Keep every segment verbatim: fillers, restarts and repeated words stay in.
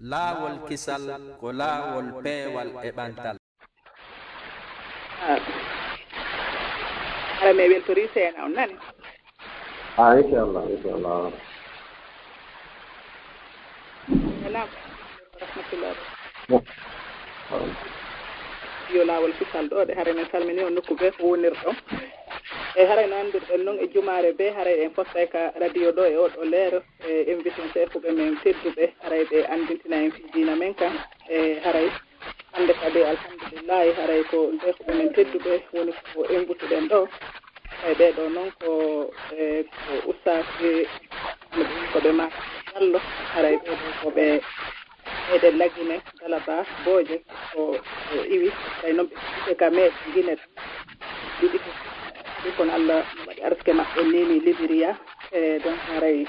Laawol kisal ko laawol peewal e ɓantal. Hara mi weltori seena on nani. Ah, inchallah, inchallah. Salam. Rahmatullah. Yo laawol kisal ɗo de, haray min salmini on nokku be ko wonirɗon. E haray no anndirɗen non e jumaare be haray en fottay ka radio ɗo e oɗo leero. E invitin seekuɓe men tedduɓe haray ɓe anndintina en fii diina men kan. E haray hannde kadi alhamdulillahi haray ko seekuɓe men tedduɓe woni ko invutuɗen ɗo. Haray ɓee ɗo non ko e ko ustaasi ko ɓe ma jallo haray ɓee ɗo ko ɓe meɗen lagine galaba booje ko iwi haray non ɓe ɓe ka meɗen gine ɗiɗi ɗi kono Allah waɗi arske maɓɓe nini libiriya. E donc haray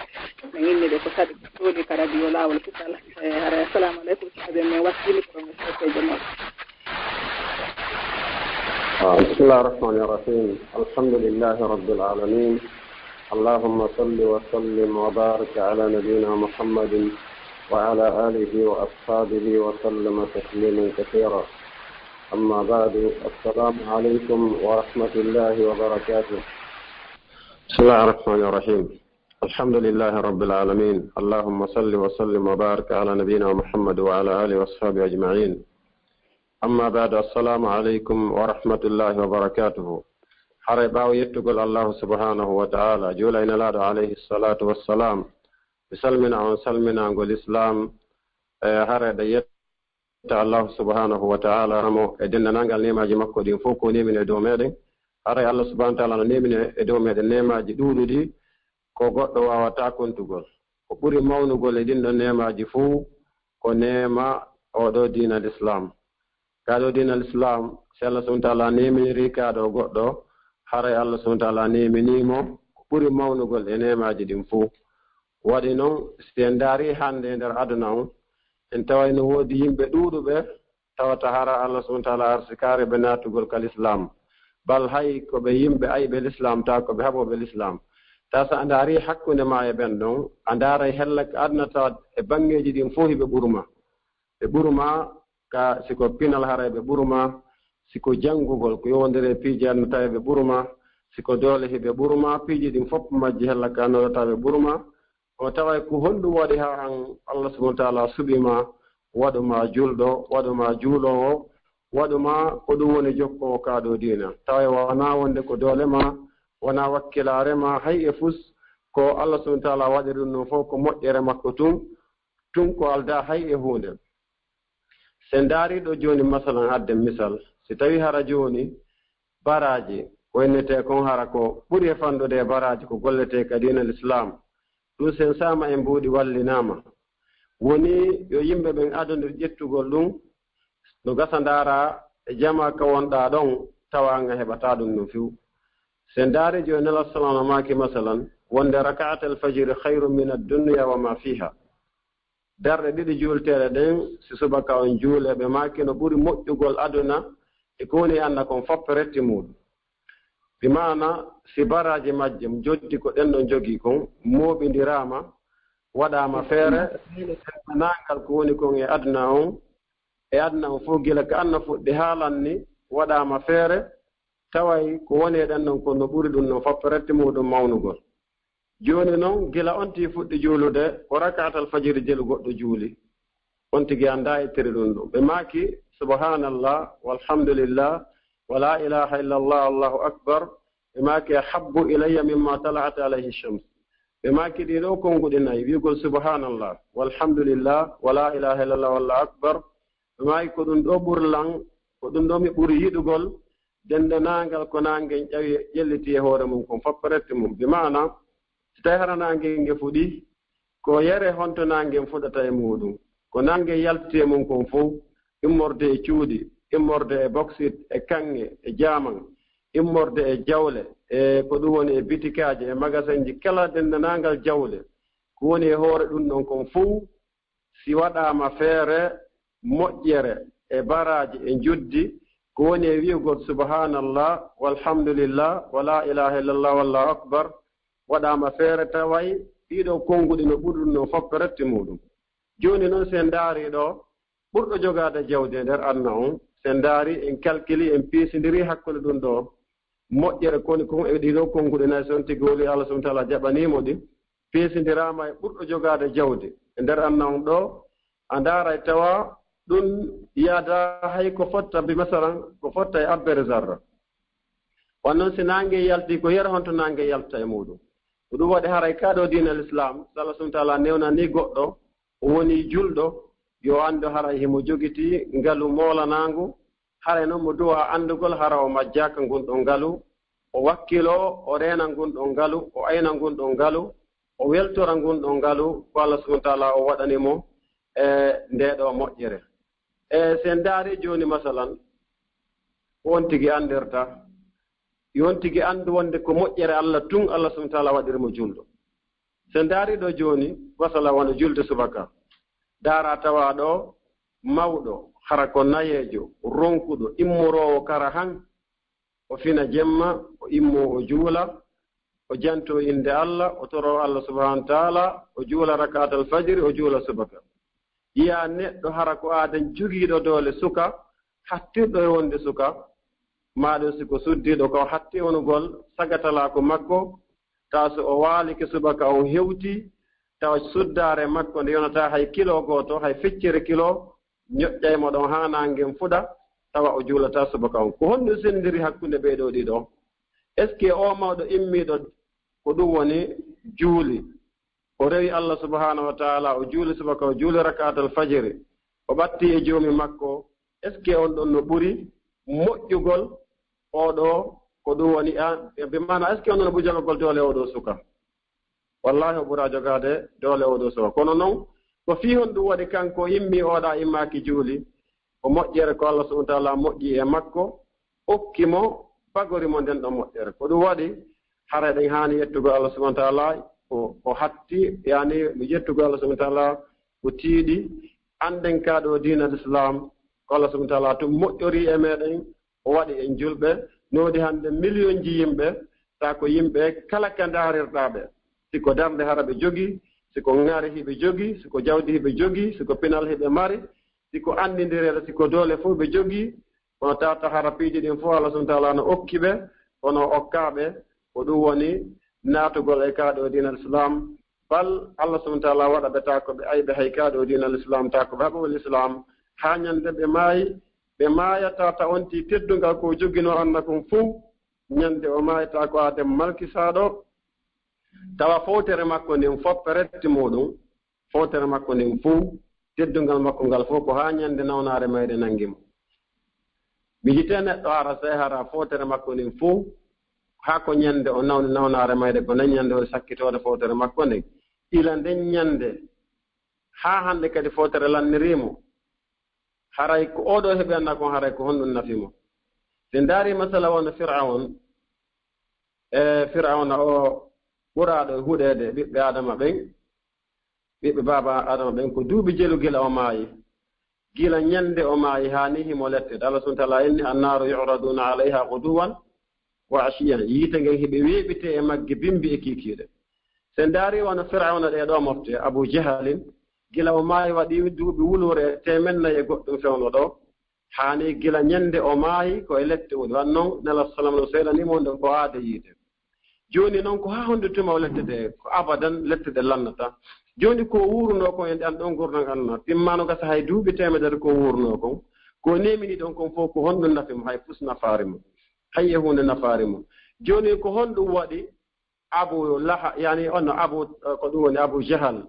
min inni ɓe ko saɗi ko soodi ka radio laawol kisal. E haray assalamu aleykum saabe min wattini promotion peeje moɗon. آه، بسم الله الرحمن الرحيم. الحمد لله رب العالمين. اللهم صل وسلم وبارك على نبينا محمد وعلى آله وأصحابه وسلم تسليما كثيرا. أما بعد، السلام عليكم ورحمة الله وبركاته. بسم الله الرحمن الرحيم. الحمد لله رب العالمين. اللهم صل وسلم وبارك على نبينا محمد وعلى آله وأصحابه أجمعين. أما بعد، السلام عليكم ورحمة الله وبركاته. Haray ɓaawo yettugol Allahu subhanahu wa ta'ala, juula e Nelaaɗo alayhi salatu wassalam, mi salmina on salminangol Islam. E haray ɗe yetta Allahu subhanahu wa ta'ala mo e denndanangal neemaaji makko ɗin fof ko neemini e dow meɗen. Haray Allah subhanahu wa ta'ala no neemini e dow meɗen neemaaji ɗuuɗuɗi ko goɗɗo waawataa kontugol. Ko ɓuri mawnugol e ɗin ɗon neemaaji fof ko neema oo ɗoo diina Islam. Kaa ɗoo diina Islam, si Allah subhanahu wa ta'ala neeminiri kaa ɗoo goɗɗo, haray Allah subhanahu wa ta'ala neeminii mo ko ɓuri mawnugol e neemaaji ɗin fof. Waɗi non, si en ndaarii hannde e nder aduna on, en taway no woodi yimɓe ɗuuɗuɓe tawata hara Allah subhanahu wa ta'ala arsikaare ɓe naatugol ka Lislaam. Bal hay ko ɓe yimɓe ayɓe Lislaam, taa ko ɓe haɓooɓe Lislaam. Taa so a ndaarii hakkunde maa e ɓen ɗon, a ndaaray hella ko aduna tawa e baŋŋeeji ɗin fof hiɓe ɓuru ma. Ɓe ɓuru ma ka si ko pinal haray ɓe ɓuru ma, si ko janngugol ko yowondiri e piiji aduna tawa ɓe ɓuru ma, si ko doole hiɓe ɓuru ma, piiji ɗin fof majji hella ka annooɗo tawa ɓe ɓuru ma. O taway ko honɗum waɗi haa an Allah subhanahu wa ta'ala suɓi ma, waɗu ma julɗo, waɗu ma juuloowo, waɗu ma ko ɗum woni jokkoowo kaa ɗoo diina. Taway wonaa wonde ko doole ma, wonaa wakkilaare ma, hay e fus ko Allah subhanahu wa ta'ala waɗiri ɗum ɗon fof ko moƴƴere makko tun, tun ko aldaa hay e huunde. Si en ndaarii ɗoo jooni masalan adden misal, si tawii hara jooni baraaji ko innetee kon hara ko ɓuri e fanɗude e baraaji ko golletee ka diina Lislaam, ɗum si en saama en mbuuɗi wallinaama. Woni yo yimɓe ɓen adondir ƴettugol ɗum, no gasa ndaaraa e jamaa ka wonɗaa ɗon, tawa an a heɓataa ɗum no few. Si en ndaarii jooni Nelaaɗo sallallahu alayhi wa sallam maaki masalan, wonde raka'atal fajri khayrun min ad-dunya wa ma fiha. Darɗe ɗiɗi juulteeɗe ɗen, si subaka on juulee, ɓe maaki no ɓuri moƴƴugol aduna e ko woni e aduna kon fof peretti muuɗum. Bi maana, si baraaji majje, njoddi ko ɗen ɗon jogii kon, mooɓindiraama, waɗaama feere, denndaangal ko woni kon e aduna on, e aduna on fof, gila ka aduna fuɗɗi haa lanni, waɗaama feere, taway ko woni e ɗen ɗon kon no ɓuri ɗum ɗon fof peretti muuɗum mawnugol. Jooni non, gila on tii fuɗɗi juulude, ko rakaatal fajiri jelu goɗɗo juuli. On tigi anndaa e tiri ɗum ɗum. Ɓe maaki, subhanallah, walhamdulillah, wa la ilaha illallah, Allahu akbar. Ɓe maaki, ahabbu ilayya mimma tala'at alayhi shams. Ɓe maaki, ɗii ɗoo konnguɗi nayi, wi'ugol subhanallah, walhamdulillah, wa la ilaha illallah, Allahu akbar. Ɓe maaki, ko ɗum ɗoo ɓuri lan, ko ɗum ɗoo mi ɓuri yiɗugol, denndaangal ko naange ƴawi ƴelliti e hoore mum kon fof peretti mum. Bi maana, si tawii hara naange nge fuɗii, ko yere honto naange fuɗata e muuɗum? Ko naange yaltiti e mum kon fof, immorde e cuuɗi, immorde e boksit, e kaŋŋe, e jaaman, immorde e jawle, e ko ɗum woni e bitikaaji, e magasinji, kala denndaangal jawle. Ko woni e hoore ɗum ɗon kon fof, si waɗaama feere moƴƴere e baraaji e njoddi, ko woni e wi'ugol subhanallah, walhamdulillah, wa la ilaha illallah, wallahu akbar, waɗaama feere taway ɗii ɗoo konnguɗi no ɓuri ɗum ɗon fof peretti muuɗum. Jooni noon, si en ndaarii ɗo, ɓurɗo jogaade jawdi e nder aduna on, si en ndaarii, en kalkili, en piisindiri hakkunde ɗum ɗo moƴƴere, koni kon e ɗii ɗoo konnguɗe nayi, so on tigi woli Allah subhanahu wa taala jaɓanii mo ɗi, piisindiraama e ɓurɗo jogaade jawdi e nder aduna on ɗo, a ndaaray tawa ɗum yaada hay ko fotta, bi masalan, ko fotta e abbere zarra. Wan noon, si naange yalti, ko yere honto naange yalta e muuɗum? Ko ɗum waɗi haray kaa ɗo diina Lislaam, so Allah subhanahu wa taala newnanii goɗɗo, o woni julɗo, yo anndu haray himo jogitii ngalu moolanaangu, haray noon mo duwa anndugol hara o majjaaka ngun ɗon ngalu, o wakkiloo, o reena ngun ɗon ngalu, o ayna ngun ɗon ngalu, o weltora ngun ɗon ngalu, ko Allah subhanahu wa taala o waɗani mo e ndee ɗoo moƴƴere. E si en ndaarii jooni, masalan, ko on tigi anndirta, yo on tigi anndu wonde ko moƴƴere Allah tun, Allah subhanahu wa taala waɗiri mo julɗo. Si en ndaarii ɗo jooni, masalan, wano julde subaka, ndaaraa tawa ɗo mawɗo, hara ko nayeejo, ronkuɗo, immoroowo kara han, o fina jemma, o immoo, o juula, o jantoo innde Allah, o toroo Allah subhanahu wa taala, o juula rakaatal fajiri, o juula subaka. Yiyaa neɗɗo hara ko aaden jogiiɗo doole suka, hattirɗo e wonde suka, maa ɗum si ko suddiiɗo ko hatti onugol sagatalaaku makko, tawa so o waalike subaka on hewti, tawa suddaare makko nde yonataa hay kilo gooto, hay feccere kilo, ñoƴƴay mo ɗon haa naangen fuɗa, tawa o juulataa subaka on. Ko honɗum senndiri hakkunde ɓee ɗoo ɗiɗo? Est-ce que oo mawɗo immiiɗo ko ɗum woni juuli, o rewi Allah subhanahu wa taala, o juuli subaka, o juuli rakaatal fajiri, o ɓatti e joomi makko, est-ce que on ɗon no ɓuri moƴƴugol oo ɗoo ko ɗum woni, a, bi maana, est-ce que on ɗon no ɓuri jogagol doole oo ɗoo suka? Wallahi, o ɓuraa jogaade doole oo ɗoo suka. Kono noon, ko fii honɗum waɗi kanko immi, o ɗa immaaki juuli? Ko moƴƴere ko Allah subhanahu wa taala moƴƴi e makko, okki mo, bagori mo nden ɗon moƴƴere. Ko ɗum waɗi, hara eɗen haani yettugol Allah subhanahu wa taala, ko, ko hatti, yaani, yettugol Allah subhanahu wa taala, ko tiiɗi. Annden kaa ɗo diina Lislaam, ko Allah subhanahu wa taala tun moƴƴori e meɗen, o waɗi en julɓe, no woodi hannde miliyonji yimɓe, taa ko yimɓe kala ka ndaarirɗaa ɓe. Si ko darnde hara ɓe jogii, si ko ŋari hiɓe jogii, si ko jawdi hiɓe jogii, si ko pinal hiɓe mari, si ko anndindireede, si ko doole fof ɓe jogii, kono tawata hara piiji ɗin fof Allah subhanahu wa taala no okki ɓe, kono o okkaa ɓe, ko ɗum woni naatugol e kaa ɗo diina Lislaam. Bal Allah subhanahu wa taala waɗa ɓe taa ko ɓe ayɓe hay kaa ɗo diina Lislaam, taa ko ɓe haɓowol Lislaam, haa ñande ɓe maayi, ɓe maaya tawata on tii teddungal ko joginoo anna kon fof, ñande o maayata ko Aadama malkisaaɗo, tawa fowtere makko nden fof peretti muuɗum, fowtere makko nden fof, teddungal makko ngal fof ko haa ñande nawnaare mayre nangi mo. Mi yitee neɗɗo hara sey hara fowtere makko nden fof, haa ko ñande o nawni nawnaare mayre, ko nden ñande o sakkitoode fowtere makko nden. Ila nden ñande, haa hannde kadi fowtere lannirii mo. Haray ko oo ɗoo heɓi anna kon, haray ko honɗum nafi mo? Si ndaari masala wano Fir'awn, e Fir'awna o ɓuraaɗo e huɗeede ɓiɓɓe Aadama ɓen, ɓiɓɓe baaba Aadama ɓen, ko duuɓi jelu gila o maayi. Gila ñande o maayi haa ni himo letteede. Allah subhanahu wa taala inni, "Annaaru yu'raduuna alayha ghuduwan wa ashiyan." Yiite ngen hiɓe weeɓitee e magge bimbi e kiikiiɗe. Si ndaari wano Fir'awna ɗee ɗoo mofte, Abu Jahalin, gila o maayi waɗi duuɓi wuluure e teemen nayi e goɗɗum fewndo ɗoo. Haa ni gila ñande o maayi ko e lette woni. Wan noon Nela sallam no seeɗanii mo nde ko aade yiite. Jooni noon ko haa honde tuma o lette ɗe? Ko abadan lette ɗe lannata. Jooni ko wuurnoo kon e ɗan ɗon ngurndan anna, timmaano gasa hay duuɓi teemedere ko wuurnoo kon. Ko neemini ɗon kon fof ko honɗum nafi mo? Hay fus nafaari mo. Hay e huunde nafaari mo. Jooni ko honɗum waɗi Abu Laha-, yani on no Abu, ko ɗum woni Abu Jahal.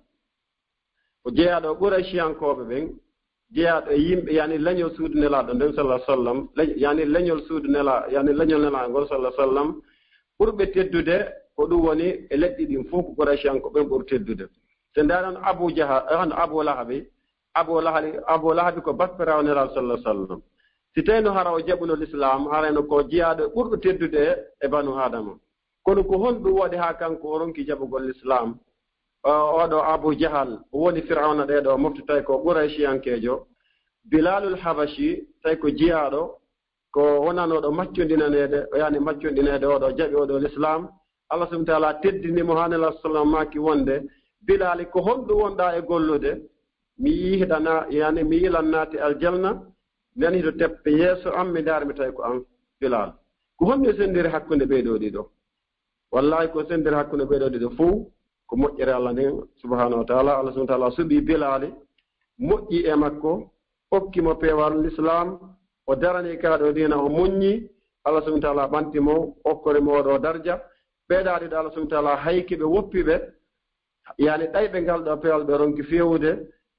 Ko jeyaaɗo Qurayshiyankooɓe ɓen, jeyaaɗo e yimɓe, yani leñol suudu Nelaaɗo nden, sallallahu alaihi wasallam, leñ-, yani leñol suudu Nela-, yani leñol Nelaaɗo ngol, sallallahu alaihi wasallam, ɓurɓe teddude ko ɗum woni e leƴƴi ɗin fof, ko Qurayshiyankooɓe ɓen ɓuri teddude. So ndaaren Abu Jahal, eh, hono Abu Lahabi, Abu Lahabi, Abu Lahabi ko bappiraawo Nelaaɗo, sallallahu alaihi wasallam. Si tawino hara o jaɓuno Lislaam, harayno ko jeyaaɗo ɓurɗo teddude e Banu Aadama. Kono ko honɗum waɗi haa kanko o ronki jaɓugol Lislaam? O, oɗo Abu Jahal, o woni Fir'awna ɗee ɗoo mofte, tawi ko Qurayshiyankeejo. Bilalul Habashi, tawi ko jiyaaɗo, ko wonanooɗo maccondinaneede, o yani maccondinaneede, oɗo jaɓi oɗo Lislaam. Allah subhanahu wa taala teddini mo haa Nelaaɗo sallam maaki wonde, Bilali, ko honɗum wonɗaa e gollude? mi yihiɗana yani mi yilan naati aljanna. Nan hiɗo teppe yeeso am mi ndaar mi tawi ko an. Bilal, ko honno sendiri hakkunde ɓeyɗo ɗiɗo? Wallahi ko sendiri hakkunde ɓeyɗo ɗiɗo fof ko moƴƴere Allah nden subhanahu wa taala. Allah subhanahu wa taala suɓi Bilali, moƴƴi e makko, okki mo peewal l'islam, o darani ka ɗo diina, o muññi. Allah subhanahu wa taala ɓanti mo, okkori mo oɗo darja. Ɓeyɗa ɗiɗo Allah subhanahu wa taala hayki ɓe, woppi ɓe, yani ɗayɓe ngal ɗo peewal ɓe ronki fewude,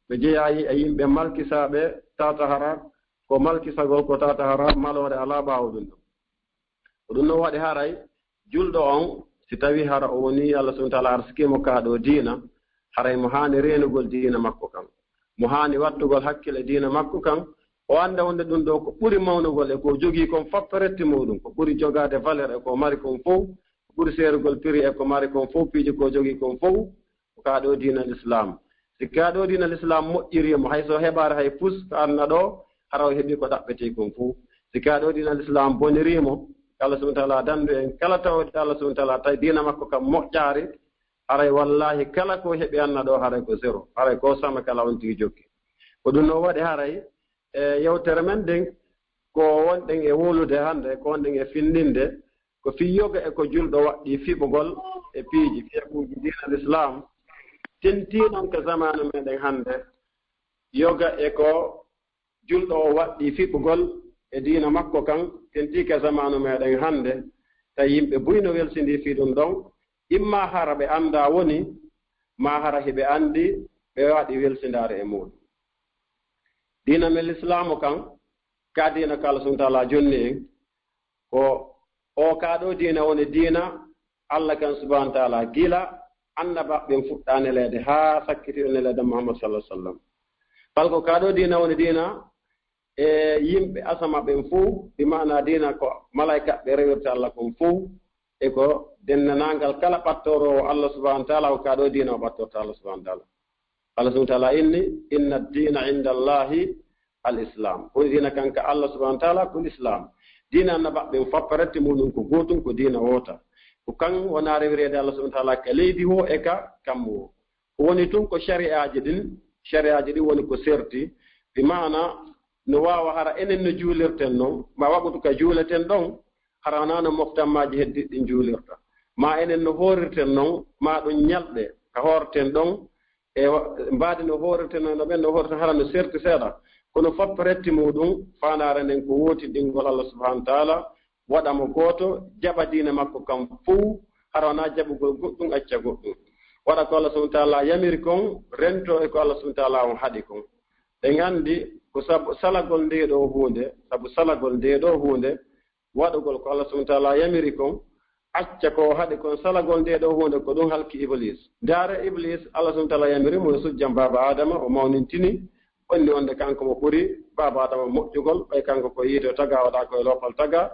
ɓe jeyayi e yimɓe malkisaɓe tatahara. Ko malkisagol ko tatahara, malore ala ɓawo ɗum ɗo. Ko ɗum noon waɗi haray julɗo on, si tawi hara o woni Allah subhanahu wa taala arsikimo ka ɗo diina, haray mo haani reenugol diina makko kan, mo haani wattugol hakkille diina makko kan. O annda wonde ɗum ɗo ko ɓuri mawnugol e ko jogii kon fopperetti muɗum, ko ɓuri jogaade valeur e ko mari kon fof, ko ɓuri seerugol prix e ko mari kon fof, piiji ko jogii kon fof, ko ka ɗo diina l'islam. Si ka ɗo diina l'islam moƴƴirimo, hay so heɓaare hay pus ko aduna ɗo, hara o heɓi ko ɗaɓɓetee kon fof. Si ka ɗo diina l'islam bonirimo, Allah subhanahu wa taala dandu en kala tawde Allah subhanahu wa taala tawi diina makko kam moƴƴaari, haray wallahi kala ko heɓi aduna ɗo haray ko zéro, haray ko sama kala on tigi jokki. Ko ɗum no waɗi haray e yewtere men nden, ko wonɗen e wolude hannde, ko wonɗen e findinde, ko fii yoga e ko julɗo waɗɗi fiɓugol e piiji, fiyaɓuuji diina l'islam, tentii noon ka zamaanu meɗen hannde. Yoga e ko julɗo o waɗɗi fiɓugol e diina makko kan, tentii ka zamaanu meɗen hannde, tawi yimɓe buy no welsindii fii ɗum ɗon, imma hara ɓe annda woni, ma hara hiɓe anndi, ɓe waɗi welsindaare e muɗum. Diina men l'islaamu kan, ka diina ka Allah subhanahu wa taala jonni en, ko o ka ɗo diina woni diina Allah kan subhanahu wa taala gila annabaaɓe ɓen fuɗɗa neleede haa sakkiti o neleede Muhammad sallallahu alaihi wasallam. Fal ko ka ɗo diina woni diina e yimɓe asama ɓen fof, bi maana diina ko malaykaaɓe rewirta Allah kon fof, e ko denndanangal kala ɓattoroowo Allah subhanahu wa taala, ko ka ɗo diina o ɓattorta Allah subhanahu wa taala. Allah subhanahu wa taala inni, "Inna ad-dina inda Allahi al-Islam." Ko diina kan ka Allah subhanahu wa taala ko l'islam. Diina annabaaɓe ɓen foppa rette muɗum ko gootum, ko diina woota. Ko kan wona rewireede Allah subhanahu wa taala ka leydi wo e ka kammu wo. Ko woni tun ko shari'aaji ɗin, shari'aaji ɗin woni ko serti, bi maana no waawa hara enen no juulirten non, ma waqutu ka juuleten ɗon, hara wonaa no moftammaaji heddiiɗi ɗin juulirta. Ma enen no hoorirten non, ma ɗum ñalɗe ka hoorten ɗon, e wa-, mbaadi no hoorirten non, no ɓen no hoorirten, hara no serti seeɗa. Kono foppa rette muɗum, faandaare nden ko wootinɗingol Allah subhanahu wa taala, waɗa mo gooto, jaɓa diina makko kan fow, hara wonaa jaɓugol goɗɗum, acca goɗɗum. Waɗa ko Allah subhanahu wa taala yamiri kon, rento e ko Allah subhanahu wa taala on haɗi kon. Ɓe nganndi ko sabu salagol ndee ɗoo huunde, sabu salagol ndee ɗoo huunde, waɗugol ko Allah subhanahu wa taala yamiri kon, acca ko o haɗi kon, salagol ndee ɗoo huunde ko ɗum halki Iblis. Ndaare Iblis, Allah subhanahu wa taala yamiri mo yo sujjan baaba Adama, o mawnintini, onni wonde kanko mo ɓuri baaba Adama moƴƴugol, ɓay kanko ko yiite taga, waɗa ko e loopal taga,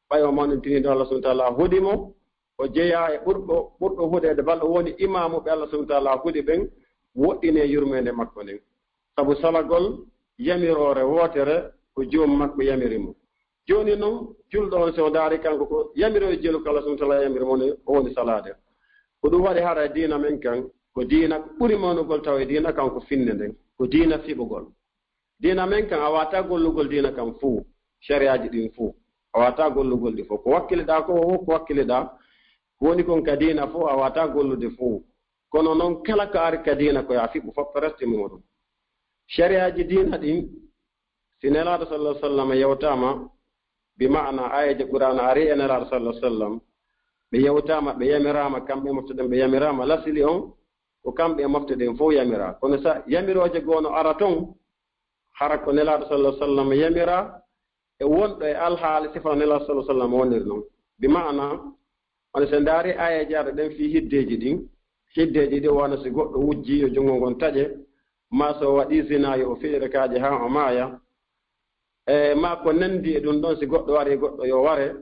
ɓay o mawnintini ɗo Allah subhanahu wa taala huɗi mo, o jeyaa e ɓurɗo, ɓurɗo huɗeede bal o woni imaamu ɓe Allah subhanahu wa taala huɗi ɓen, woɗɗinee yurmeende makko nden. Sabu salagol yamiroore wootere ko joom makko yamiri mo. Jooni non, julɗo on, so o daari kanko ko yamiroore jelu ko Allah subhanahu wa taala yamiri mo, ne o woni salaade. Ko ɗum waɗi hara diina men kan, ko diina ko ɓuri mawnugol tawa e diina kan ko finde nden, ko diina fiɓugol. Diina men kan a wata gollugol diina kan fow, shari'aaji ɗin fow. A wata gollugol ɗi fow. Ko wakkiliɗaa ko, ko wakkiliɗaa, ko woni kon ka diina fow, a wata gollude fow. Kono non kala ko ari ka diina ko ya fiɓu fof reste muɗum. Shari'aaji diina ɗin, si Nelaaɗo sallallahu alaihi wasallam yewtaama, bi ma'ana aayeeje Qur'aana ari e Nelaaɗo sallallahu alaihi wasallam, ɓe yewtaama, ɓe yamiraama, kamɓe moftuɗen ɓe yamiraama, lasili on ko kamɓe moftuɗen fow yamira. Kono sa yamirooje goo no ara ton, hara ko Nelaaɗo sallallahu alaihi wasallam yamira, e wonɗo e alhaali sifa Nelaaɗo sallallahu alaihi wasallam woniri non. Bi ma'ana, wano si ndaari aayeeje arɗe ɗen fii hiddeeji ɗin, hiddeeji ɗin wano si goɗɗo wujji yo junngo ngon taƴe, maa so o waɗi zina yo o fiɗire kaaƴe haa o maaya, e maa ko nandi e ɗum ɗon, si goɗɗo wari goɗɗo yo ware,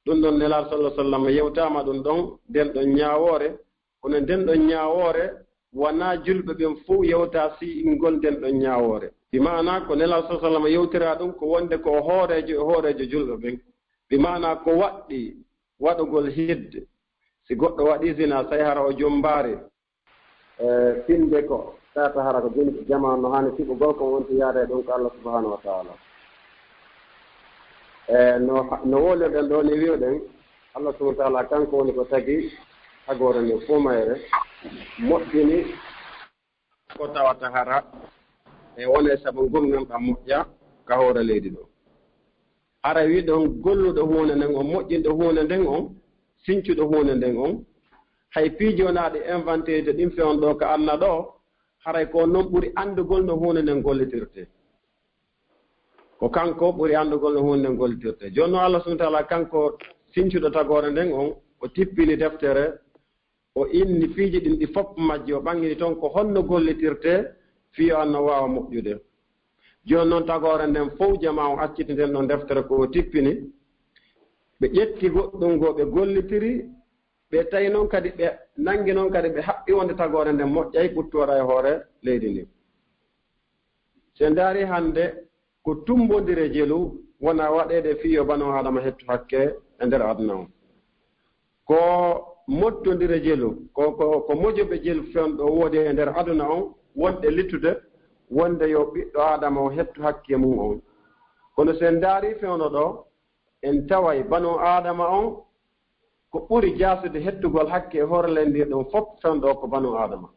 ɗum ɗon Nelaaɗo sallallahu alaihi wasallam yewtaama ɗum ɗon, nden ɗon ñaawoore, kono nden ɗon ñaawoore wonaa julɓe ɓen fow yewta si ingol nden ɗon ñaawoore. Bi maana ko Nelaaɗo sallallahu alaihi wasallam yewtira ɗum ko wonde ko o hooreejo e hooreejo julɓe ɓen. Bi maana ko waɗɗi waɗugol hidde, si goɗɗo waɗi zina, say hara o jombaari. E finde ko Tata hara ko joni ko jamaanu no haani fiɓugol, ko wonti yaade ɗum ko Allah subhanahu wa taala. E no, no wolirɗen ɗo ni wi'uɗen, Allah subhanahu wa taala kanko woni ko tagi tagoore nde fof mayre, moƴƴini ko tawata hara e wone sabu ngurndan ɗan moƴƴa ka hoore leydi ɗo. Hara wi'uɗon golluɗo huunde nden on, moƴƴinɗo huunde nden on, sincuɗo huunde nden on, hay piiji wonaaɗi inventé ɗin fewndo ɗo ka anna ɗo, haray ko non ɓuri anndugol no huunde nden gollitirte. Ko kanko ɓuri anndugol no huunde nden gollitirte. Jooni non Allah subhanahu wa taala kanko sincuɗo tagoore nden on, o tippini deftere, o inni piiji ɗin ɗi fof majji, o ɓangini ton ko honno gollitirte fii yo anna waawa moƴƴude. Jooni non tagoore nden fof jamaa on acciti nden ɗon deftere ko o tippini. Ɓe ƴetti goɗɗum goo ɓe gollitiri, ɓe tawi non kadi ɓe nangi non kadi ɓe haɓɓi wonde tagoore nden moƴƴay ɓuttu waɗa e hoore leydi ndin. Si en ndaari hannde ko tumbondire jelu wona waɗeede fii yo banu Aadama hettu hakke e nder aduna on. Ko mottondire jelu, ko, ko, ko mojobe jelu fewndo woodi e nder aduna on, wonde littude, wonde yo ɓiɗɗo Aadama o hettu hakke mum on. Kono si en ndaari fewndo ɗo, en taway banu Aadama on ko ɓuri jaasude hettugol hakke e hoore leydi ɗon fof fewndo ko banu Aadama.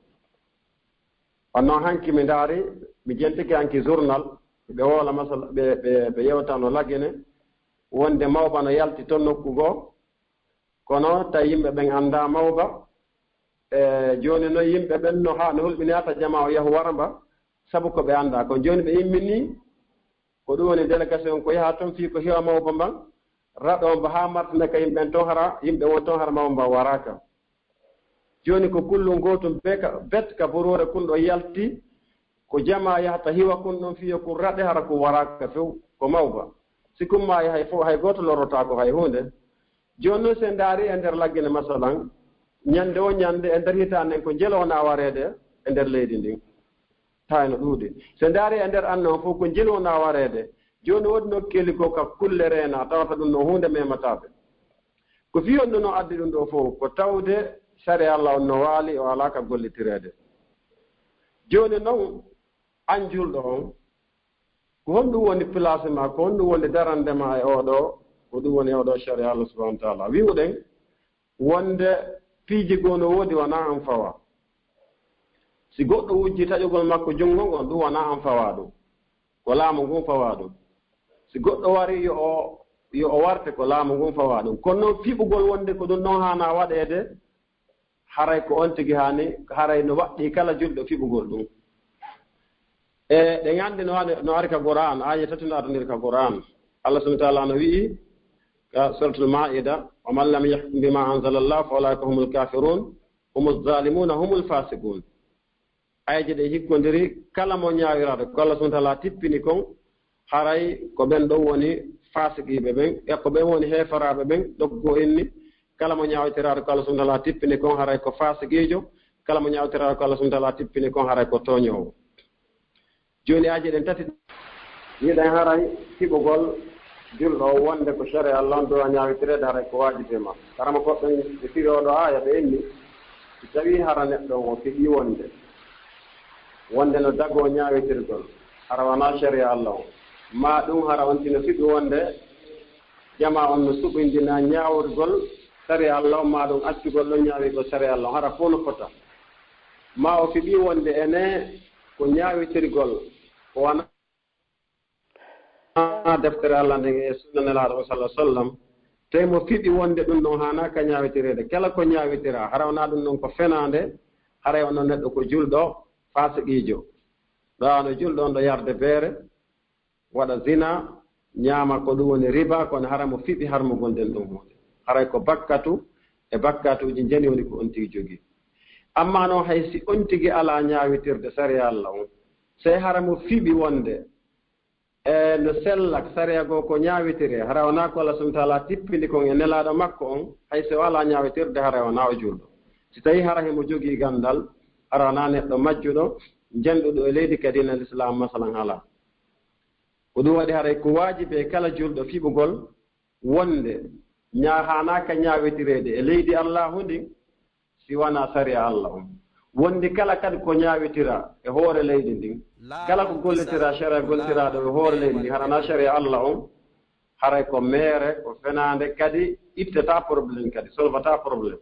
Wonno hanki mi ndaari, mi jentike hanki journal, ɓe woola masala, ɓe, ɓe, ɓe yewtano Lagine, wonde mawba no yalti ton nokku goo, kono tawi yimɓe ɓen anndaa mawba. E jooni non yimɓe ɓen no haa, no hulɓinata jamaa o yahu wara mba, sabu ko ɓe anndaa. Kono jooni ɓe immini, ko ɗum woni délégation ko yaha ton fii ko hiwa mawba mban, raɗo mba haa martina ka yimɓe ɓen ton hara, yimɓe won ton hara mawba mba waraaka. Jooni ko kullum gootum be ka, bet ka buruure kun ɗo yalti, ko jamaa yahata hiwa kun ɗon fii yo kun raɗe hara kun waraaka few, ko mawba. Si kun maayi hay fof, hay gooto lorrotaako hay huunde. Jooni non si en ndaari e nder Lagine masalan, ñande o ñande e nder hitaande nden ko jelu wona wareede e nder leydi ndin. Tawi no ɗuuɗi. Si en ndaari e nder aduna on fof ko jelu wona wareede. Jooni woodi nokkeeli ko ka kulle reena, tawata ɗum no huunde memataaɓe. Ko fii honɗun no addi ɗum ɗo fof, ko tawde sariya Allah on no waali, o alaa ka gollitireede. Jooni non, an julɗo on, ko honɗun woni place ma, ko honɗun woni darande ma e oo ɗoo, ko ɗum woni oo ɗoo sariya Allah subhanahu wa taala? Wi'uɗen wonde piiji goo no woodi wonaa an fawa. Si goɗɗo wujji taƴugol makko junngo ngon, ɗum wonaa an fawa ɗum. Ko laamu ngun fawa ɗum. Si goɗɗo wari yo o, yo o warte, ko laamu ngun fawa ɗum. Kono non fiɓugol wonde ko ɗum non haana waɗeede, haray ko on tigi haani, haray no waɗɗii kala julɗo fiɓugol ɗum. E ɗen anndi no ari, no ari ka Qur'an, aaye tati no ardiniri ka Qur'an. Allah subhanahu wa taala no wi'i ka Suratul Maa'ida, "Wa man lam yahkum bima anzalallah fa ulaika humul kafirun, humuz zalimuna, humul fasiqun." Aayeeje ɗe hikkondiri, kala mo ñaawiraade ko Allah subhanahu wa taala tippini kon, haray ko ɓen ɗon woni faasiqiiɓe ɓen, e ko ɓen woni heeferaaɓe ɓen, ɗoggo inni, kala mo ñaawitiraade ko Allah subhanahu wa taala tippini kon, haray ko faasiqiijo, kala mo ñaawitiraade ko Allah subhanahu wa taala tippini kon, haray ko tooñoowo. Jooni aayeeje ɗen tati. Yiɗen haray fiɓugol julɗo o wonde ko sariya Allah on duwa ñaawitireede haray ko waajibi e makko. Karama ko ɓen ɓe fiɓi oo ɗoo aaya ɓe inni, si tawii hara neɗɗo on o fiɓii wonde, wonde no dagoo ñaawitirgol, hara wonaa sariya Allah on, maa ɗum hara on tino fiɓi wonde jamaa on no suɓindina ñaawirgol sariya Allah on, maa ɗum accugol ɗon ñaawirgol sariya Allah on, hara fof no fota. Maa o fiɓii wonde ene ko ñaawitirgol ko wonaa deftere Allah nden e sunna Nelaaɗo on sallallahu alaihi wasallam, tawi mo fiɓi wonde ɗum ɗon haanaa ka ñaawitireede. Kala ko ñaawitiraa, hara wonaa ɗum ɗon ko fenaande, haray on ɗon neɗɗo ko julɗo, faasiqiijo. Ɗo ano julɗo on ɗo yarde beere, waɗa zina, ñaama ko ɗum woni riba, kono hara mo fiɓi harmugol nden ɗon huunde. Haray ko bakkatu e bakkatuuji njani woni ko on tigi jogii. Amma non hay si on tigi alaa ñaawitirde sariya Allah on, sey hara mo fiɓi wonde e no sella sariya goo ko ñaawitire, hara wonaa ko Allah subhanahu wa taala tippini kon e Nelaaɗo makko on, hay si o alaa ñaawitirde, hara wonaa o julɗo. Si tawii hara himo jogii ganndal, hara wonaa neɗɗo majjuɗo, njanɗuɗo e leydi ka diina Lislaam, masalan, alaa. Ko ɗum waɗi haray ko waajibi e kala julɗo fiɓugol wonde ñaa-, haanaaka ñaawitireede e leydi Allaahu ndin, si wanaa sariya Allah on. Wondi kala kadi ko ñaawitira e hoore leydi ndin, kala ko gollitira, sharia gollitiraaɗo e hoore leydi ndin, hara na sharia Allah on, haray ko meere, ko fenaande, kadi ittata problème, kadi solvata problème.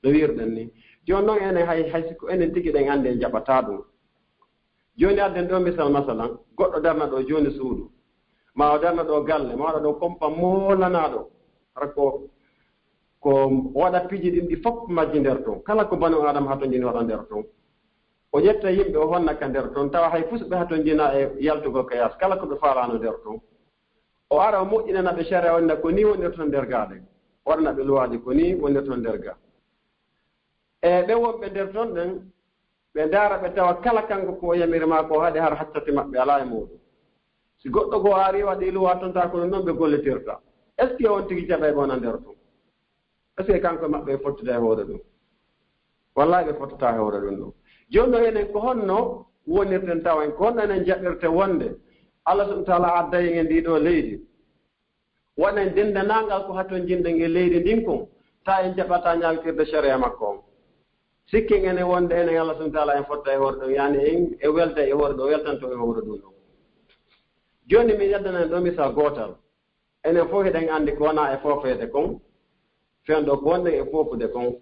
No wiirɗen ni. Jooni noon enen hay, hay si ko enen tigi ɗen anndi en jaɓataa ɗum. Jooni adden ɗoo misal, masalan, goɗɗo darna ɗoo jooni suudu, ma o darna ɗoo galle, ma waɗa ɗoo kompa moolanaaɗo, hara ko, ko waɗa piiji ɗin ɗi fof majji nder ton. Kala ko banu Aadama hatonjini waɗa nder ton. O ƴetta yimɓe, o honna ka nder ton, tawa hay fus ɓe hatonjinaa e yaltugol ka yaas, kala ko ɓe faalaano nder ton. O ara, o moƴƴinana ɓe sharia, wonda ko ni wonirton nder gaa ɗen. O waɗana ɓe luwaaji ko ni wonirton nder gaa. E ɓe wonɓe nder ton ɗen, ɓe ndaara ɓe tawa kala kanko ko o yamiri ma ko haɗi, har haccati maɓɓe alaa e muuɗum. Si goɗɗo goo ari waɗi luwa ton, ta ko non ɓe gollitirta. Est-ce que on tigi jaɓay ɓe wona nder ton? Est-ce que kanko e maɓɓe e fottude e hoore ɗum? Wallahi ɓe fottata e hoore ɗum ɗum. Jooni noon enen ko honno wonirten tawa en? Ko honno enen jaɓirte wonde Allah subhanahu wa taala addayi en e ndii ɗoo leydi? Waɗen denndanangal ko hatonjinɗen e leydi ndin kon, ta en jaɓata ñaawitirde sharia makko on. Sikken enen wonde enen Allah subhanahu wa taala en fotta e hoore ɗum, yani en e welde e hoore ɗo, weltanto e hoore ɗum ɗon. Jooni mi yaddanan ɗo misal gootal. Enen fof hiɗen anndi ko wona e foofeede kon, fewndo ko wonɗen e foofude kon.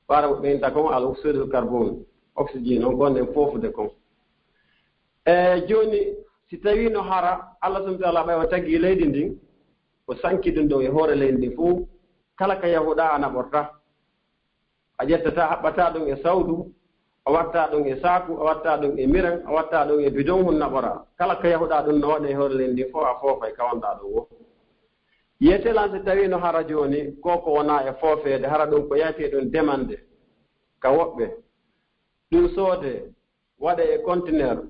Ɓaara mo ɓeynta kon, al oxydul carbone, oxygène on ko wonɗen foofude kon. E jooni, si tawiino hara Allah subhanahu wa taala ɓay o tagi leydi ndin, o sanki ɗum ɗo e hoore leydi ndin fof, kala ka yahuɗa a naɓorta. A ƴettata, haɓɓata ɗum e sawdu, a watta ɗum e saaku, a watta ɗum e miran, a watta ɗum e bidon, hun naɓora. Kala ka yahuɗa ɗum no waɗa e hoore leydi ndin fof, a foofay ka wonɗa ɗum wo. Yetelan si tawiino hara jooni, ko ko wona e foofeede, hara ɗum ko yahete ɗum demande ka woɓɓe. Ɗum soode, waɗe e conteneur,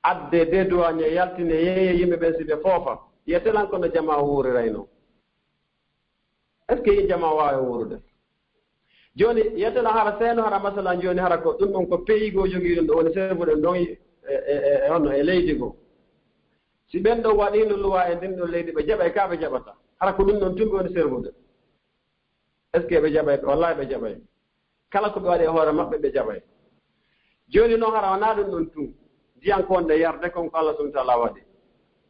adde dédouané, yaltine, yeeye yimɓe ɓen si ɓe foofa. Yetelan kono jamaa wuurirayno. Est-ce que yi jamaa waawi wuurude? Jooni, yetelan hara seeno hara masalan jooni hara ko ɗum ɗon ko pays goo jogii ɗum ɗo woni servude ɗum ɗon e, e, e, e honno e leydi goo. Si ɓen ɗon waɗiino luwa e ndin ɗon leydi, ɓe jaɓay ka ɓe jaɓata. Hara ko ɗum ɗon tun ɓe woni servude. Est-ce que ɓe jaɓay? Wallahi ɓe jaɓay. Kala ko ɓe waɗi e hoore maɓɓe, ɓe jaɓay. Jooni noon hara wonaa ɗum ɗon tun. Ndiyan ko wonde yarde kon ko Allah subhanahu wa taala waɗi.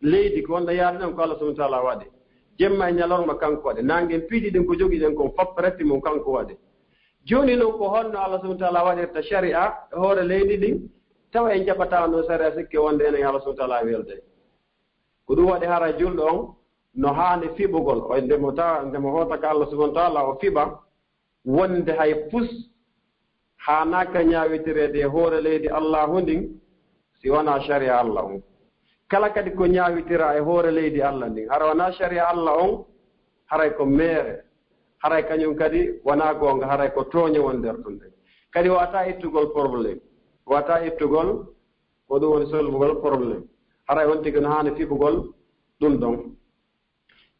Leydi ko wonde yarde ɗon ko Allah subhanahu wa taala waɗi. Jemma e ñalorma kanko waɗi. Naange piiji ɗin ko jogii ɗen kon fof rette mum kanko waɗi. Jooni noon ko honno Allah subhanahu wa taala waɗirta sharia e hoore leydi ndin? Tawa en jaɓataa on ɗon sharia sikke wonde enen Allah subhanahu wa taala welday. Ko ɗum waɗi hara julɗo on no haani fiɓugol, o nde mo ta-, nde mo hoota ka Allah subhanahu wa taala o fiɓa, wonde hay fus haanaaka ñaawitireede e hoore leydi Allaahu ndin, si wanaa sharia Allah on. Kala kadi ko ñaawitira e hoore leydi Allah ndin, hara wanaa sharia Allah on, haray ko meere, haray kañum kadi wanaa goonga, haray ko tooñe woni nder ɗum ɗen. Kadi waawataa ittugol problème, waawataa ittugol ko ɗum woni solvugol problème. Haray on tigi no haani fiɓugol ɗum ɗon.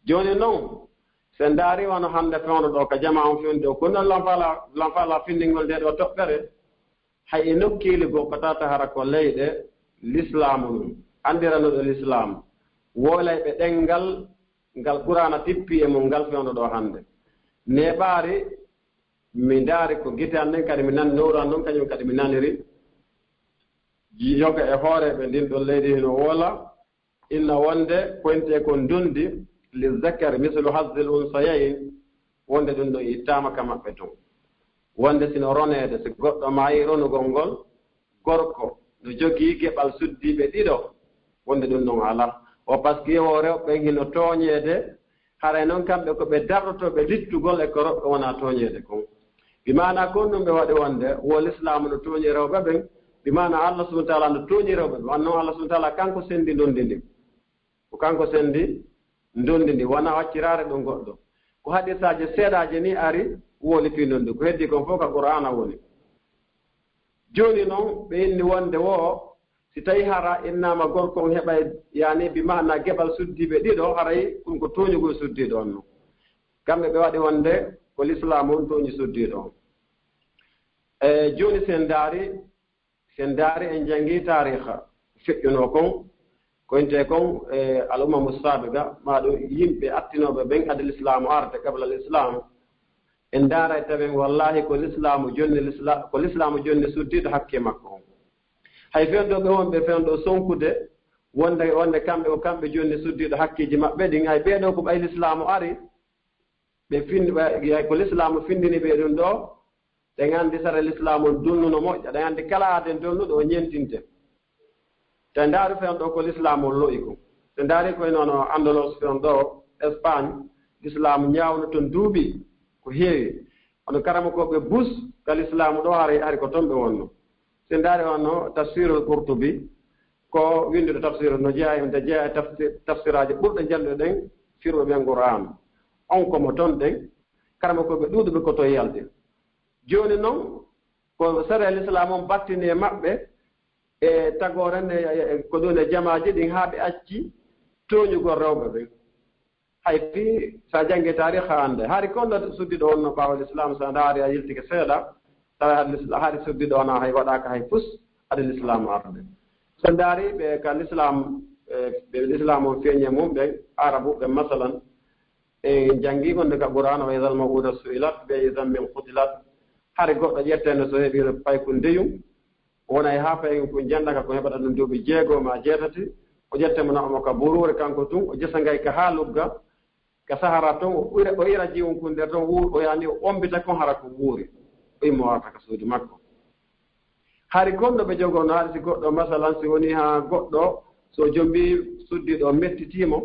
Jooni noon, si en ndaari wano hannde fewndo ɗo ka jamaa on fewndi o, ko non lamfala, lamfala finndingol nde ɗo toɓɓere, hay e nokkiili goo ko tawata hara ko leyɗe lislaamu nun, anndiranoɗe lislaamu, wolayɓe ɗenngal ngal Qur'aana tippi e mum ngal fewndo ɗo hannde. Neeɓaari, mi ndaari ko gite an ɗen kadi mi nan-, nowru an ɗon kañum kadi mi naniri. Yoga e hooreeɓe ndin ɗon leydi hino woola, inna wonde koyntee kon ndondi, lizzakari mislu hazzil unsayayn, wonde ɗum ɗon ittaama ka maɓɓe tun. Wonde sino roneede, si goɗɗo maayi ronugol ngol, gorko no jogii geɓal suddiiɓe ɗiɗo, wonde ɗum ɗon alaa. O, parce que wo rewɓe ɓen hino tooñeede, haray noon kamɓe ko ɓe darrotooɓe littugol e ko rewɓe wonaa tooñeede kon. Bi maanaa kon ɗum ɓe waɗi wonde wo lislaamu no tooñi rewɓe ɓen, bi maanaa Allah subhanahu wa taala no tooñi rewɓe ɓen. Wan noon Allah subhanahu wa taala kanko senndi ndondi ndin. Ko kanko senndi ndondi ndin, wonaa wacciraare ɗum goɗɗo. Ko hadisaaji seeɗaaji ni ari woli fii ndondi. Ko heddi kon fof ka Qur'aana woni. Jooni noon ɓe inni wonde wo, si tawi hara innaama gorko on heɓay, yani, bi maana geɓal suddiiɓe ɗiɗo, haray ɗum ko tooñugol suddiiɗo on non. Kamɓe ɓe waɗi wonde ko lislaamu on tooñi suddiiɗo on. E jooni si en ndaari, si en ndaari en janngi taariha feƴƴunoo kon, ko intee kon, e al umamu saabiga, maa ɗum yimɓe attinooɓe ɓen adi lislaamu arde, qabla al islaam, En ndaaray tawen wallaahi ko lislaamu jonni, lisla-, ko lislaamu jonni suddiiɗo hakke makko on. Hay fewndo ɓe wonɓe fewndo sonkude, wonde, wonde kamɓe ko kamɓe jonni suddiiɗo hakkeeji maɓɓe ɗin, hay ɓee ɗoo ko ɓay lislaamu ari, ɓe findi, ɓay, hay ko lislaamu findini ɓe ɗum ɗoo, ɗen anndi sara lislaamu on dunnuno moƴƴa, ɗen anndi kala aaden donnuɗo o ñentinte. Te ndaari fen ɗoo ko lislaamu on lo'i ko. Te ndaari koye noon Andalos fen ɗoo, Espagne, lislaamu ñaawno ton duuɓi ko heewi. Hono karamokooɓe Bus ka lislaamu ɗoo hari, hari ko ton ɓe wonno. Si ndaari wano Tafsirul Qurtubi, ko winndude tafsir no jeyaa, nde jeyaa e tafsi-, tafsiraaji ɓurɗe janndude ɗen, firɓe ɓen Qur'aan. On ko mo ton ɗen, karamokooɓe ɗuuɗuɓe ko to yalti. Jooni noon, ko sariya lislaamu on battini e maɓɓe, e tagoore nde, e, e, ko ɗum e jamaaji ɗin haa ɓe acci tooñugol rewɓe ɓen. Hay fii, so a janngii taarikh a annday. Hari ko honno suddiiɗo wonno ɓaawo lislaam, so a ndaari a yiltike seeɗa, tawa hari lisla-, hari suddiiɗo wonaa hay waɗaaka hay fus, adi lislaam arde. So ndaari ɓe ka lislaam, e, ɓe lislaam on feeñi e mum ɓen, Arabuɓe masalan, en janngii wonde ka Qur'aana, "Wa idhal maw'udatu su'ilat bi ayyi dhanbin qutilat." Hari goɗɗo ƴetteende so heɓii paykun ndeyun, wona e haa fayin kun jannda ka ko heɓata ɗum duuɓi jeego maa jeetati, o ƴetta mo na omo ka buruure kanko tun, o jesa ngay ka haa lugga, ka sahara ton, o ira, o ira jiwun kun nder ton, wuur-, o yaani o ombita kon hara ko wuuri, o immo warta ka suudu makko. Hari kon no ɓe jogono, hari si goɗɗo, masalan, si woni haa goɗɗo, so jombi suddiiɗo mettitii mo,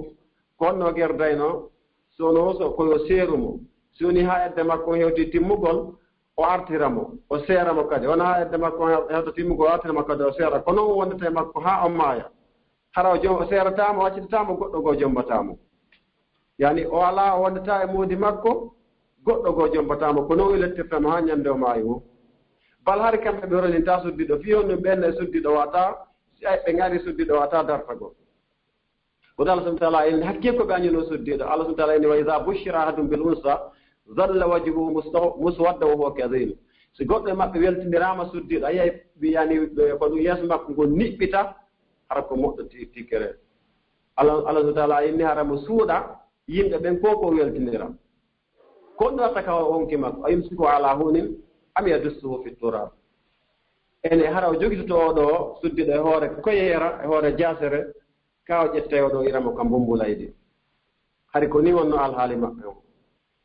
ko honno gerdayno, so no so ko yo seeru mo. Si woni haa edde makko on hewti timmugol, o artira mo, o seera mo kadi. Wona haa edde makko on hewta timmugol, o artira mo kadi, o seera. Ko non wondata e makko haa on maaya. Hara o jom-, o seerataa mo, o accitataa mo, goɗɗo goo jombataa mo. Yaani, o alaa, o wondataa e moodi makko, goɗɗo goo jombataa mo. Ko non o ilettirta mo haa ñande o maayi woo. Bal hari kamɓe ɓe ronintaa suddiiɗo. Fii honɗum ɓen e suddiiɗo wata, si ay ɓe ngari suddiiɗo wata dartagol. Ko ɗum Allah subhanahu wa ta'ala inni, hakkee ko ɓe añuno suddiiɗo. Allah subhanahu wa ta'ala inni, "Wa idha bushira ahaduhum bil unsa, dhalla wajhuhu musda-, muswaddan wa huwa kadhim." Si goɗɗo e maɓɓe weltindiraama suddiiɗo, a yiyay ɓe, yaani, ɓe, ko ɗum yeeso makko ngon niɓɓita, hara ko moƴƴo ti-, tikkere. Allah, Allah subhanahu wa ta'ala inni, hara mo suuɗa, yimɓe ɓen ko ko weltindira. Ko ɗum watta ka o wonki makko, a yumsiku ala hunin, am yadussuhu fi turab. Ene hara o jogitoto o ɗoo suddiiɗo e hoore koyeera, e hoore jaasere, ka o ƴetta o ɗoo ira mo ka mbumbulaydi. Hari ko ni wonno alhaali maɓɓe on.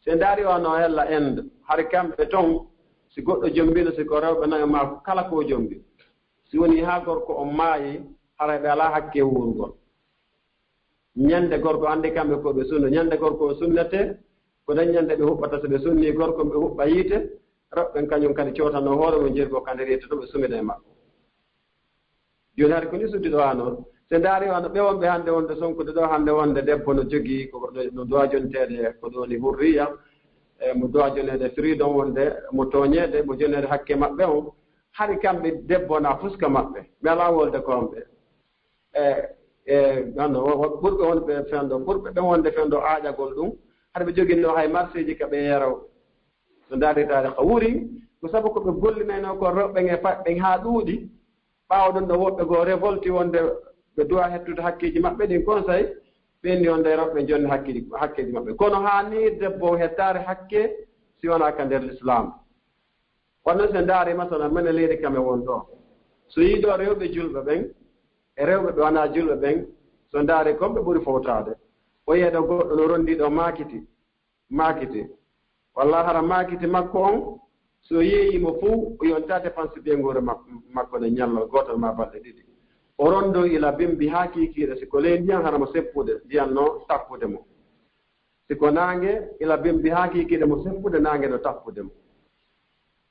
Si ndaari wano hella Inde, hari kamɓe ton, si goɗɗo jombino, si ko rewɓe nayo maa kala ko jombi. Si woni haa gorko on maayi, haray ɓe alaa hakke wuurugol. Ñande gorko, anndi kamɓe ko ɓe sunno. Ñande gorko o sunnete, ko nden ñande ɓe huɓɓata. So ɓe sunni gorko, ɓe huɓɓa yiite, rewɓe ɓen kañum kadi cewtano hoore mum, jirgo ka nder yiite to ɓe sumida e makko. Jooni hari ko ni suddiiɗo wano. Si ndaari wano ɓe wonɓe hannde wonde sonkude ɗoo, hannde wonde debbo no jogii ko no, no duwa jonteede ko ɗo woni hurriya, e mo duwa joneede freedom, wonde mo tooñeede, mo joneede hakke maɓɓe on. Hari kamɓe debbo na fuska maɓɓe. Ɓe alaa wolde ko on ɓe. E, e, non, non, wo-, wo-, ɓurɓe wonɓe fewndo, ɓurɓe ɓen wonde fewndo aaƴagol ɗum, hara ɓe joginno hay marseeji ka ɓe yero. So ndaari taarikh wuuri, ko sabu ko ɓe gollinayno ko rewɓe ɓen e paɗ-, ɓen haa ɗuuɗi. Ɓaawo ɗum ɗo woɓɓe goo révolte wonde ɓe duwa hettude hakkeeji maɓɓe ɗin, kon say ɓe inni on nde rewɓe jonni hakkeeji, hakkeeji maɓɓe. Kono haa ni debbo hettaare hakke si wonaa ka nder Lislaam. Kono si ndaari, masalan, menen leydi kam e won ɗo. So yii ɗo rewɓe julɓe ɓen, e rewɓe ɓe wanaa julɓe ɓen, so ndaari kon ɓe ɓuri fowtaade. O yiya ɗo goɗɗo no ronndi ɗo maakiti, maakiti. Walla hara maakiti makko on, so yeeyii mo fow, o yonta dépense ɓeynguure mak-, makko nde ñallo gootol maa balɗe ɗiɗi. O ronndo ila bimbi haa kiikiiɗe, si ko ley ndiyan hara mo seppude, ndiyan no tappude mo. Si ko naange, ila bimbi haa kiikiiɗe mo seppude, naange no tappude mo.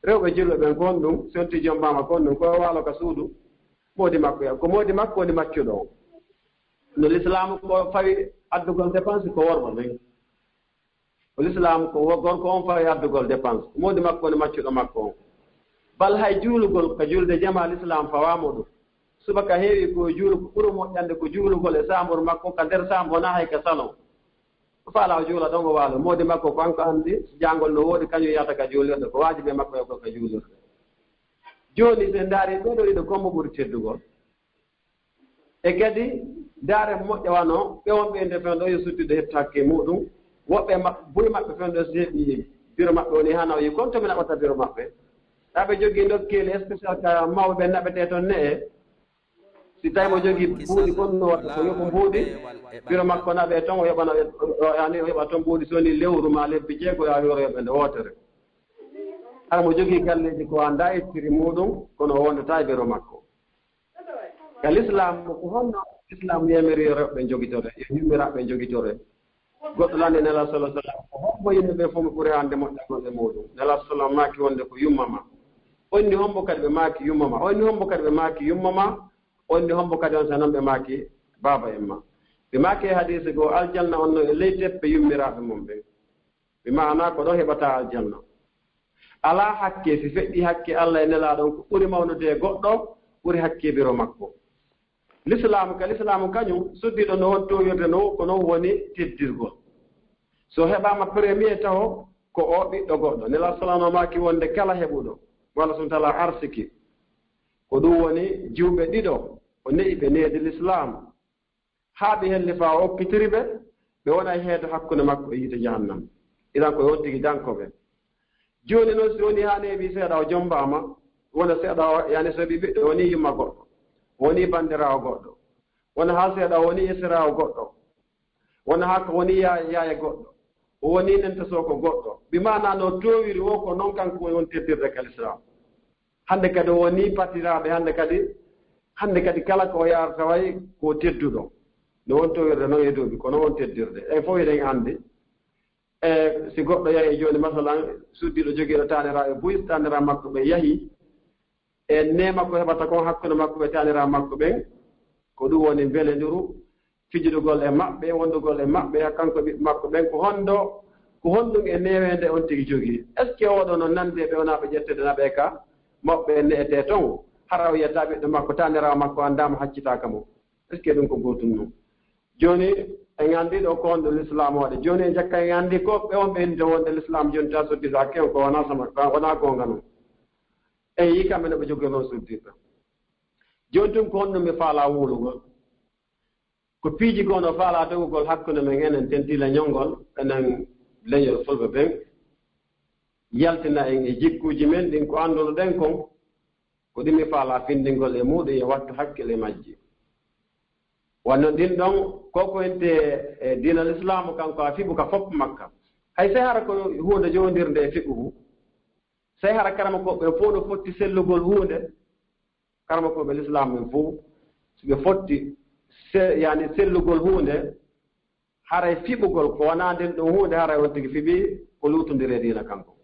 Rewɓe julɓe ɓen kon ɗum, si on tigi jombaama kon ɗum, ko waalo ka suudu, moodi makko ya-, ko moodi makko woni maccuɗo on. No Lislaamu ko fawi addugol dépense ko worɓe ɓen. Ko Lislaamu ko wo-, gorko on fawi addugol dépense. Ko moodi makko woni maccuɗo makko on. Bal hay juulugol ka julde jamaa Lislaam fawaama ɗum. Subaka heewi ko juulu, ko ɓuri moƴƴande ko juulugol e saamburu makko, ka nder saambu wonaa hay ka salon. Ko faala o juula ɗon o waalo. Moodi makko ko kanko anndi, jaangol no woodi, kañum yahata ka juulirde. Ko waajibi e makko yoga ka juulirde. Jooni, si en ndaari ɓee ɗoo ɗiɗo, ko mo ɓuri teddugol? E kadi, ndaare moƴƴa wano, ɓe wonɓe e nder fewndo yo suddiiɗo hettu hakke muɗum. Woɓɓe ma-, buy maɓɓe fewndo si heɓi Biro maɓɓe woni hano yi kon to mi naɓata biro maɓɓe. Aɓe jogii nokkeeli spécial ka mawɓe naɓetee toon ne e. Si tawi mo jogii mbuuɗi kon no waɗa ko yoɓo mbuuɗi. Biro makko naɓee toon o yoɓana, yani o yoɓa toon mbuuɗi so woni lewru ma lebbi jeego ya horo yoɓe nde wootere. Hara mo jogii galleeji ko anndaa ittiri muuɗum kono o wondataa e biro makko. Ka lislaam ko honno lislaam yamiri yo rewɓe njogitore, yo yummiraaɓe njogitore? Goɗɗo lanndi Nelaaɗo sallallaahu alayhi wa sallam, ko hombo yimɓe ɓe fof mi ɓuri hannde moƴƴagol e muuɗum? Nelaaɗo sallam maaki wonde ko yumma ma. Onni hombo kadi ɓe maaki yumma ma? Onni hombo kadi ɓe maaki yumma ma? Onni hombo kadi on sanan ɓe maaki baaba en ma? Ɓe maaki e hadiise goo, aljanna on no e ley teppe yummiraaɓe mum ɓen. Bi maanaa ko ɗon heɓata aljanna. Alaa hakke si feƴƴi hakke Alla e Nelaaɗo on ko ɓuri mawnude e goɗɗo, ɓuri hakke biro makko. Lislaamu ka lislaamu kañum suddiiɗo no won towirde no ko non woni teddirgol. So heɓaama premier taho ko o ɓiɗɗo goɗɗo. Nelaaɗo sallallahu alayhi wa sallam maaki wonde kala heɓuɗo walla sum tala arsiki ko ɗum woni jiwɓe ɗiɗo o ne'i ɓe needi lislaam. Haa ɓe helli faa o okkitiri ɓe, ɓe wona e heedo hakkunde makko e yiite jahannam. Idan ko on tigi danko ɓe. Jooni noon si woni haa neeɓi seeɗa o jombaama, wona seeɗa o yani so ɓi ɓiɗɗo woni yumma goɗɗo, woni banndiraawo goɗɗo, wona haa seeɗa o woni esiraawo goɗɗo, wona haa ko woni yaaya yaaya goɗɗo, o woni nenta sooko goɗɗo. Bi maanaa no toowiri o ko noon kanko woni on teddirde ka lislaam. Hannde kadi o woni patiraaɓe hannde kadi hannde kadi kala ko o yaarata way ko tedduɗo. No won towirde noon e duuɓi kono won teddirde en fof eɗen anndi. E si goɗɗo yahi jooni masalan suddiiɗo jogiiɗo taaniraaɓe buy taaniraaɓe makko ɓe yahi e neema ko heɓata kon hakkunde makko ɓe taaniraaɓe makko ɓen ko ɗum woni mbelenduru fijidugol e maɓɓe wondugol e maɓɓe kanko e ɓiɓɓe makko ɓen ko honɗo ko honɗum e neweende on tigi jogii? Est ce que oɗo no nandi e ɓe wonaa ɓe ƴetteede naɓe ka mawɓe en ne'etee ton hara o yiyata ɓiɗɗo makko taaniraawo makko anndaama haccitaaka mo? Est ce que ɗum ko gootum non? Jooni en anndi ɗo ko honɗo lislaam waɗi jooni en jakka en anndi ko ɓe on ɓe inde wonde lislaam jooni ta soddidaaki on ko wonaa sama wonaa goonga non. En yii kamɓe no ɓe jogirnoo suddiiɓe. Jooni tun ko honɗum mi faalaa wuulugol? Ko piiji goo no faalaa dogugol hakkunde men enen tentiila ñonngol enen leñol fulɓe ɓen, yaltina en e jikkuuji men ɗin ko anndunoɗen kon, ko ɗi mi faalaa findingol e muuɗum e wattu hakkil e majji. Wanno ndin ɗon ko ko ente e diinal islaamu kanko a fiɓu ka fopp makka. Hay sey hara ko huunde jowndirnde e fiɓugu, sey hara karamokooɓe ɓen fof no fotti sellugol huunde, karamokooɓe lislaam men fof si ɓe fotti yani sellugol huunde haray fiɓugol ko wonaa nden ɗum huunde haray on tigi fiɓi ko luutondire diina kanko.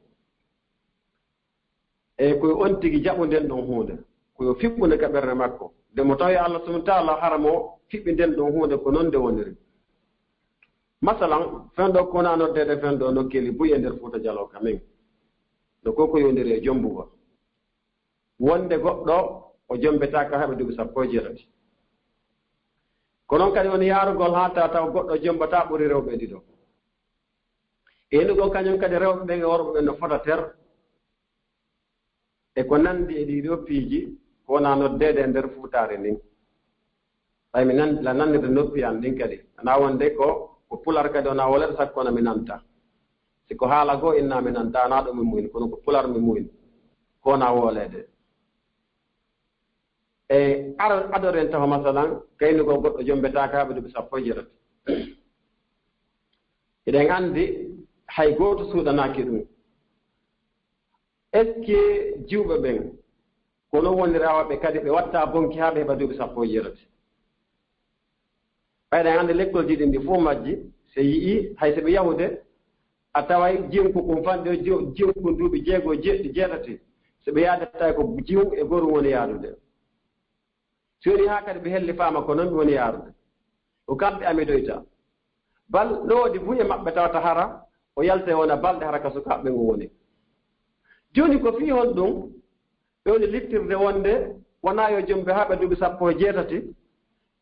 Eyi koye on tigi jaɓu nden ɗum huunde koyo fiɓɓunde ka ɓernde makko nde mo tawi allah subhanahu taala hara mo fiɓɓi nden ɗum huunde ko noon nde woniri. Masalan, fenɗo ko wonaa noddeede fenɗo nokkeeli buy e nder fuuta jaloo ka min no ko ko yowndiri e jombugol wonde goɗɗo o jombetaaka haɓe duuɓi sappo e jeetati. Ko noon kadi woni yaarugol haa tawa taw goɗɗo jombataa ɓuri rewɓe ɗiɗo. Enugol kañum kadi rewɓe ɓen e worɓe ɓen no fota ter e ko nanndi e ɗii ɗoo piiji ko wonaa noddeede e nder fuutaare ndin. Ɓay mi nan la nannirde noppi an ɗin kadi anaa wonde ko ko pular kadi wonaa wolere sakko na mi nanta. Si ko haala goo inna mi nanta anaa ɗo mi muyn kono ko pular mi muyn ko wonaa wooleede. E adoren taho masalan kaynugol goɗɗo jombetaaka ɓe duuɓi sappo e jeetati. Eɗen anndi hay gooto suuɗanaaki ɗum. Est ce que jiwɓe ɓen kono wonira waɓɓe kadi ɓe watta bonki haa ɓe heɓa duuɓi sappo e jeetati? Ɓayɗa en anndi lekkolji ɗin ɗi fof majji so yi'i hay so ɓe yahude a taway jiwku kun fanɗi o jiwku duuɓi jeego jeeɗɗi jeetati so ɓe yaadattay ko jiw e gorum woni yaadude. Si woni haa kadi ɓe hellifaama ko noon ɓe woni yaarude ko kamɓe amidoyta. Bal no woodi buy e maɓɓe tawata hara o yalta e wona balɗe hara ka sukaaɓe ɓe ngon woni. Jooni ko fii honɗum ɓe woni littirde wonde wonaa yo jombe haa ɓe duuɓi sappo e jeetati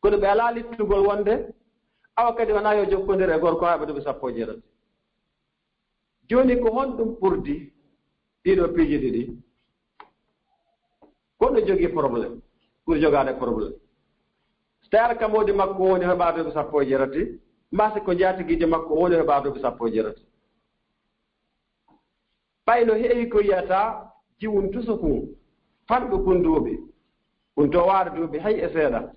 kono ɓe alaa littugol wonde awa kadi wonaa yo jokkondir e gorko haa ɓe duuɓi sappo e jeetati. Jooni ko honɗum ɓurdi ɗiɗo piiji ɗiɗi? Kono jogii problème ɓuri jogaade problème. So tawi ara kamoodi makko woni heɓa duuɓi sappo e jeetati mbasi ko njaatigiijo makko woni heɓa duuɓi sappo e jeetati. Ɓay no heewi ko yiyata jiwun tusukun, fanɗukun duuɓi, kun to waare duuɓi hay e seeɗa.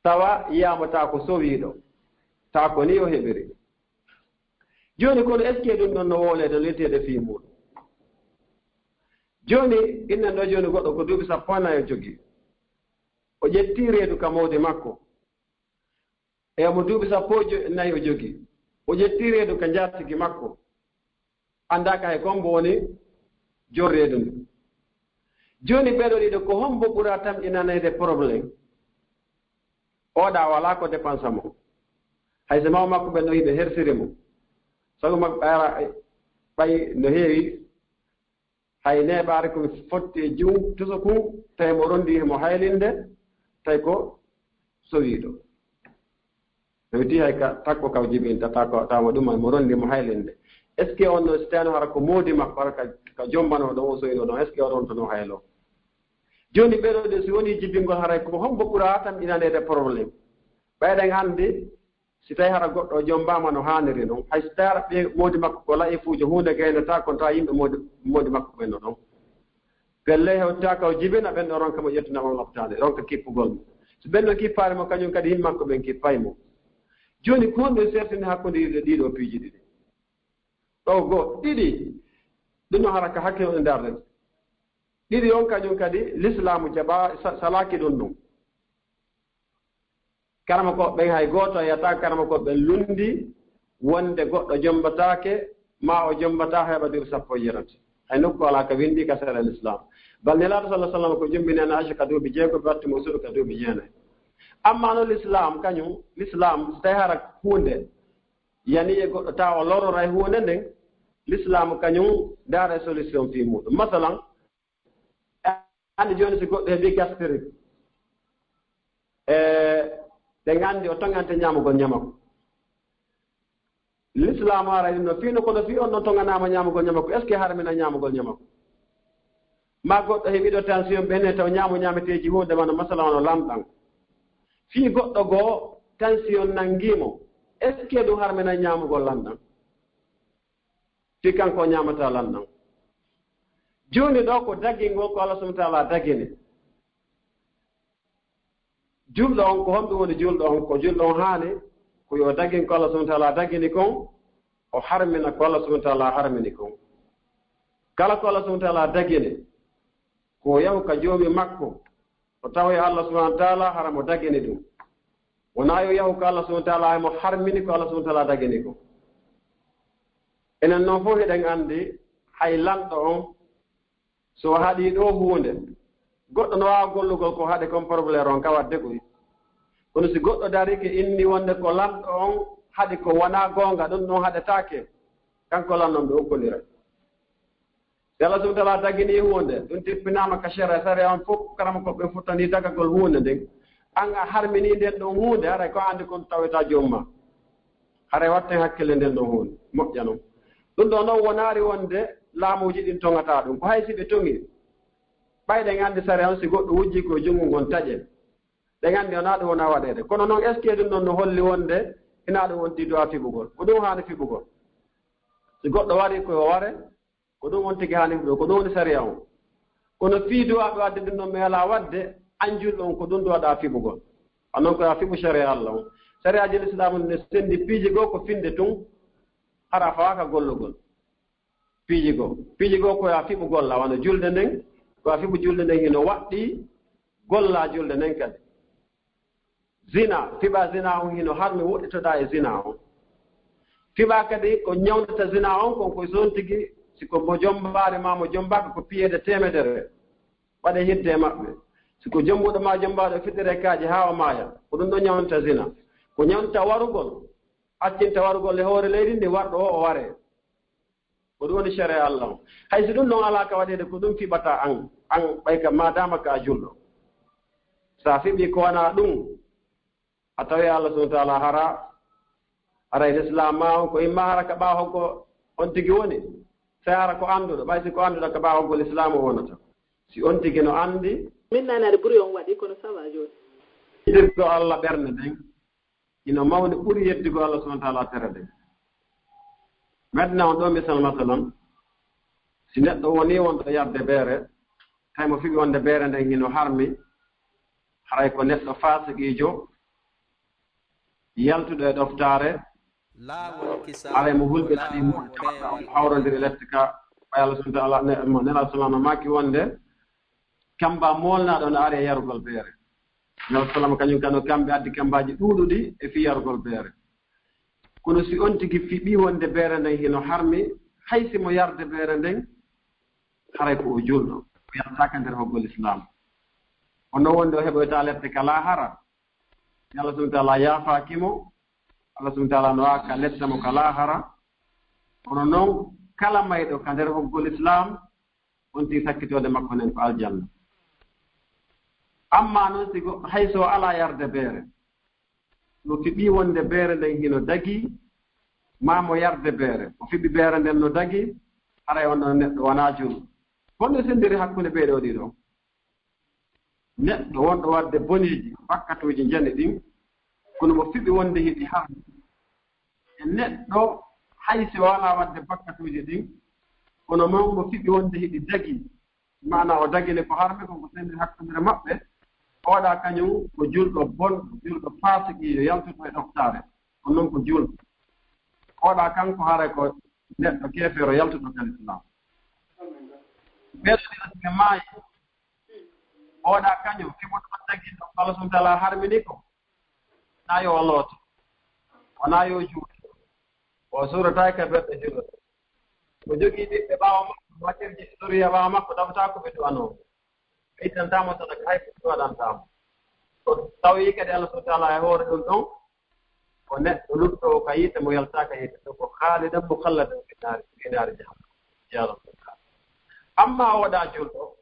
Tawa yiyaama taa ko sowiiɗo, taa ko ni o heɓiri. Jooni kono, est-ce que ɗum ɗon no wooleede, no yetteede fii muuɗum? Jooni, innen ɗo jooni goɗɗo ko duuɓi sappo e nayi o jogii. O ƴetti reedu ka mawdi makko. E mo duuɓi sappo e jo-, nayi o jogii. O ƴetti reedu ka njaatigi makko. Anndaaka hay ko hombo woni jom reedu ndun. Jooni ɓee ɗoo ɗiɗo, ko hombo ɓura tamƴinaneede problème? Oɗa walaa ko dépensa mo. Hay so mawɓe makko ɓen no hiɓe hersiri mo. Sago makko ɓayra, ɓay no heewi. Hay neeɓaare ko fotti e jum tuso kun, tawi mo rondi mo haylinde, tawi ko sowiiɗo. Ɓe witi hay ka takko kaw jibinta, ta ko, tawa mo ɗum mo rondi mo haylinde. Est-ce que on no, si tawi no hara ko moodi makko, hara ka, ka jombano ɗon, o soyino ɗon, est-ce que o rontono haylo? Jooni ɓeɗo de, si woni jibingol, haray ko hombo ɓura tamƴinaneede problème? Ɓayɗen anndi, si tawi hara goɗɗo o jombaama no haaniri non, hay si tawi hara ɓe moodi makko ko la'ifuujo, huunde gaynata kon, tawa yimɓe moodi, moodi makko ɓen no ɗon. Pelle hewtaaka o jibina ɓen ɗo, ronka mo ƴettina mo loptaade, ronka kippugol mo. So ɓen ɗo kippaali mo, kañum kadi yimɓe makko ɓen kippay mo. Jooni ko honɗum sertini hakkunde ɗiɗo, ɗiɗo piiji ɗiɗi? Ɗo go, ɗiɗi, ɗum no hara ka hakkilde nder ɗen. Ɗiɗi on kañum kadi, lislaamu jaɓa, sa-, salaaki ɗum ɗum. Karamokooɓe ɓen hay gooto a yiyata karamokooɓe ɓen lunndi wonde goɗɗo jombataake, maa o jombataa heɓa duuɓi sappo e jeetati. Hay nokku alaa ka winndi ka sariya lislaam. Bal Nelaaɗo sallallaahu alayhi wa sallam ko jombini en Aysha ka duuɓi jeego, ɓe watti mo suudu ka duuɓi jeenayi. Amma no lislaam kañum, lislaam si tawi hara huunde yani e goɗɗo tawa o lororay huunde nden, lislaam kañum ndaara solution fii muuɗum. Masalan, anndi jooni si goɗɗo heɓi gastrique, e, ɓe nganndi o toŋante ñaamugol ñamaku. Lislaam haray ɗum no fii no, kono fii on ɗon toŋanaama ñaamugol ñamaku, est-ce que harmina ñaamugol ñamaku? Ma goɗɗo heɓiiɗo tension ɓe ne taw ñaamo ñaameteeji huunde wano masala wano lanɗan. Fii goɗɗo goo tension nangii mo, est-ce que ɗum harmina ñaamugol lanɗan? Fii kanko o ñaamataa lanɗan. Jooni ɗo ko dagingol ko Allah subhanahu wa ta'ala dagini. Julɗo on, ko honɗum woni julɗo on? Ko julɗo on haani ko yo dagin ko Allah subhanahu wa ta'ala dagini kon, o harmina ko Allah subhanahu wa ta'ala harmini kon. Kala ko Allah subhanahu wa ta'ala dagini, ko yahu ka joomi makko, o tawi Allah subhanahu wa ta'ala hara mo dagini ɗum. Wonaa yo yahu ka Allah subhanahu wa ta'ala hay mo harmini ko Allah subhanahu wa ta'ala dagini kon. Enen non fof hiɗen anndi hay lanɗo on, so o haɗii ɗo huunde, goɗɗo no waawa gollugol ko haɗi kon, problème on ka waɗde koy. Kono si goɗɗo darike inni wonde ko lanɗo on haɗi ko wonaa goonga, ɗum ɗon haɗetaake, kanko lanɗo on ɓe okkondiray. Si Allah subhanahu wa ta'ala dagini huunde, ɗum tippinaama ka sharia, sharia on fof, karamokooɓe ɓen fottani dagagol huunde nden. An a harmini nden ɗon huunde, haray ko anndi kon taweta joom ma. Haray watten hakkille nden ɗon huunde. Moƴƴa non. Ɗum ɗo non wonaari wonde laamuuji ɗin toŋata ɗum. Ko hay si ɓe toŋi, ɓay ɗen anndi sharia on si goɗɗo wujji ko junngo ngon taƴe. Ɗen anndi wonaa ɗum wona waɗeede. Kono non, est-ce que ɗum ɗon no holli wonde hinaa ɗum wonti du'a fiɓugol? Ko ɗum haani fiɓugol. Si goɗɗo wari ko yo ware, ko ɗum on tigi haani ɗo, ko ɗum woni sariya on. Kono fii du'a ɓe wadde ɗum ɗon mi alaa wadde, an julɗo on ko ɗum du'a ɗa fiɓugol. A non ko a fiɓu sariya Allah on. Sariyaaji Lislaam ne senndi piiji goo ko finde tun, hara fawaaka gollugol. Piiji goo. Piiji goo ko a fiɓu golla, wano julde nden, ko a fiɓu julde nden hino waɗɗi golla julde nden kadi. Zina, fiɓa zina on hino harmi, woɗɗitoɗa e zina on. Fiɓa kadi ko ñawnata zina on kon, ko son tigi, si ko mo jombaari ma mo jombaaka ko piyeede teemedere, waɗe hidde e maɓɓe. Si ko jombuɗo ma jombaaɗo, fiɗɗere kaaƴe haa o maaya, ko ɗum ɗo ñawnata zina. Ko ñawnata warugol, accinta warugol e hoore leydi ndi, warɗo o, o waree. Ko ɗum woni sariya Allah on. Hay si ɗum ɗon alaa ka waɗeede, ko ɗum fiɓata an, an ɓay ka, maadaama ka a julɗo. Sa fiɓi ko wanaa ɗum, a tawi Allah subhanahu wa ta'ala hara, haray lislaam ma on ko imma hara ka ɓaawo ko on tigi woni, sey hara ko annduɗo, ɓay si ko annduɗo ka ɓaawo ko lislaam o wonata. Si on tigi no anndi. Min nanaade buri on waɗi, kono ça va jooni. Yidde ko Allah ɓernde nden. Ina mawni ɓuri yeddugo Allah subhanahu wa ta'ala tere ɗen. Mi waɗana on ɗo misal, masalan, Si neɗɗo woni wonɗo yarde beere, tawi mo fiɓi wonde beere nden hino harmi, haray ko neɗɗo faasiqiijo, yaltuɗo e ɗoftaare, haray mo hulɓinani mo, hawrondiri lette ka, ɓay Allah subhanahu wa ta'ala, ne-, mo Nelaaɗo sallallahu alaihi wasallam maaki wonde, kamba moolnaaɗo no ari e yarugol beere. Nelaaɗo sallallahu alaihi wasallam kañum kano kambe addi kambaaji ɗuuɗuɗi e fii yarugol beere. Kono si on tigi fiɓi wonde beere nden hino harmi, hay si mo yarde beere nden, haray ko o julɗo, o yaltaaka nder hoggol Islaam. Kono wonde o heɓoyta lette ka laahara, Allah subhanahu wa ta'ala yaafaaki mo, Allah subhanahu wa ta'ala no waaka letta mo ka laahara. Kono non, kala mayɗo ka nder hoggol Islaam, on tigi sakkitoode makko nden ko aljanna. Amma non si goɗɗo hay so alaa yarde beere, no fiɓi wonde beere nden hino dagi, maa mo yarde beere, o fiɓi beere nden no dagi, haray on ɗon neɗɗo wanaa julɗo. Honno senndiri hakkunde ɓee ɗoo ɗiɗo? Neɗɗo wonɗo waɗde boneeji, bakkatuuji njani ɗin, kono mo fiɓi wonde hiɗi harmi. E neɗɗo, hay si o alaa waɗde bakkatuuji ɗin, kono mo, mo fiɓi wonde hiɗi dagi, maana o dagini ko harmi kon, ko senndi hakkunde maɓɓe, oɗa kañum ko julɗo bonɗo, julɗo faasiqiijo, yaltuɗo e ɗoftaare, on non ko julɗo. Oɗa kanko haray ko neɗɗo keefeero yaltuɗo ka Lislaam. Ɓeeɗo ɗiɗo si ɓe maayi, oɗa kañum, fiɓuɗo on dagi ɗo, Allah subhanahu wa ta'ala harmini ko, na yo o looto, wona yo o juuto. O suurataake ka ɓerɗe julɓe. O jogii ɓiɓɓe ɓaawo makko, wakkirji zuriya ɓaawo makko, ɗaɓɓata ko ɓe du'anoo. Ɓe ittantaa mo sadaka, hay ko ɓe waɗantaa mo. So tawii kadi Allah subhanahu wa ta'ala e hoore ɗum ɗon, ko neɗɗo luttoowo ka yiite mo yaltaaka yiite, ɗo ko khaalidan mukhalladan fi naari, fi naari jahannam. Yaa Rabbi. Amma oɗa julɗo,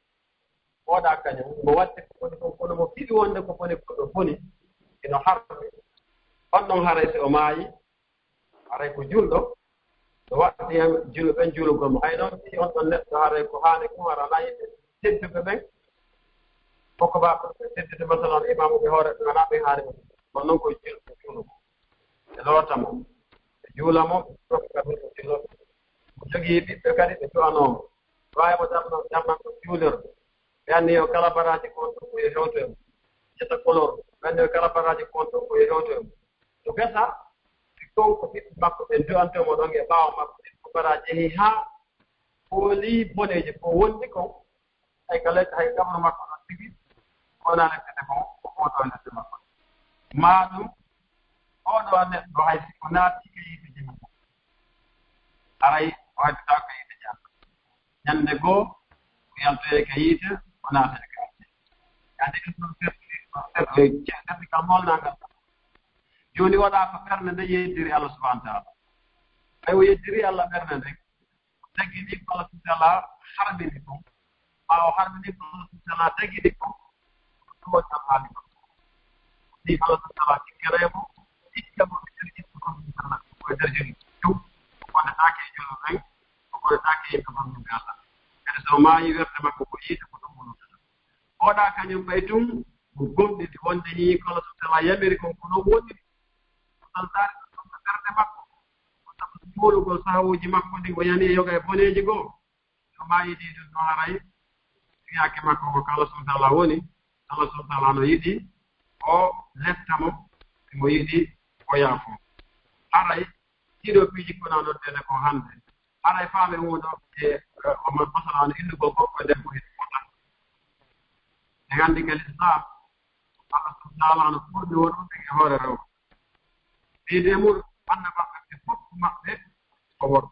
oɗa kañum, mo waɗde ko boni kon, kono mo fiɗi wonde ko boni, ko ɗo boni, ino harmi. On ɗon haray si o maayi, haray ko julɗo, no waɗɗi hen julɓe ɓen juulugol mo. Hay noon, si on ɗon neɗɗo, haray ko haani ko haray alaa yimɓe tedduɓe ɓen, ko ko ba teddude, masalan, imaamu ɓe hoore, alaa ɓe haani mo. Kono noon ko julɓe juulugo. Ɓe loota mo, ɓe juula mo, ɓe jokka mo, ɓe juula mo. Mo jogii ɓiɓɓe kadi, ɓe du'anoo mo. Ɓaawo mo darno, darnan ko juulirde. Ɓe anni yo kala baraaji ko on ɗon ko yo hewto e mum. Ƴetta kolor. Ɓe anni yo kala baraaji ko on ɗon ko yo hewto e mum. To gasa, si kon ko ɓiɓɓe makko ɓen du'anto mo ɗon e ɓaawo makko, ɗin ko baraaji yehi haa fooli boneeji ko wondi kon, hay ka lette, hay kabru makko ɗon tigi, wona lette ɗe kon, ko foto e lette makko. Maa ɗum, oo ɗoo neɗɗo hay si o naati ka yiite jahannama, haray o heddotaako ka yiite jahannama. Ñande goo, o yaltoyay ka yiite, o naatay ka yiite. Yaani, ɗum ɗon serti, ɗum serti, serti ka molnaangal. Jooni, oɗa ko ɓernde nde yeddiri Allah subhanahu wa ta'ala. Ɓay o yeddiri Allah ɓernde nden, o dagini ko Allah subhanahu wa ta'ala harmini kon. Ɓaawo harmini ko Allah subhanahu wa ta'ala dagini kon, ko ɗum woni alhaali makko. Ni Allah subhanahu wa ta'ala tikkere mo, tikka mo e nder yimɓe kon, ko e nder julɓe. Ɗum, o bonataake e julɓe ɓen, o bonataake e yimɓe kon yimɓe Allah. Kadi so maayi werte makko ko yiite ko ɗum wonata. Oɗa kañum ɓay tun, mo gomɗini wonde ni ko Allah subhanahu wa ta'ala yamiri kon ko non woni. Ko saltaare ɗum ko ɓernde makko. Ko sabu juulugol sahawuuji makko ɗin o yani e yoga e boneeji goo. Yo maayi ɗi ɗum no haray. Fiyaake makko ko ka Allah subhanahu wa ta'ala woni. Allah subhanahu wa ta'ala no yiɗi o letta mo, mo yiɗi o yaafo. Haray ɗiɗo piiji ko na noddeede ko hannde. Haray faame huundo e, e, o ma-, masala on innugol gorko e debbo e fota. En anndi ka Lislaam, Allah subhanahu wa ta'ala no ɓurni worɓe e hoore rewɓe. Ɓeyde mum, annabaaɓe ɓe fof maɓɓe ko worɓe.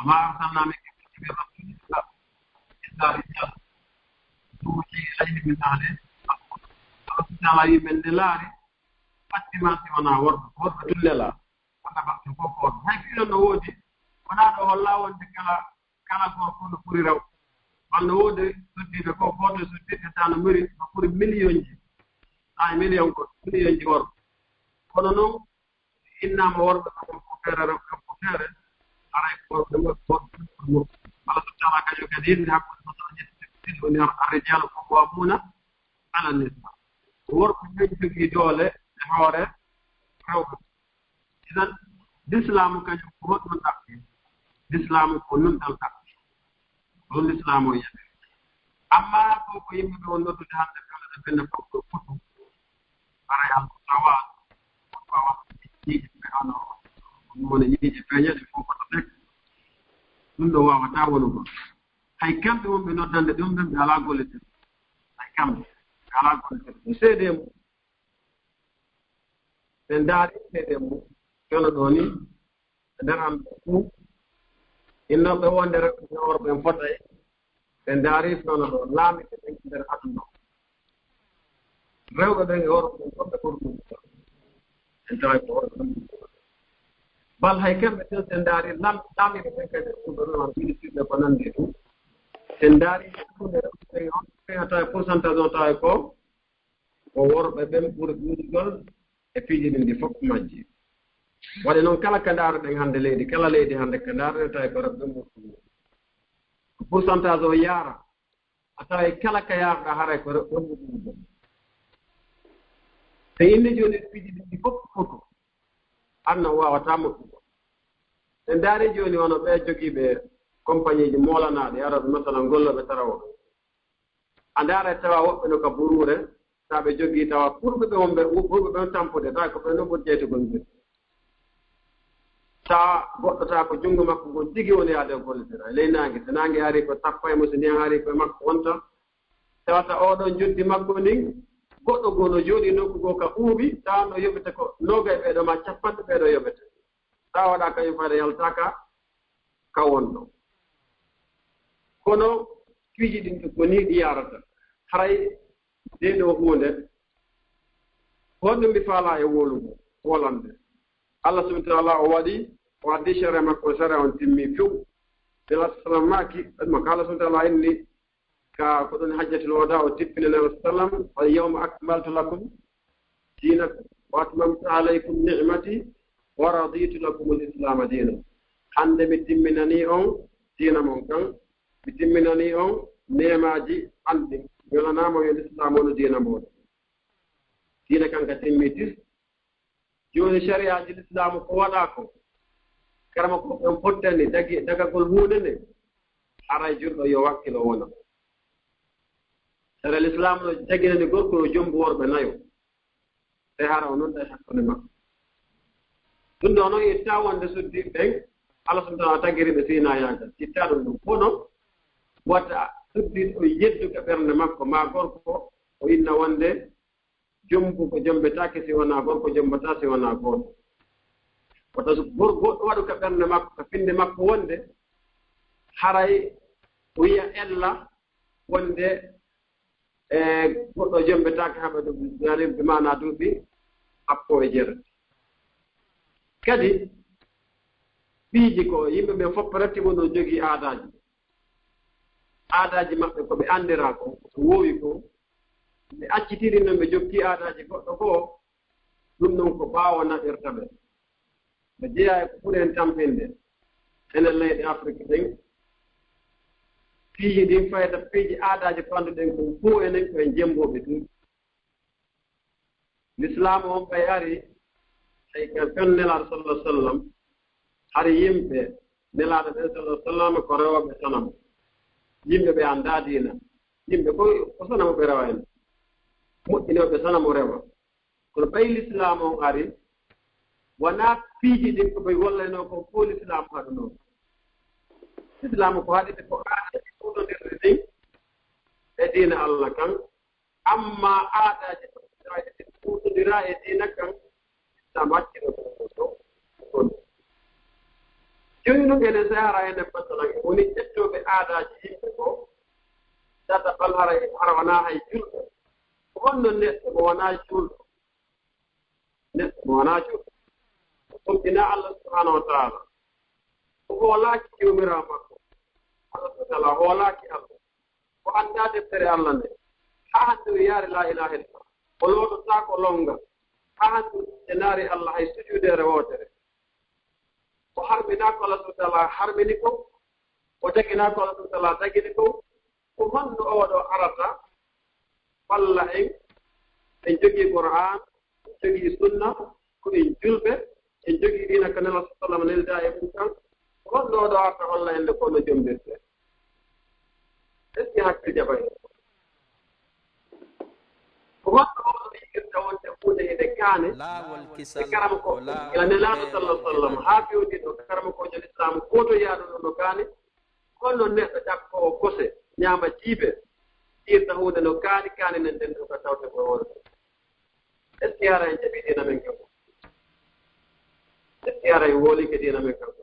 وما أرسلنا من قبلك من رسول إلا، إلا رجالا نوحي إليهم من أهل القرى. Allah subhanahu wa ta'ala wi men nelaali, fatti ma si wonaa worɓe, worɓe tun nelaa. Wonaa baɗɗo fof ko worɓe. Hay fii ɗon no woodi, wonaa ɗo hollaa wonde kala, kala gorko no ɓuri rewɓe. Walla no woodi suddiiɓe ko gooto e suddiiɓe tan no ɓuri, no ɓuri miliyonji. Ay miliyon ko miliyonji worɓe. Kono noon, innaama worɓe ko ko feere, rewɓe ko feere, haray ko worɓe mo, worɓe ko mo. Allah subhanahu wa ta'ala kañum kadi inni hakkunde masala ñetti tati woni ar-, ar-rijaalu qawwaamuuna ala nisaa. Worɓe ɓen jogii doole e hoore rewɓe. Idan, Lislaamu kañum ko honɗum ɗaɓɓi? Lislaamu ko nunɗal ɗaɓɓi. Ɗum lislaam o yiyata. Amma ko, ko yimɓe ɓe on noddude hannde, kala ɗo ɓenne fof ɗo fotu. Haray Alla tawa, tawa, ñiiƴe ɓe hono, ɗum woni ñiiƴe peeñe, ɗe fof ko to tek. Ɗum ɗo waawataa wonugol. Hay kamɓe wonɓe noddande ɗum, ɓe, ɓe alaa golle tedduɗe. Hay kamɓe, ɓe alaa golle tedduɗe. Seedee mum. Ɓe ndaari seedee mum. Kono ɗo ni, e nder am ɓe fof, innooɓe wonde rewɓe e worɓe en fotay, ɓe ndaari kono ɗo laamiiɓe ɓen e nder aduna o. Rewɓe ɓen e worɓe ɓen fof ɓe ɓuri ɗum. En taway ko worɓe ɓen ɓuri ɗum. Bal hay kamɓe tan, so en ndaari lam-, laamiiɓe ɓen kadi, gouverneur, ministre ɓe, ko nanndi e ɗum. So en ndaari hakkunde rewɓe ɓen, on ɓen a taway pourcentage o taway ko, ko worɓe ɓen ɓuri ɗuuɗugol e piiji ɗin ɗi fof majji. Waɗi noon kala ka ndaar-ɗen hannde leydi, kala leydi hannde ka ndaar-ɗen tawi ko rewɓe ɓen ɓuri ɗuuɗugol. Ko pourcentage o yaara, a taway kala ka yaarɗa haray ko rewɓe ɓen ɓuri ɗuuɗugol. So innde jooni piiji ɗin ɗi fof fotu, aduna o waawataa moƴƴugol. En ndaari jooni hono ɓe jogiiɓe compagnieji moolanaaɗi, arooɓe masalan gollooɓe tarawol. A ndaara tawa woɓɓe no ka buruure, tawa ɓe jogii tawa ɓurɓe ɓe wonɓe, ɓurɓe ɓe on tampude, tawa ko ɓe no ɓuri jeytugol ngel. Tawa goɗɗo tawa ko junngo makko ngol tigi woni yaade o gollitira e ley naange. So naange ari ko tappa e mo, so ndiyan ari ko e makko wonta. Tawata oɗon joddi makko ndin, goɗɗo goo no jooɗii nokku goo ka ɓuuɓi, tawa no yoɓete ko noogay ɓeeɗo ma capanɗe ɓeeɗo yoɓete. Tawa waɗa kañum fayda yaltaaka ka wonɗo. Kono piiji ɗin ko nii ɗi yaarata. Haray ndee ɗoo huunde, ko honɗum mi faalaa e wowlude, wolande? Allah subhanahu wa ta'ala o waɗi, o addi sariya makko, sariya on timmi few. Nela sallam maaki, ɗum ko Allah subhanahu wa ta'ala inni, ka ko ɗon hajjatul wada o tippini Nabi sallam, "Al yawma akmaltu lakum dinakum wa atmamtu alaykum ni'mati wa raditu lakum al islama dina." Hannde mi timminani on diina mon kan, mi timminani on neemaaji an ɗin, mi welanaama yo lislaam wonu diina mon. Diina kan ka timmi tis. Jooni, sariyaaji lislaamu ko waɗaa ko, kala mo ko ɓen fottani dagi-, dagagol huunde nde, haray julɗo yo wakkilo wona. Sariya lislaamu no jaginani gorko yo jombu worɓe nayo. Tawi hara o non tawi hakkunde makko. Ɗum ɗo noon itta wonde suddiiɓe ɓen, Allah subhanahu wa ta'ala tagiri ɓe sinayaagal. Itta ɗum ɗum. Kono wata suddiiɗo o yeddu ka ɓernde makko, ma gorko o inna wonde jombu ko jombetaake si wonaa gorko, jombata si wonaa gooto. Wata so gor-, goɗɗo waɗu ka ɓernde makko, ka finde makko wonde haray o yiya ella wonde, e, goɗɗo jombetaake haɓa ɗum, yani, bi maanaa duuɓi sappo e jeetati. Kadi, piiji ko yimɓe ɓen fof pratiquement no jogii aadaaji. Aadaaji maɓɓe ko ɓe anndiraa ko, ko woowi ko, ɓe accitiri noon ɓe jokki aadaaji goɗɗo goo, ɗum noon ko ɓaawo naɓirta ɓe. Ɓe jeyaa e ko ɓuri en tampinde. Enen leyɗe Afrik ɗen, piiji ɗin fayta piiji aadaaji ko annduɗen ko fow enen ko en jembooɓe ɗum. Lislaamu on ɓay ari, hay ka fen Nelaaɗo sallallahu alaihi wasallam, hari yimɓe Nelaaɗo ɓen sallallahu alaihi wasallam ko rewooɓe sanam. Yimɓe ɓe anndaa diina. Yimɓe ko, ko sanam ɓe rewa en. Moƴƴinooɓe sanam rewa. Kono ɓay lislaamu on ari, wonaa piiji ɗin ko ɓe gollanoo ko fow lislaamu haɗunoo. Lislaamu ko haɗi ko aadaaji ɗin ɗin e diina Allah kan, amma aadaaji ɗin ɗin ɗuuɗondiraa e diina kan, Islam accino ɗum ɗo ɗon. Jooni non enen so hara enen masalan, woni ƴettooɓe aadaaji yimɓe ko, tata bal hara, hara wonaa hay julɓe. Ko honno neɗɗo mo wonaa julɗo? Neɗɗo mo wonaa julɗo. O gomɗinaa Allah subhanahu wa ta'ala. O hoolaaki joomiraawo makko. Allah subhanahu wa ta'ala hoolaaki Allah. O anndaa deftere Allah nde. Haa hannde o yaari laa ilaaha illallah. O loototaako lonnga. Haa hannde o jenaari Allah hay sujuudeere wootere. O harminaa ko Allah subhanahu wa ta'ala harmini ko. O daginaa ko Allah subhanahu wa ta'ala dagini ko. Ko honno oo ɗoo arata walla en, en jogii Qur'aan, en jogii sunna, ko en julɓe, en jogii diina ka Nelaaɗo sallallahu alaihi wasallam neldaa e mum kan. Ko honno oo ɗoo arata walla en nde ko no jombirte? Est-ce que hakkille jaɓay? Ko honno oɗo yiɗirta wonde huunde ene kaane? Laawol kisal e karama ko ila nelaaɗo sallallahu sallam haa fewndi ɗo karama ko jol Islam gooto yaaɗo ɗo no kaane. Kono neɗɗo ƴakkoowo kose, ñaama jiibe, yiɗirta huunde no kaani, kaani nen den ɗo ka tawte ko wonde. Est-ce que hara en jaɓi diina men kanko? Est-ce que hara en woolike diina men kanko?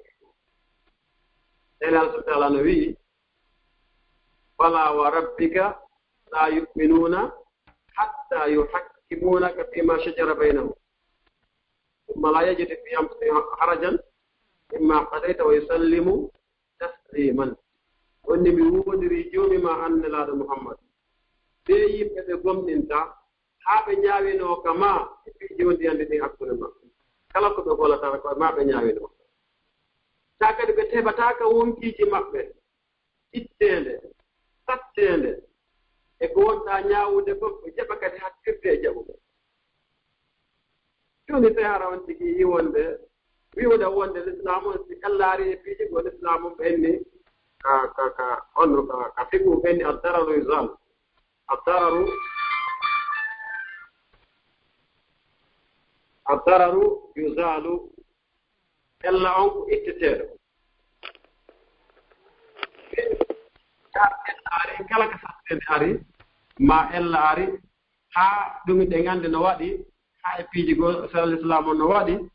Ene Allah subhanahu wa ta'ala no wi'i, "Fala wa rabbika la yu'minuna hatta yuhakkimunaka fima shajara baynahum. Thumma la yajidu fi anfusihim harajan mimma qadayta wa yusallimu tasliman." Onni mi woodiri joomi ma an nelaaɗo Muhammad. Ɓe yimɓe ɓe gomɗinta haa ɓe ñaawinoo ka ma e piiji wonɗi hannde ɗin hakkunde maɓɓe. Kala ko ɓe golata ko ma ɓe ñaawinoo. Taa kadi ɓe teɓataa ka wonkiiji maɓɓe itteende, satteende, e ko wonɗaa ñaawude kon, ɓe jaɓa kadi hattirde e jaɓuɓe. Jooni, tawi hara on tigi yi wonde, wi'ude wonde Lislaam on, si en laari e piiji ko Lislaam on ɓenni, ka, ka, ka, on, ka, ka fiqhu ɓenni, ad-dararu yuzal. Ad-dararu, ad-dararu yuzalu. Ella on ko itteteeɗo. Taa ella ari, kala ka satteende ari, ma ella ari, haa ɗum ɗe ngannde no waɗi, haa e piiji goo, sariya Lislaam on no waɗi,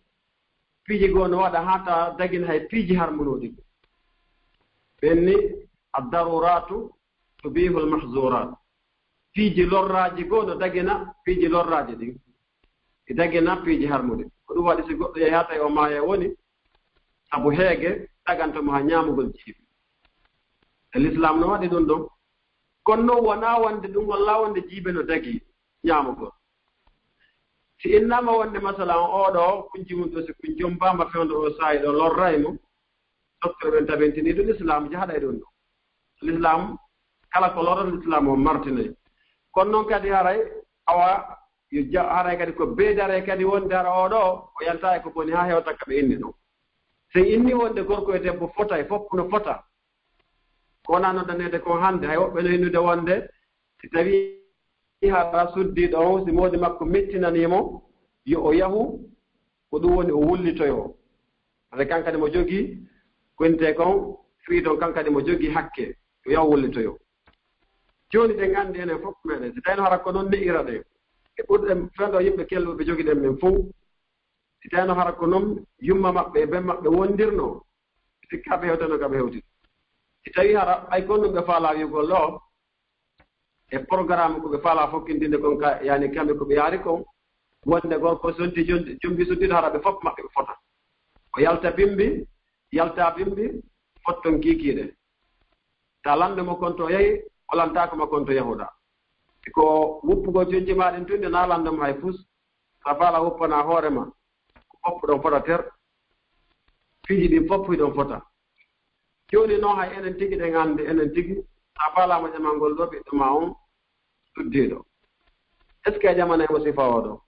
piiji goo no waɗa haa ta dagin hay piiji harmunooɗi. Ɓenni, ad-daruratu tubihul mahzurat. Piiji lorraaji goo no dagina piiji lorraaji ɗin. Ɗi dagina piiji harmude. Ko ɗum waɗi si goɗɗo yehi haa tawi o maaya woni, sabu heege daganto mo haa ñaamugol jiibe. E Lislaam no waɗi ɗum ɗon. Kono noon wonaa wonde ɗum walla wonde jiibe no dagi ñaamugol. Si innaama wonde, masalan, oo ɗoo kunji mum ɗoo, si kunji on mbaama fewndo oo saa'i ɗoo lorray mo, docteur ɓen tabintinii ɗum, Lislaam jahaɗay ɗum ɗoo. Lislaam, kala ko lorata, Lislaam o martinay. Kono noon kadi haray, awa, yo ja-, haray kadi ko beydare kadi wonde hara oo ɗoo, o yalta e ko boni haa hewta ka ɓe inni ɗon. So inni wonde gorko e debbo fotay, fof no fota. Ko wonaa noddaneede kon hannde, hay woɓɓe no innude wonde, si tawii hara suddiiɗo on, si moodi makko mettinanii mo, yo o yahu, ko ɗum woni o wullitoyoo. Parce que kankadi mo jogii, ko innetee kon, freedom, kankadi mo jogii hakke, yo yahu wullitoyoo. Jooni ɗen anndi enen fof meɗen, si tawino hara ko noon ne'ira ɗen, e ɓurɗen fewndo yimɓe kelluɓe jogiɗen ɓen fof, si tawino hara ko noon yumma maɓɓe e ben maɓɓe wondirnoo, sikkaaɓe hewtano ka ɓe hewti. Si tawii hara ɓay kon ɗum ɓe faalaa wi'ugol ɗoo, e programme ko ɓe faalaa fokkintinde kon ka, yani kamɓe ko ɓe yaari kon, wonde gorko sonti jon-, jombi suddiiɗo hara ɓe fof maɓɓe ɓe fota. O yalta bimbi, yalta bimbi, fotton kiikiiɗe. Ta lanndo mo kon to yahi, o lantaako ma kon to yahuɗaa. E ko wuppugol jonji maa ɗin tun, nde na lanndo mo hay fus, ta faala wuppana hoore ma, ko fof ɗon fota ter, piiji ɗin fof hiɗon fota. Jooni noon hay enen tigi ɗen anndi, enen tigi, a faalaama jamangol ɗo ɓiɗɗo ma on suddiiɗo. Est-ce que a ƴamanay mo sifa oo ɗoo?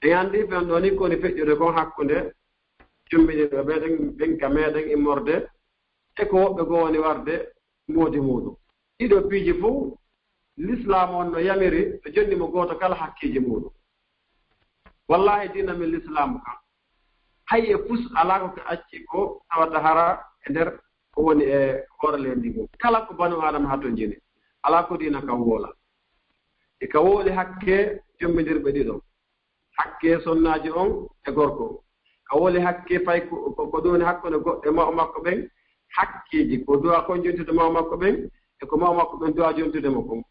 En anndi ɓen ɗoo ni ko woni feƴƴude kon hakkunde jumminirɓe ɓe ɗen, ɓen ka meɗen immorde, e ko woɓɓe goo woni warde moodi muuɗum. Ɗiɗo piiji fof, Lislaam on no yamiri, no jonni mo gooto kala hakkeeji muuɗum. Wallaahi, diina men Lislaam kan, hay e fus alaa ko ka acci ko tawata hara e nder ko woni e hoore leydi mum. Kala ko banu Aadama hatonjini, alaa ko diina kan woola. E ka wooli hakke jommindirɓe ɗiɗo. Hakke sonnaajo on e gorko on. Ka woni hakke fay ko, ko, ko ɗum woni hakkunde goɗɗo e mawɓe makko ɓen, hakkeeji ko duwa kon jontude mawɓe makko ɓen, e ko mawɓe makko ɓen duwa jontude mo kon.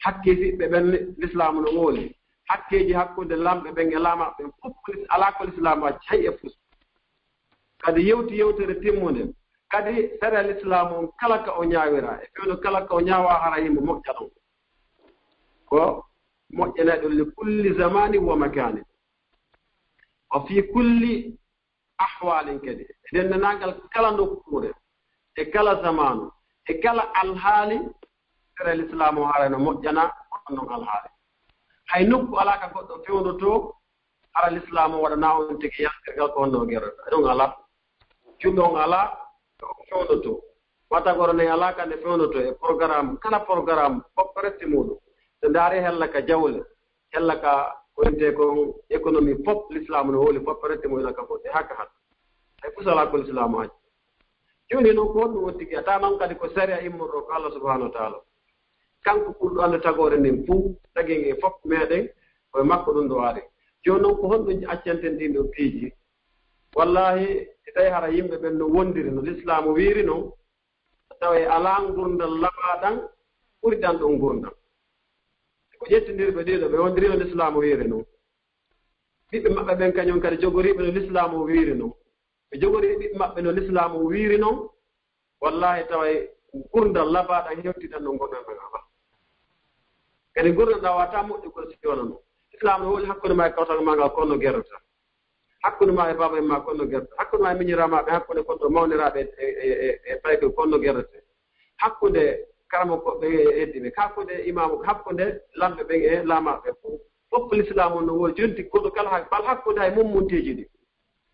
Hakke siɓɓe ɓen, Lislaamu no wooli. Hakkeeji hakkunde laamɓe ɓen e laamaaɓe ɓen, fof ko lis-, alaa ko Lislaamu acci, hay e fus. Kadi yewti yewtere timmunde. Kadi sariya Lislaamu on kala ka o ñaawira, e fewndo kala ka o ñaawa hara himo moƴƴa ɗon. Ko moƴƴanayɗo li kulli zamani wa makani. Wa fi kulli ahwalin kadi. E denndaangal kala nokkuure, e kala zamaanu, e kala alhaali, sariya Lislaamu o haray no moƴƴana on ɗon alhaali. Hay nokku alaa ka goɗɗo fewndotoo, hara Lislaamu o waɗanaa on tigi yaltirgal ko honno o gerata. Ɗum alaa. Julɗo on alaa, ko fewndotoo. Watagoro nden alaa ka nde fewnoto e programme, kala programme fof ko rette muɗum. So ndaari hella ka jawle, hella ka ko wiyetee kon économie fof, l'islam no hooli fof ko rette muɗum ka fof, e haka haka. Hay fus alaa ko l'islam acci. Jooni noon ko honɗum woni tigi? A taa noon kadi ko sariya immorɗo ko Allah subhanahu wa taala. Kanko ɓurɗo annde tagoore nden fof, tagi nge fof meɗen, ko e makko ɗum ɗo ari. Jooni noon ko honɗum accanten ɗin ɗo piiji? Wallahi, si tawi hara yimɓe ɓen no wondiri no l'islam wiiri noon, tawa e alaa ngurdal laɓaaɗan ɓuri ɗan ɗon ngurdal. Ko ƴettindirɓe ɗiɗo ɓe wondirino l'islam wiiri noon. Ɓiɓɓe maɓɓe ɓen kañum kadi jogoriiɓe no l'islam o wiiri noon. Ɓe jogorii ɓiɓɓe maɓɓe no l'islam o wiiri noon. Wallahi taway ngurdal laɓaaɗan hewtiɗan no ngurdan ɗan alaa. Kadi ngurdal ɗan wata moƴƴugol si wona noon. Islam no woni hakkunde ma e kawtal ma ngal kono gerrata. Hakkunde ma e baaba en ma kono gerrata. Hakkunde ma e miñiraaɓe, hakkunde kono mawniraaɓe e, e, e, e paykoy kono gerrata. Hakkunde karamokooɓe e heddiiɓe. Hakkunde imaamu, hakkunde lamɓe ɓen e laamaaɓe fof. Fof l'islam on no woni jonti goɗɗo kala hay, bal hakkunde hay mummunteeji ɗi.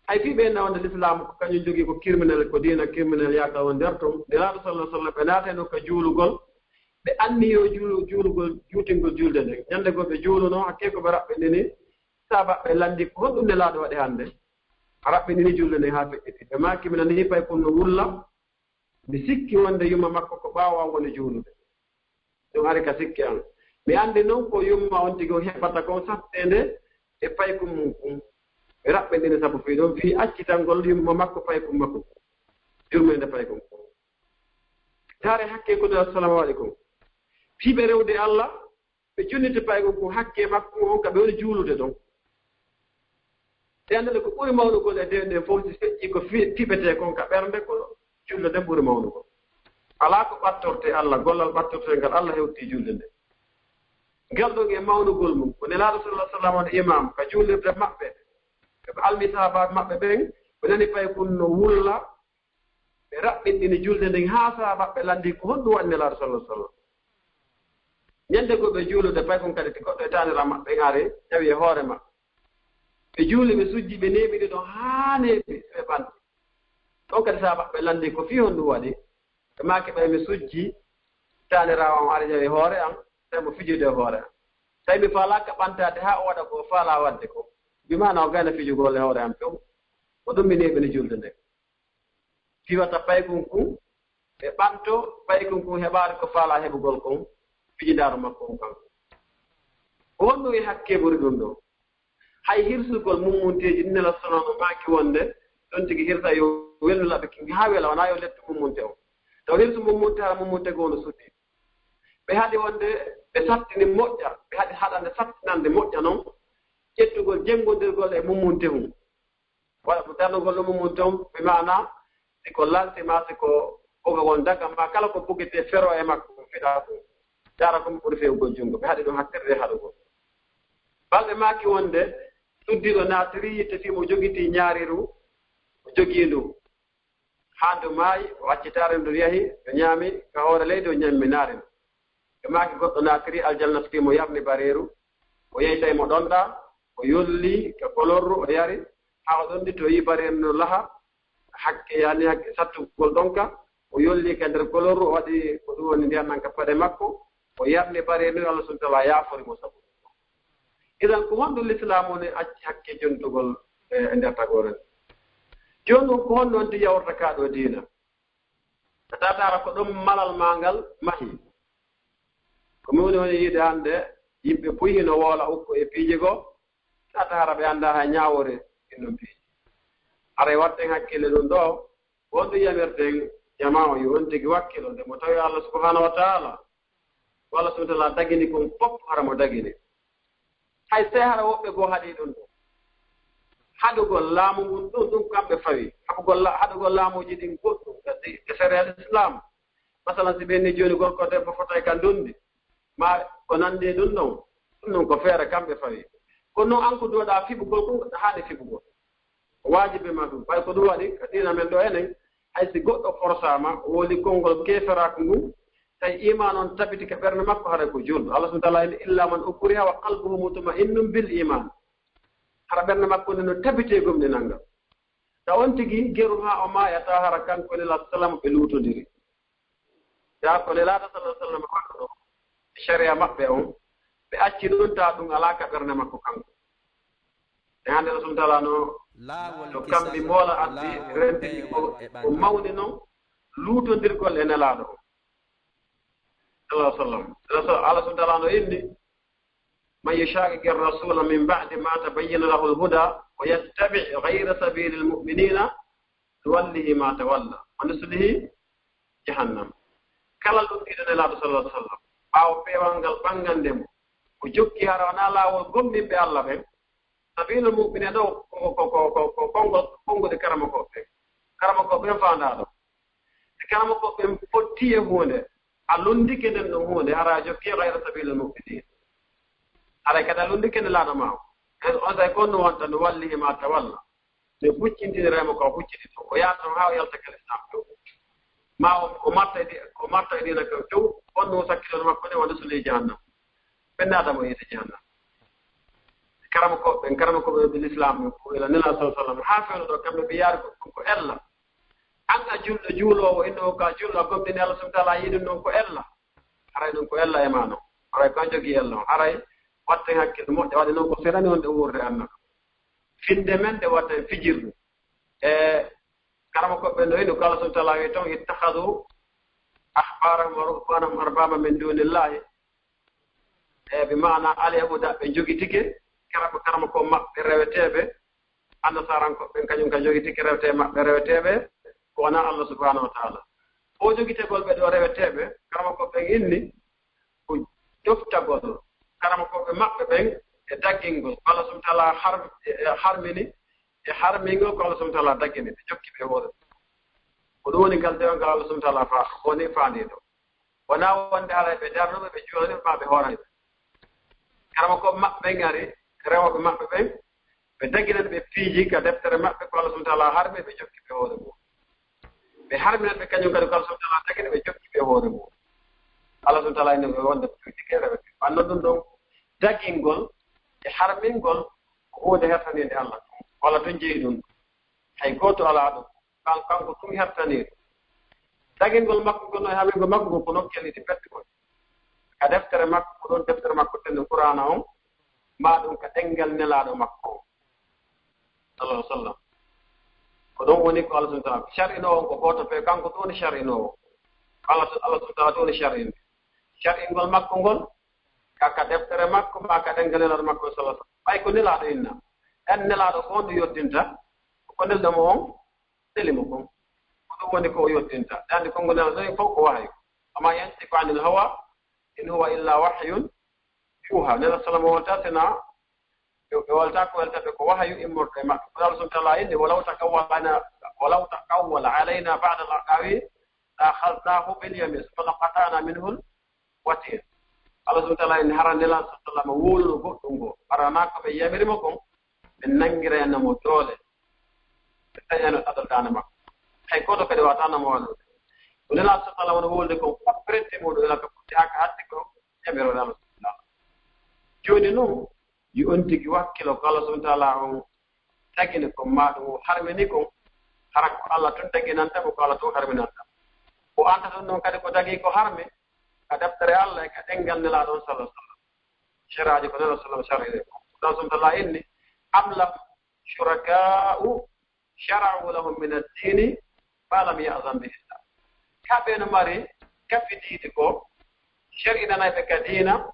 Hay fii ɓe nawde l'islam ko kañum jogii ko criminel, ko diina criminel yaaka on nder ton. Nelaaɗo sallallahu alaihi wasallam ɓe naatayno ka juulugol. Ɓe anniyo juulu-, juulugol, juutingol julde nden. Ñande goo ɓe juuluno, hakkee ko ɓe raɓɓinɗini. Saabaaɓe lanndi ko honɗum Nelaaɗo waɗi hannde? A raɓɓinɗini julde nden haa feƴƴiti. Ɓe maaki mi nanii paykun no wulla. Mi sikki wonde yumma makko ko ɓaawo an woni juulude. Ɗum ari ka sikke an. Mi anndi noon ko yumma on tigi o heɓata kon satteende e paykun mun kun. Mi raɓɓinɗini sabu fii ɗum, fii accitangol yumma makko paykun makko kun. Yurmeende paykun kun. Taare hakkee ko nde assalamu aleykum. Fii ɓe rewde Allah, ɓe junniti paykun kun hakkee makko on ka ɓe woni juulude ɗon. Ɓe anndata ko ɓuri mawnugol e ɗen ɗen fof si feƴƴi ko fi-, fiɓetee kon ka ɓernde ko julde nden ɓuri mawnugol. Alaa ko ɓattortee Allah, gollal ɓattortee ngal Allah hewtii julde nden. Ngal ɗon e mawnugol mum, ko Nelaaɗo sallallahu alaihi wasallam on imam ka juulirde maɓɓe, ɓe almi sahaabaaɓe maɓɓe ɓen, ɓe nani paykun no wulla, ɓe raɓɓinɗini julde nden haa sahaabaaɓe lanndi ko honɗum waɗi Nelaaɗo sallallahu alaihi wasallam. Ñande goo ɓe juulude, paykun kadi goɗɗo e taaniraaɓe maɓɓe ɓen ari, ƴawi e hoore maɓɓe. Ɓe juuli, ɓe sujji, ɓe neeɓi ɗiɗon haa neeɓi, ɓe ɓanti. Ɗon kadi sahaabaaɓe lanndi ko fii honɗum waɗi. Ɓe maaki ɓay mi sujji, taaniraawo on ari ƴawi hoore an, tawi mo fijude e hoore an. Tawi mi faalaaka ɓantaade haa o waɗa ko o faalaa waɗde ko. Bi maana o gayna fijugol e hoore an few. Ko ɗum mi neeɓini julde nden. Fii wata paykun kun, ɓe ɓanto paykun kun heɓaade ko faalaa heɓugol kon, fijindaaru makko on kanko. Ko honɗum e hakkee ɓuri ɗum ɗoo? Hay hirsugol mummunteeji ɗin, Nelaaɗo sallallahu alaihi wasallam maaki wonde, ɗon tigi hirsa yo welnu laɓi kin haa wela, wonaa yo lettu mummunte on. Taw hirsu mummunte hara mummunte goo no suddi. Ɓe haɗi wonde ɓe sattini moƴƴa, ɓe haɗi haɗande sattinande moƴƴa non, ƴettugol jenngondirgol e mummunte hun. Waɗa ko darnugol ɗum mum ton, bi maana, si ko lalti ma, si ko buga won daga ma, kala ko bugete fero e makko, ko fiɗa ko. Dara ko ɓuri fewugol junngo, ɓe haɗi ɗum hakkirde haɗugol. Balɓe maaki wonde, suddiiɗo naatiri yitte fii mo jogitii ñaariru, o jogii ndu. Haa ndu maayi, o acci taare ndu yehi, o ñaami ka hoore leydi, o ñamminaari ndu. Ɓe maaki goɗɗo naatiri aljanna fii mo yarni bareeru, o yeytay mo ɗonɗa, o yolli ka kolorru, o yari, haa o ɗon ndi to yi bareeru no laha, hakke yani hakke sattugol ɗonka, o yolli ka nder kolorru, o waɗi ko ɗum woni ndiyan nan ka paɗe makko, o yarni bareeru, Allah subhanahu wa ta'ala yaafori mo sabu ɗum. Idan ko honɗum Lislaam on acci hakke jontugol e, e nder tagoore nde? Jooni ɗum ko honno wonti yaworta kaa ɗoo diina? Tataara ko ɗum malal maa ngal mahi. Ko mi woni woni yiide hannde, yimɓe buy hino woola ukko e piiji goo, tataara ɓe anndaa hay ñaawoore e ɗum piiji. Haray waɗten hakkille ɗum ɗoo, wonɗo yamirten jamaa o yo on tigi wakkilo, nde mo tawi Allah subhanahu wa ta'ala, walla so tala dagini kon fof hara mo dagini. Hay sey hara woɓɓe goo haɗi ɗum ɗum. Haɗugol laamu ngun ɗum, ɗum kamɓe fawi. Haɗugol la-, haɗugol laamuuji ɗin goɗɗum, kadi e sariya Islam. Masalan, si ɓe ni jooni gorko debbo fotay ka ndundi, ma ko nandi e ɗum ɗon, ɗum ɗon ko feere kamɓe fawi. Kono noon an ko duwaɗa fiɓugol kon, ko haani fiɓugol. Ko waajibi ma ɗum. Ɓay ko ɗum waɗi, ka diina men ɗo enen, hay si goɗɗo forsaama, o woni konngol keeferaaku ngun, tawi iimaan on tabiti ka ɓernde makko, haray ko juulɗo. Allah subhanahu wa ta'ala inni, "Illa man ukriha wa qalbuhu mutma'innun bil iman." Hara ɓernde makko nden no tabiti e gomɗinal ngal. Taw on tigi geru haa o maaya, taw hara kanko Nelaaɗo sallallahu alaihi wasallam ɓe luutondiri. Yaa ko Nelaaɗo sallallahu alaihi wasallam waɗno e sharia maɓɓe on, ɓe acci ɗum, ta ɗum alaa ka ɓernde makko kanko. E hannde Rasul Taala no, no kambi moola addi rentini ko, ko mawni non luutondirgol e Nelaaɗo on. Sallallahu alaihi wasallam. Rasul, Allah subhanahu wa ta'ala no inni, "Man yushaqiqi rasula min ba'di ma tabayyana lahu al-huda wa yattabi' ghayra sabili al-mu'minina nuwallihi ma tawalla wa nuslihi jahannam." Kala ɗum ɗiɗo Nelaaɗo sallallahu alaihi wasallam, ɓaawo peewal ngal ɓangande mo, o jokki hara wonaa laawol gomɗinɓe Allah ɓen, sabiilul mu'miniina ɗo ko, ko, ko, ko, ko konngol, konnguɗi karamokooɓe ɓen. Karamokooɓe ɓen faandaa ɗo. E karamokooɓe ɓen fotti e huunde, a lonndike nden ɗon huunde, hara a jokki ghayra sabiilul mu'miniin. Haray kadi a lonndike Nelaaɗo ma o. E on say ko on no wonta, nuwallihi ma tawalla. Mi huccintiniraymo ko a hucciti to. O yaata toon haa o yalta ka lislaam to. Ma o, o marta e di-, o marta e diina kan few, on no sakkitono makko ne wonde suli jahannam. Ɓennaata mo yiite jahannam. Karamokooɓe ɓen, karamokooɓe ɓe lislaam ɓen, ko ila Nelaaɗo sallallahu alaihi wasallam, haa fewndo ɗo, kamɓe ɓe yaari ko ɗum ko ella. An a julɗo juuloowo, inno ka julɗo, a gomɗini Allah subhanahu wa ta'ala, a yiɗi ɗum ɗon ko ella. Haray ɗum ko ella e maa non. Haray ko an jogii ella on. Haray watten hakkille moƴƴa, waɗi non ko serani on ɗe wuurde annata. Finde men ɗe watten fijirde. E karamokooɓe ɓen no ino ko Allah subhanahu wa ta'ala wi toon, "Ittakhadhu ahbarahum wa ruhbanahum arbaba min dunillahi." E bi maana Alyahuuda ɓe njogitike karamo-, karamokooɓe maɓɓe reweteeɓe, Annasaarankooɓe ɓen kañum ka njogitike rewetee maɓɓe reweteeɓe, ko wonaa Allah subhanahu wa ta'ala. O jogitegol ɓe ɗo reweteeɓe, karamokooɓe ɓen inni, ko joftagol karamokooɓe maɓɓe ɓen e daggingol ko Allah subhanahu wa ta'ala har-, e, e harmini, e harmingol ko Allah subhanahu wa ta'ala daggini, ɓe jokki ɓe hoore. Ko ɗum woni ngal dewal ngal Allah subhanahu wa ta'ala fa-, woni faandiiɗo. Wonaa wonde haray ɓe darnuɓe, ɓe juulani ɓe, maa ɓe hoorani ɓe. Karamokooɓe maɓɓe ɓen ari, rewooɓe maɓɓe ɓen, ɓe daginani ɓe piiji ka deftere maɓɓe ko Allah subhanahu wa ta'ala harmi, ɓe jokki ɓe hoore mum. Ɓe harminani ɓe kañum kadi ko Allah subhanahu wa ta'ala dagini, ɓe jokki ɓe hoore mum. Allah subhanahu wa ta'ala ene wonde ko cuuɗi kere ɓe. Wanno ɗum ɗon dagingol e harmingol ko huunde hertaniinde Allah. Walla tun jeyi ɗum. Hay gooto alaa ɗum. Kan-, kanko tun hertanii ɗum. Dagingol makko ngol no e harmingol makko ngol ko nokkeeli ɗi pettugol. Ka deftere makko, ko ɗon deftere makko tenne Qur'aana on, maa ɗum ka ɗemngal Nelaaɗo makko on, sallallahu alaihi wasallam. Ko ɗon woni ko Allah subhanahu wa ta'ala. Shar'inoowo on ko gooto, pe kanko ɗum woni shar'inoowo. Allah, Allah subhanahu wa ta'ala ɗum woni shar'inde. Shar'ingol makko ngol, ka, ka deftere makko, maa ka ɗemngal Nelaaɗo makko on, sallallahu alaihi wasallam. Ɓay ko Nelaaɗo inna. En Nelaaɗo ko on ɗum yottinta, ko nelɗo mo on, neli mo kon. Ko ɗum woni ko o yottinta. Andi konngol Nelaaɗo ɗon fof ko wahayu. Wa ma yantiqu anil hawa, in huwa illa wahyun yuha. Nelaaɗo sallallahu alaihi wasallam wolta sina, ɓe, ɓe wolta ko welta ɓe ko wahayu immorɗo e maɓɓe. Ko Allah subhanahu wa ta'ala inni, "Walaw taqawwala alaina, walaw taqawwala alaina ba'dal aqawil, la akhadnahu bil yamin, thumma laqata'na minhul watin." Allah subhanahu wa ta'ala inni, hara Nelaaɗo sallallahu alaihi wasallam wowluno goɗɗum ngo, hara na ko ɓe yamiri mo kon, ɓe nanngiray no mo doole, ɓe taƴay no ɗaɗol daande makko. Hay gooto kadi waawata no mo wallude. Ko Nelaaɗo sallallahu alaihi wasallam wowlude kon, fof prenti muɗum ila ko fuɗɗi haa ko hatti ko yamiroore Allah subhanahu wa ta'ala. Jooni non, yo on tigi wakkilo ko Allah subhanahu wa ta'ala on tagini kon, maa ɗum o harmini kon, hara ko Allah tun taginanta mo, ko Allah tun harminanta. O anta ɗum ɗon kadi ko tagi ko harmi, ka deftere Allah e ka ɗemngal Nelaaɗo on sallallahu alaihi wasallam. Shar'aaji ko Nelaaɗo sallallahu alaihi wasallam shar'ini kon. Allah subhanahu wa ta'ala inni, "Am lahum shuraka'u shara'u lahum min ad-dini ma lam ya'zan bihi Allah." Ka ɓe no mari kafidiiɗi ko shar'inanay ɓe ka diina,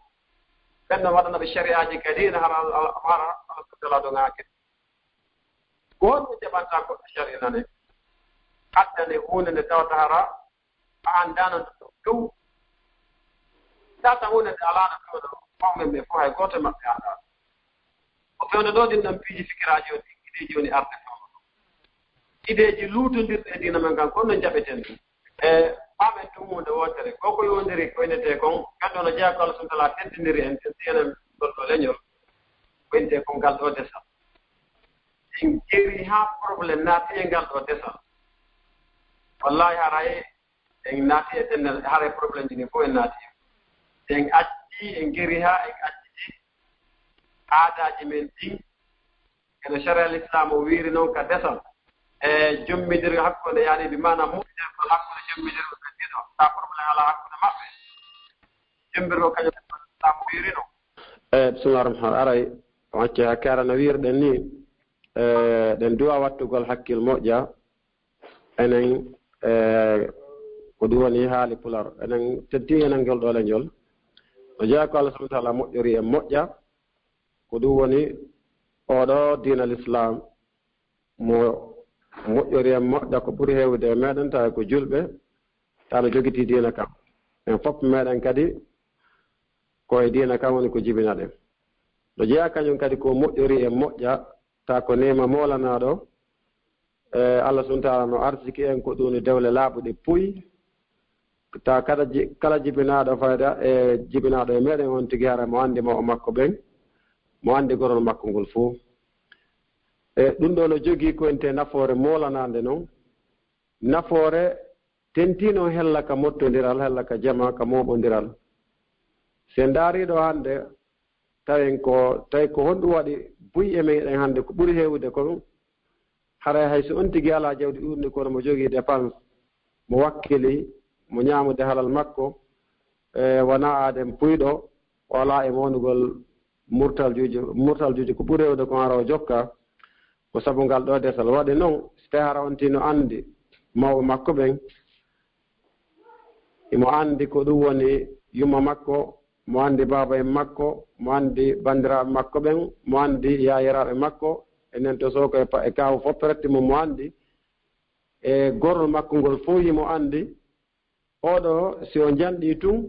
ɓen no waɗana ɓe shari'aaji ka diina, hara, hara, hara Allah subhanahu wa ta'ala ɗo ŋaaki. Ko honɗum jaɓanta goɗɗo shar'inane? Addane huunde nde tawata hara a anndaano ɗum ɗo few. Tata huunde nde alaano fewndo mawɓe ɓe fof, hay gooto e maɓɓe anndaano. Ko fewndo ɗo ɗin ɗon piiji fikiraaji on, ɗin ideeji woni arde fewndo ɗo. Ideeji luutondirɗi e diina men kan, ko non jaɓeten ɗum. E paamen tun huunde wootere, ko ko yowondiri ko innetee kon, ganndo no jeyaa ko Allah subhanahu wa ta'ala teddiniri en, teddini en ngol ɗo leñol, ko innetee kon ngal ɗo desal. En geri haa problème naati e ngal ɗo desal. Wallahi haray en naati e tenne, haray problème ji ɗin fof en naati. En acci, en geri haa en acci aadaaji men ɗin, eno sharia l'islam o wiiri non ka desal. E jommidir hakkunde, yani bi maana moƴƴinirgol hakkunde jommidirɓe ɓen ɗiɗo. Problème alaa hakkunde maɓɓe. Jembirɗo kañum laamu wiirino. E, bismillah rahman, aray, wacce hakkara no wiirɗen ni, e, ɗen duwa wattugol hakkil moƴƴa, enen, e, ko ɗum woni haali pular. Enen teddii enen ngol ɗo leñol. No jeyaa ko Allah subhanahu wa ta'ala moƴƴori en moƴƴa, ko ɗum woni oɗo diina l'islam, mo moƴƴori en moƴƴa ko ɓuri heewude e meɗen, tawi ko julɓe, tawi no jogitii diina kan. En fof meɗen kadi ko e diina kan woni ko jibinaɗen. No jeyaa kañum kadi ko moƴƴori en moƴƴa, tawi ko neema moolanaɗo, e, Allah subhanahu wa ta'ala no arsiki en ko ɗum dewle laaɓuɗe puy, tawi kala ji-, kala jibinaaɗo fayda e jibinaaɗo e meɗen on tigi hara mo andi mawɓe makko ɓen, mo andi gorol makko ngol fof. E ɗum ɗo no jogii ko ente nafoore moolanande non. Nafoore tentino hella ka mottondiral, hella ka jama, ka mooɓondiral. Si en ndaariɗo hannde, tawen ko, tawi ko honɗum waɗi buy e meɗen hannde ko ɓuri heewude kon, haray hay so on tigi alaa jawdi ɗuuɗndi kono mo jogii dépense, mo wakkili, mo ñaamude halal makko, e wonaa aaden puyɗo, o alaa e mawnugol murtal juujo, murtal juujo ko ɓuri heewude kon hara o jokka, ko sabu ngal ɗo desal. Waɗi noon, si tawi hara on tigi no anndi mawɓe makko ɓen, imo anndi ko ɗum woni yumma makko, mo anndi baaba en makko, mo anndi banndiraaɓe makko ɓen, mo anndi yaayiraaɓe makko, enen to Sookoy e pa-, e Kaawu fof, presque mo, mo anndi, e gorol makko ngol fof himo anndi. Oɗo, si o janɗii tun,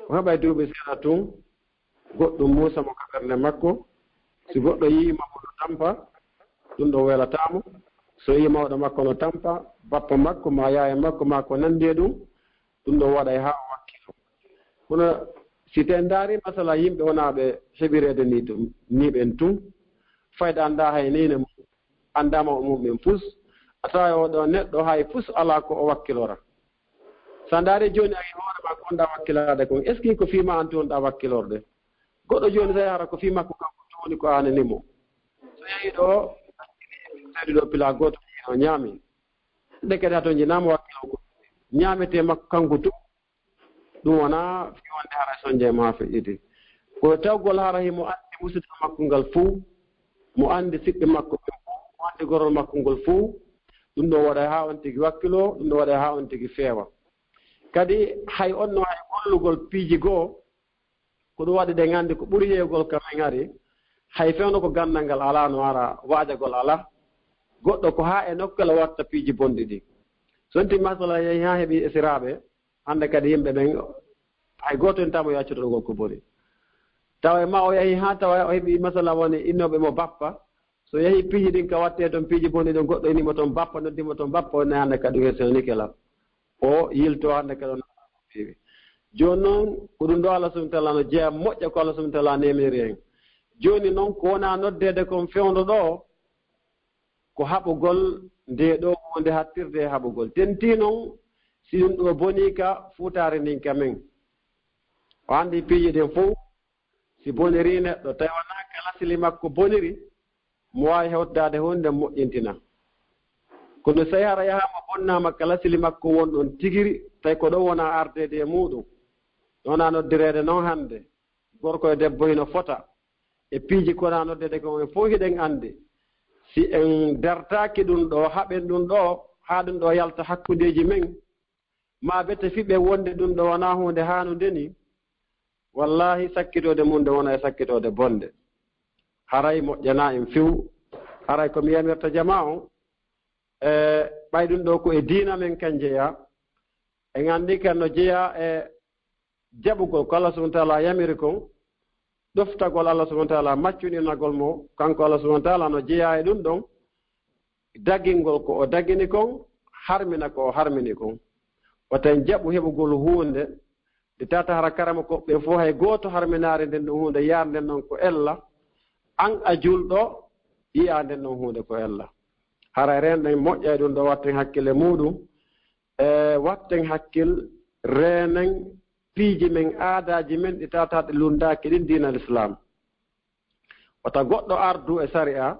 o heɓay duuɓi seeɗa tun, goɗɗum muusa mo ka ɓernde makko. Si goɗɗo yi'ii mo no tampa, ɗum ɗo welataa mo. So yi'ii mawɗo makko no tampa, bappa makko, maa yaaya makko, maa ko nanndi e ɗum, ɗum ɗo waɗay haa o wakkilo. Kono si tawi ndaari masala yimɓe wonaa ɓe heɓireede ni ɗum, ni ɓen tun, fayda anndaa hay neene mum, anndaa mawɓe mum ɓen fus, a tawa oɗo neɗɗo hay fus alaa ko o wakkilora. So a ndaari jooni, a e hoore ma ko wonɗaa wakkilaade kon, est-ce que ko fii ma an tun wonɗaa wakkilorde? Goɗɗo jooni, so hara ko fii makko kanko tun woni ko aanani mo. So yahii ɗo, tawi ɗo pila gooto, o ñaami. Ndeke a toon njinaama wakkilo ko ñaametee makko kanko tun. Ɗum wonaa fii wonde hara sonje ma feƴƴiti. Ko tawgol hara himo anndi musidɗo makko ngal fof, mo anndi siɓɓe makko ɓen fof, mo anndi gorol makko ngol fof. Ɗum ɗo waɗa haa on tigi wakkilo, ɗum ɗo waɗa haa on tigi feewa. Kadi hay on no hay gollugol piiji goo, ko ɗum waɗi ɗen anndi ko ɓuri heewgol ka men ari, hay fewndo ko ganndal ngal alaa no ara, waajagol alaa. Goɗɗo ko haa e nokkel o watta piiji bonɗi ɗi. So wonti masala yehi haa heɓi esiraaɓe, hannde kadi yimɓe ɓen, hay gooto en tamo yo accu toɗogol ko boni. Tawa e ma o yahi haa tawa o heɓi masala woni innooɓe mo bappa. So yahi piiji ɗin ka watte toon, piiji bonɗi ɗon, goɗɗo ini mo toon bappa, noddi mo toon bappa, o inni hannde kadi o hersinanike lan. O yilto hannde kadi on feewi. Jooni noon, ko ɗum ɗo Allah subhanahu wa ta'ala no jeya moƴƴa ko Allah subhanahu wa ta'ala neemiri en. Jooni noon, ko wona noddeede kon fewndo ɗo, ko haɓugol nde ɗo huunde hattirde e haɓugol. Tentii noon, si ɗum ɗo bonii ka fuutaare ndin ka men. O anndi piiji ɗin fof, si boniri neɗɗo, tawi wonaa ka lasli makko boniri, mo waawi hewtaade huunde moƴƴintina. Kono so tawi hara yahaama bonnaama ka lasli makko won ɗon tigiri, tawi ko ɗon wona ardeede e muuɗum. Ɗon a noddireede noon hannde. Gorko e debbo hino fota. E piiji kona noddeede ko en fof hiɗen anndi. Si en dartaaki ɗum ɗo, haɓen ɗum ɗo, haa ɗum ɗo yalta hakkundeeji men, maa bete fiɓe wonde ɗum ɗo wonaa huunde haanunde ni, wallaahi sakkitoode mum nde wona e sakkitoode bonde. Haray moƴƴanaa en few. Haray ko mi yamirta jamaa on, e ɓay ɗum ɗo ko e diina men kan jeyaa. En anndi kan no jeyaa e jaɓugol ko Allah subhanahu wa ta'ala yamiri kon, ɗoftagol Allah subhanahu wa ta'ala, maccuninagol mo, kanko Allah subhanahu wa ta'ala no jeyaa e ɗum ɗon, dagingol ko o dagini kon, harmina ko o harmini kon. Wata en jaɓu heɓugol huunde, nde tata hara karamokooɓe ɓen fof hay gooto harminaare nden ɗon huunde, yaar nden ɗon ko ella, an a julɗo, yi'aa nden ɗon huunde ko ella. Haray reenɗen moƴƴa e ɗum ɗo, watten hakkille muuɗum, e watten hakkil, reenen piiji men, aadaaji men ɗi tawata ɗi lunndaaki ɗin diinal Islaam. Wata goɗɗo ardu e sari'a,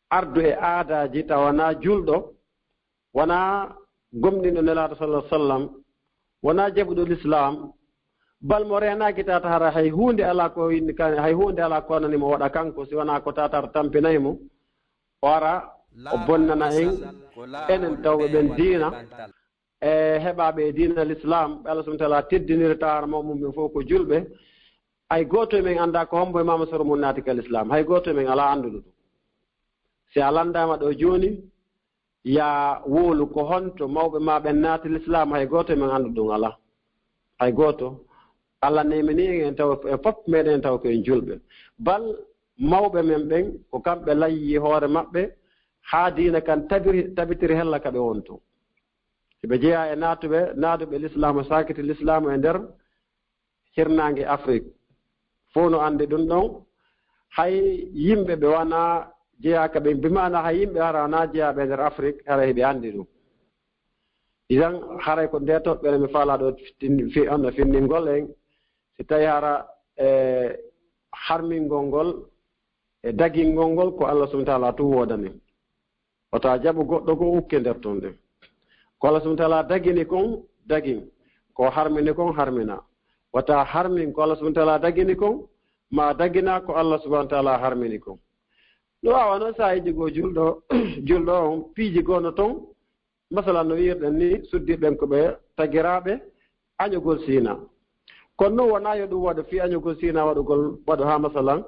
ardu e aadaaji tawa wanaa julɗo, wanaa gomɗinɗo Nelaaɗo sallallahu alaihi wasallam, wonaa jaɓuɗo lislaam, bal mo reenaaki tata hara hay huunde alaa ko inni kan, hay huunde alaa ko wonani mo waɗa kanko, si wonaa ko tata tampinay mo, o ara o bonnana en, enen tawɓe ɓen diina, e heɓaaɓe e diina lislaam, ɓe Allah subhanahu wa taala teddiniri taara mawɓe mum ɓen fof ko julɓe. Hay gooto e men anndaa ko hombo e maama soro mum naati ka lislaam, hay gooto e men alaa annduɗo ɗum. Si a lanndaama ɗo jooni, yaa wowlu ko honto mawɓe ma ɓen naati lislaam, hay gooto e men anndu ɗum alaa. Hay gooto. Allah neemini en, en taw, en fof meɗen taw ko en julɓe. Bal mawɓe men ɓen, ko kamɓe layyi hoore maɓɓe, haa diina kan tabiri, tabitiri hella ka ɓe wonto. Hiɓe jeyaa e naatuɓe, naatuɓe lislaam, saakiti lislaam e nder hirnaange Afrik. Fof no anndi ɗum ɗon. Hay yimɓe ɓe wanaa jeyaaka ɓe, bi maana hay yimɓe hara wanaa jeyaaɓe e nder Afrik, hara hiɓe anndi ɗum. Idan, haray ko nde toɓɓere mi faalaa ɗo fin-, fi-, on no finndingol en. Si tawi hara, e, harmingol ngol, e dagingol ngol, ko Allah subhanahu wa taala tun woodani. Wata jaɓu goɗɗo ko ukke nder ton ɗen. Ko Allah subhanahu wa taala dagini kon, dagin. Ko harmini kon, harmina. Wata harmin ko Allah subhanahu wa taala dagini kon, ma dagina ko Allah subhanahu wa taala harmini kon. No waawa noon saa'iiji goo julɗo, julɗo on, piiji goo no ton, masalan no wi'irɗen ni, suddiiɓe ɓen ko ɓe tagiraaɓe añogol Siina. Kono noon wonaa yo ɗum waɗu fii añogol Siina waɗugol, waɗu haa masalan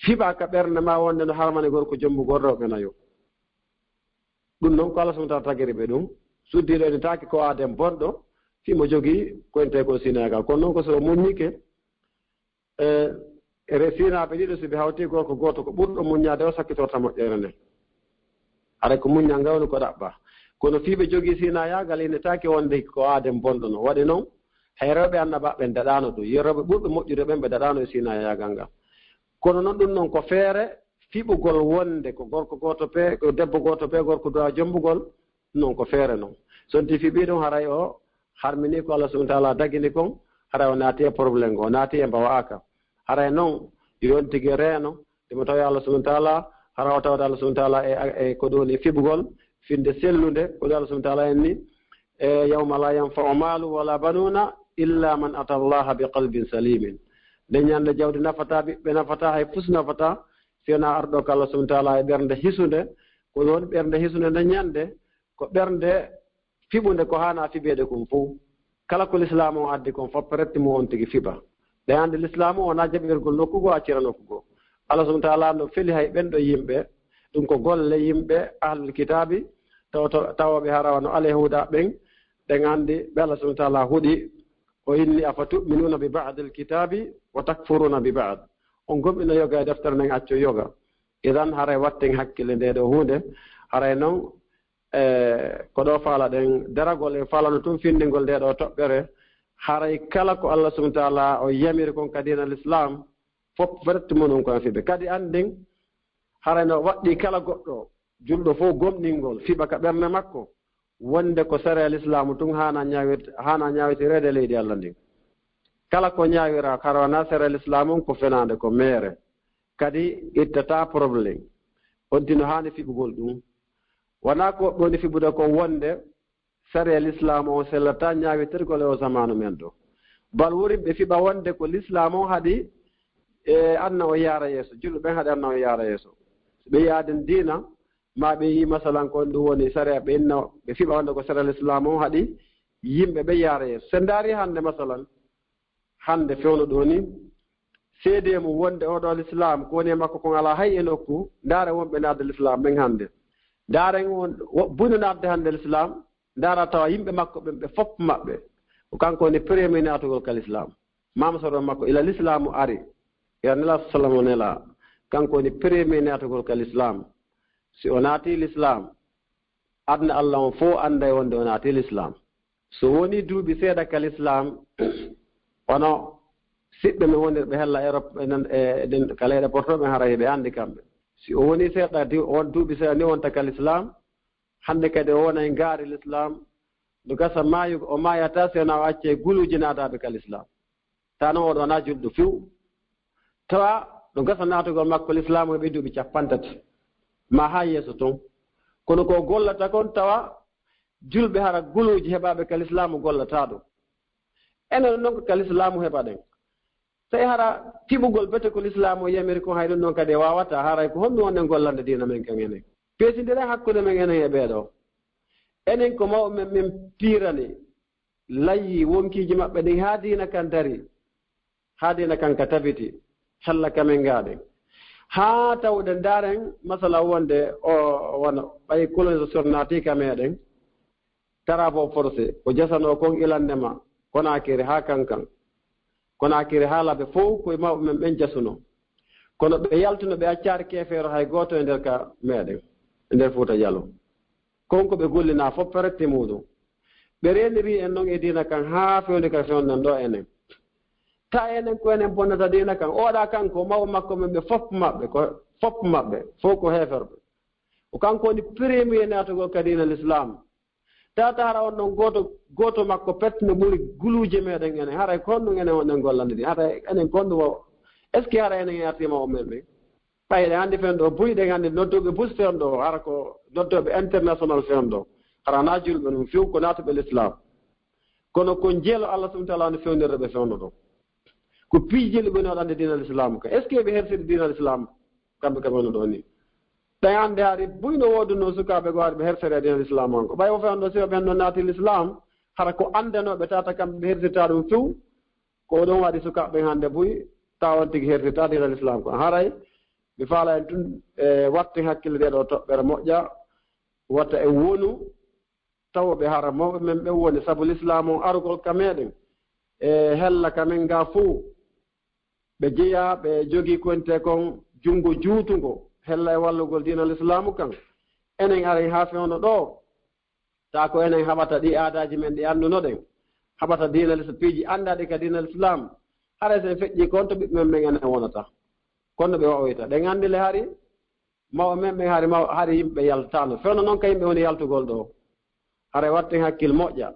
fiɓa ka ɓernde ma wonde no harmani gorko jombugol rewɓe nayo. Ɗum noon ko Allah subhanahu wa taala tagiri ɓe ɗum. Suddiiɗo ene taaki ko aaden bonɗo, fii mo jogii ko ene tawi ko Siina gal. Kono noon ko so o muññike, e, e re-, Siinaaɓe ɗiɗo, si ɓe hawti gorko gooto, ko ɓurɗo muññaade o sakkitorta moƴƴere nden. Haray ko muññal ngal woni ko ɗaɓɓa. Kono fii ɓe jogii Siina yaagal, ene taaki wonde ko aaden bonɗo no. Waɗi noon, hay rewɓe annabaaɓe ɓen daɗaano ɗum. Yo rewɓe ɓurɓe moƴƴude ɓen, ɓe daɗaano e Siina yaagal ngal. Kono noon ɗum noon ko feere fiɓugol wonde ko gorko gooto pe, ko debbo gooto pe, gorko duwaa jombugol, noon ko feere noon. So nti fiɓii ɗum, haray o harmini ko Allah subhanahu wa taala dagini kon, haray o naati e problème, o naati e mbawaaka. Haray noon, yo on tigi reeno, ɗum o tawi Allah subhanahu wa taala, hara o tawata Allah subhanahu wa taala e, e ko ɗum woni fiɓugol, finde sellunde, ko ɗum Allah subhanahu wa taala en ni, e, "Yawma la yanfa'u malu wala banuna illa man ata Allaha bi qalbin salimin." Nde ñande jawdi nafata, ɓiɓɓe nafata, hay fus nafata, si wonaa arɗo ko Allah subhanahu wa taala e ɓernde hisunde. Ko ɗum ɓernde hisunde nde ñande, ko ɓernde fiɓunde ko haana fiɓeede kon fof. Kala ko lislaamu on addi kon fof, peretti mo on tigi fiɓa. Ɓe anndi lislaamu on wonaa jaɓirgol nokku goo, accira nokku goo. Allah subhanahu wa taala no feli hay ɓen ɗo yimɓe, ɗum ko golle yimɓe ahlul kitaabi, taw-, taw-, tawooɓe hara wano alyahuuda ɓen, ɓen anndi ɓe Allah subhanahu wa taala huɗi, o inni, "Afatu'minuna bi ba'dil kitabi wa takfuruna bi ba'd." On gomɗino yoga e deftere nden, acco yoga. Idan haray watten hakkille nde ɗo huunde, haray noon, e, ko ɗo faalaɗen daragol, en faalano tun findingol nde ɗo toɓɓere, haray kala ko Allah subhanahu wa taala o yamiri kon ka diina l'islam, fof feret mum ɗum ko en fiɓe. Kadi anndin, haray no waɗɗi kala goɗɗo julɗo fof gomɗingol, fiɓa ka ɓernde makko, wonde ko sariya lislaamu tun haana ñaawir-, haana ñaawitireede e leydi Allah ndin. Kala ko ñaawira, hara wonaa sariya lislaamu on, ko fenaande, ko meere. Kadi ittata problème. On tino haani fiɓugol ɗum. Wonaa ko ɓe woni fiɓude ko wonde sariya lislaamu on sellataa ñaawitirgol e o zamaanu men ɗo. Bal wurin ɓe fiɓa wonde ko lislaamu on haɗi, e, anna o yaara yeeso. Julɓe ɓen haɗi anna o yaara yeeso. So ɓe yaaden diina, ma ɓe yi masalan ko ɗum woni sariya, ɓe inna, ɓe fiɓa wonde ko sariya lislaamu on haɗi yimɓe ɓe yaara yeeso. So en ndaari hannde masalan, hannde fewndo ɗo ni, seedee mum wonde oɗo lislaam ko woni e makko kon alaa hay e nokku, ndaare wonɓe naatde lislaam ɓen hannde. Ndaaren won, wo-, buy no naatde hannde lislaam, ndaara tawa yimɓe makko ɓen ɓe fof maɓɓe, ko kanko woni premier naatugol ka lislaam. Maama soro makko ila lislaamu ari, ila Nelaaɗo sallam o nelaa, kanko woni premier naatugol ka lislaam. Si o naati lislaam, aduna Allah on fof annday wonde o naati lislaam. So woni duuɓi seeɗa ka lislaam, wano siɓɓe men wonirɓe hella Europe, e nan, e, e ɗen, ka leyɗe porto ɓen, haray ɓe anndi kamɓe. Si o woni seeɗa, di-, on duuɓi seeɗa ni wonta ka lislaam, hannde kadi o wonay ngaari lislaam, no gasa maayu, o maayata si wonaa o accay guluuji naataaɓe ka lislaam. Tawa noon oɗo wonaa julɗo few. Tawa no gasa naatugol makko lislaamu heɓi duuɓi cappanɗe tati. Ma haa yeeso toon. Kono ko gollata kon tawa julɓe hara guluuji heɓaaɓe ka lislaamu gollataa ɗum. Enen noon ko ka lislaamu heɓaɗen. Tawi hara tiɓugol bete ko lislaamu o yamiri ko, hay ɗum noon kadi e waawata, haray ko honɗum wonɗen gollande diina men kan enen? Peesindiren hakkunde men enen e ɓee ɗoo. Enen ko mawɓe men, men piirani, layyi wonkiiji maɓɓe ɗin haa diina kan dari, haa diina kan ka tabiti, hella ka men ngaaɗen. Haa tawɗen ndaaren masala wonde o wano ɓay colonisation naati ka meɗen, travaux forcés, ko jasanoo kon ilande ma, Konaakiri haa Kankan, Konaakiri haa Labe fow ko e mawɓe men ɓen jasunoo. Kono ɓe yaltuno, ɓe accaari keefeero hay gooto e nder ka meɗen, e nder Fuuta Jaloo. Kon ko ɓe gollinaa fof perette muuɗum. Ɓe reeniri en noon e diina kan haa fewde ka fewnden ɗoo enen. Ta enen ko enen bonnata diina kan. Oɗa kan ko mawɓe makko men ɓe fof maɓɓe, ko fof maɓɓe, fof ko heeferɓe. O kanko woni premier naatugol ka diina l'islam. Tata hara on ɗon gooto, gooto makko pet no ɓuri guluuje meɗen enen. Haray ko honɗum enen wonɗen gollande ɗi? Haray enen ko honɗum wo-, est-ce que haray enen yartima o men ɓe? Ɓay eɗen anndi fen ɗo buy, ɗen anndi nodduɓe bus fen ɗo, hara ko nodduɓe international fen ɗo. Hara na julɓe ɗum few, ko naatuɓe l'islam. Kono ko jeelo Allah subhanahu wa ta'ala no fewnirde ɓe fewndo ɗo. Ko piiji jeeli ɓe no waɗande diina l'islam ka. Est-ce que ɓe hersiri diina l'islam kamɓe kamɓe no ɗo ni? Ɓe annde hari buy no woodunoo sukaaɓe goo hari ɓe hersere diina l'islam on ko. Ɓay o fewndo si ɓe ɓen no naati l'islam, hara ko anndanooɓe tata kamɓe ɓe hersirta ɗum few. Ko ɗum waɗi sukaaɓe ɓen hannde buy, tawa on tigi hersirta diina l'islam ko. Haray, mi faala en tun, e, watten hakkille ɗee ɗoo toɓɓere moƴƴa, wata en wonu, tawa ɓe hara mawɓe men ɓen woni, sabu l'islam on arugol ka meɗen, e, hella ka men nga fow, ɓe jeyaa, ɓe jogii ko wonte kon junngo juutungo, hella e wallugol diina l'islam kan. Enen aray haa fewndo ɗoo, ta ko enen haɓata ɗi aadaaji men ɗi anndunoɗen, haɓata diina lis-, piiji anndaaɗi ka diina l'islam. Haray so en feƴƴii kon to ɓiɓɓe men ɓen enen wonata. Kono ɓe wawoyta. Ɗen anndi le hari, mawɓe men ɓen hari, maw-, hari yimɓe yaltaano. Fewndo noon ka yimɓe woni yaltugol ɗoo. Haray watten hakkil moƴƴa.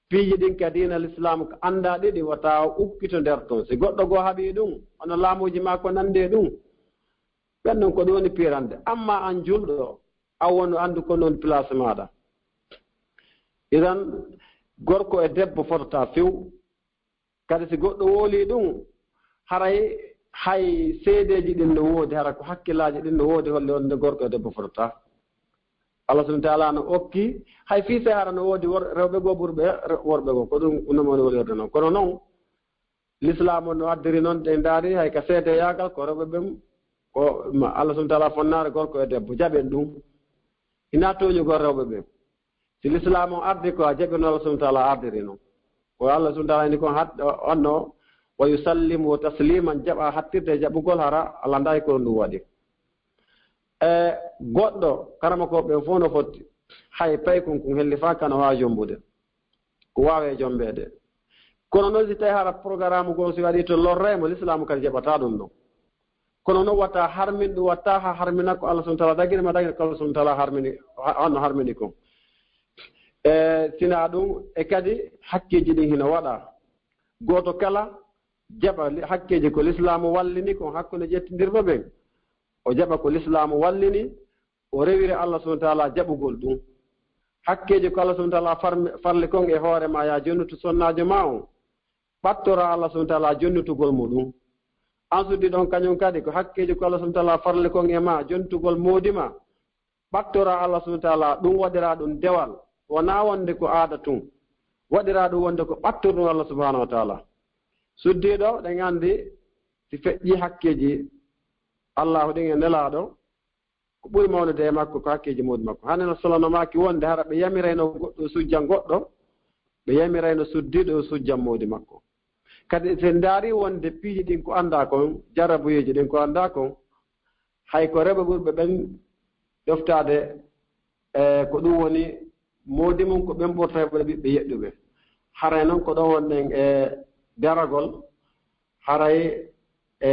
Piiji ɗin ka diina l'islam ko anndaaɗi ɗi wata ukkito nder ton. Si goɗɗo goo haɓii ɗum, hono laamuuji maa ko nanndi e ɗum, ɓen ɗon ko ɗum woni piirande. Amma an julɗo, a wonu anndu ko non place maaɗa. Idan, gorko e debbo fotata few. Kadi si goɗɗo woolii ɗum, haray hay seedeeji ɗin no woodi, hara ko hakkillaaji ɗin no woodi, holli wonde gorko e debbo fotata. Allah subhanahu wa ta'ala no okki, hay fii se hara no woodi wor-, rewɓe goo ɓurɓe re-, worɓe goo, ko ɗum no moni wolirde noon. Kono noon, l'islam on no addiri noon, ɗe ndaari hay ka seedeyaagal ko rewɓe ɓen, ko ma-, Allah subhanahu wa ta'ala fonnaare gorko e debbo, jaɓen ɗum. Ina tooñugol rewɓe ɓen. Si l'islam on ardi ko a jaɓi no Allah subhanahu wa ta'ala ardiri noon. Ko Allah subhanahu wa ta'ala ni kon hat-, onno, "Wa yusallimu tasliman", jaɓa hattirde e jaɓugol hara Allah ndaay ko ɗum waɗi. E goɗɗo, karamokooɓe ɓen fof no fotti. Hay paykun kun helli faa kana waawi jombude. Ko waawi e jombeede. Kono noon si tawi hara programme goo si waɗii to lorree mo, l'islam kadi jaɓata ɗum ɗon. Kono noon wata harmin ɗum, wata ha harmina ko Allah subhanahu wa ta'ala dagiri ma, dagiri ko Allah subhanahu wa ta'ala harmini, ha-, honno harmini kon. E sina ɗum, e kadi hakkeeji ɗin hino waɗa. Gooto kala jaɓa li-, hakkeeji ko l'islam wallini kon hakkunde ƴettindirɓe ɓen. O jaɓa ko l'islam wallini, o rewira Allah subhanahu wa ta'ala jaɓugol ɗum. Hakkeeji ko Allah subhanahu wa ta'ala farmi-, farli kon e hoore ma, yaa jonnutu sonnaajo ma on. Ɓattora Allah subhanahu wa ta'ala jonnutugol mo ɗum. An suddi ɗon kañum kadi ko hakkeeji ko Allah subhanahu wa ta'ala farli kon e ma, jonnutugol moodi ma. Ɓattora Allah subhanahu wa ta'ala, ɗum waɗira ɗum dewal. Wonaa wonde ko aada tun. Waɗira ɗum wonde ko ɓattorɗum Allah subhanahu wa ta'ala. Suddiiɗo, ɗen anndi si feƴƴi hakkeeji Allahu ɗin e Nelaaɗo, ko ɓuri mawnude e makko ko hakkeeji moodi makko. Hannde no solonomaaki wonde hara ɓe yamirayno goɗɗo sujjan goɗɗo, ɓe yamirayno suddiiɗo sujjan moodi makko. Kadi si en ndaari wonde piiji ɗin ko anndaa kon, jarrabuyeeji ɗin ko anndaa kon, hay ko rewɓe ɓurɓe ɓen ɗoftaade, e ko ɗum woni moodi mum ko ɓen ɓurta heɓude ɓiɓɓe yeɗɗuɓe. Haray noon ko ɗon wonɗen e daragol, haray e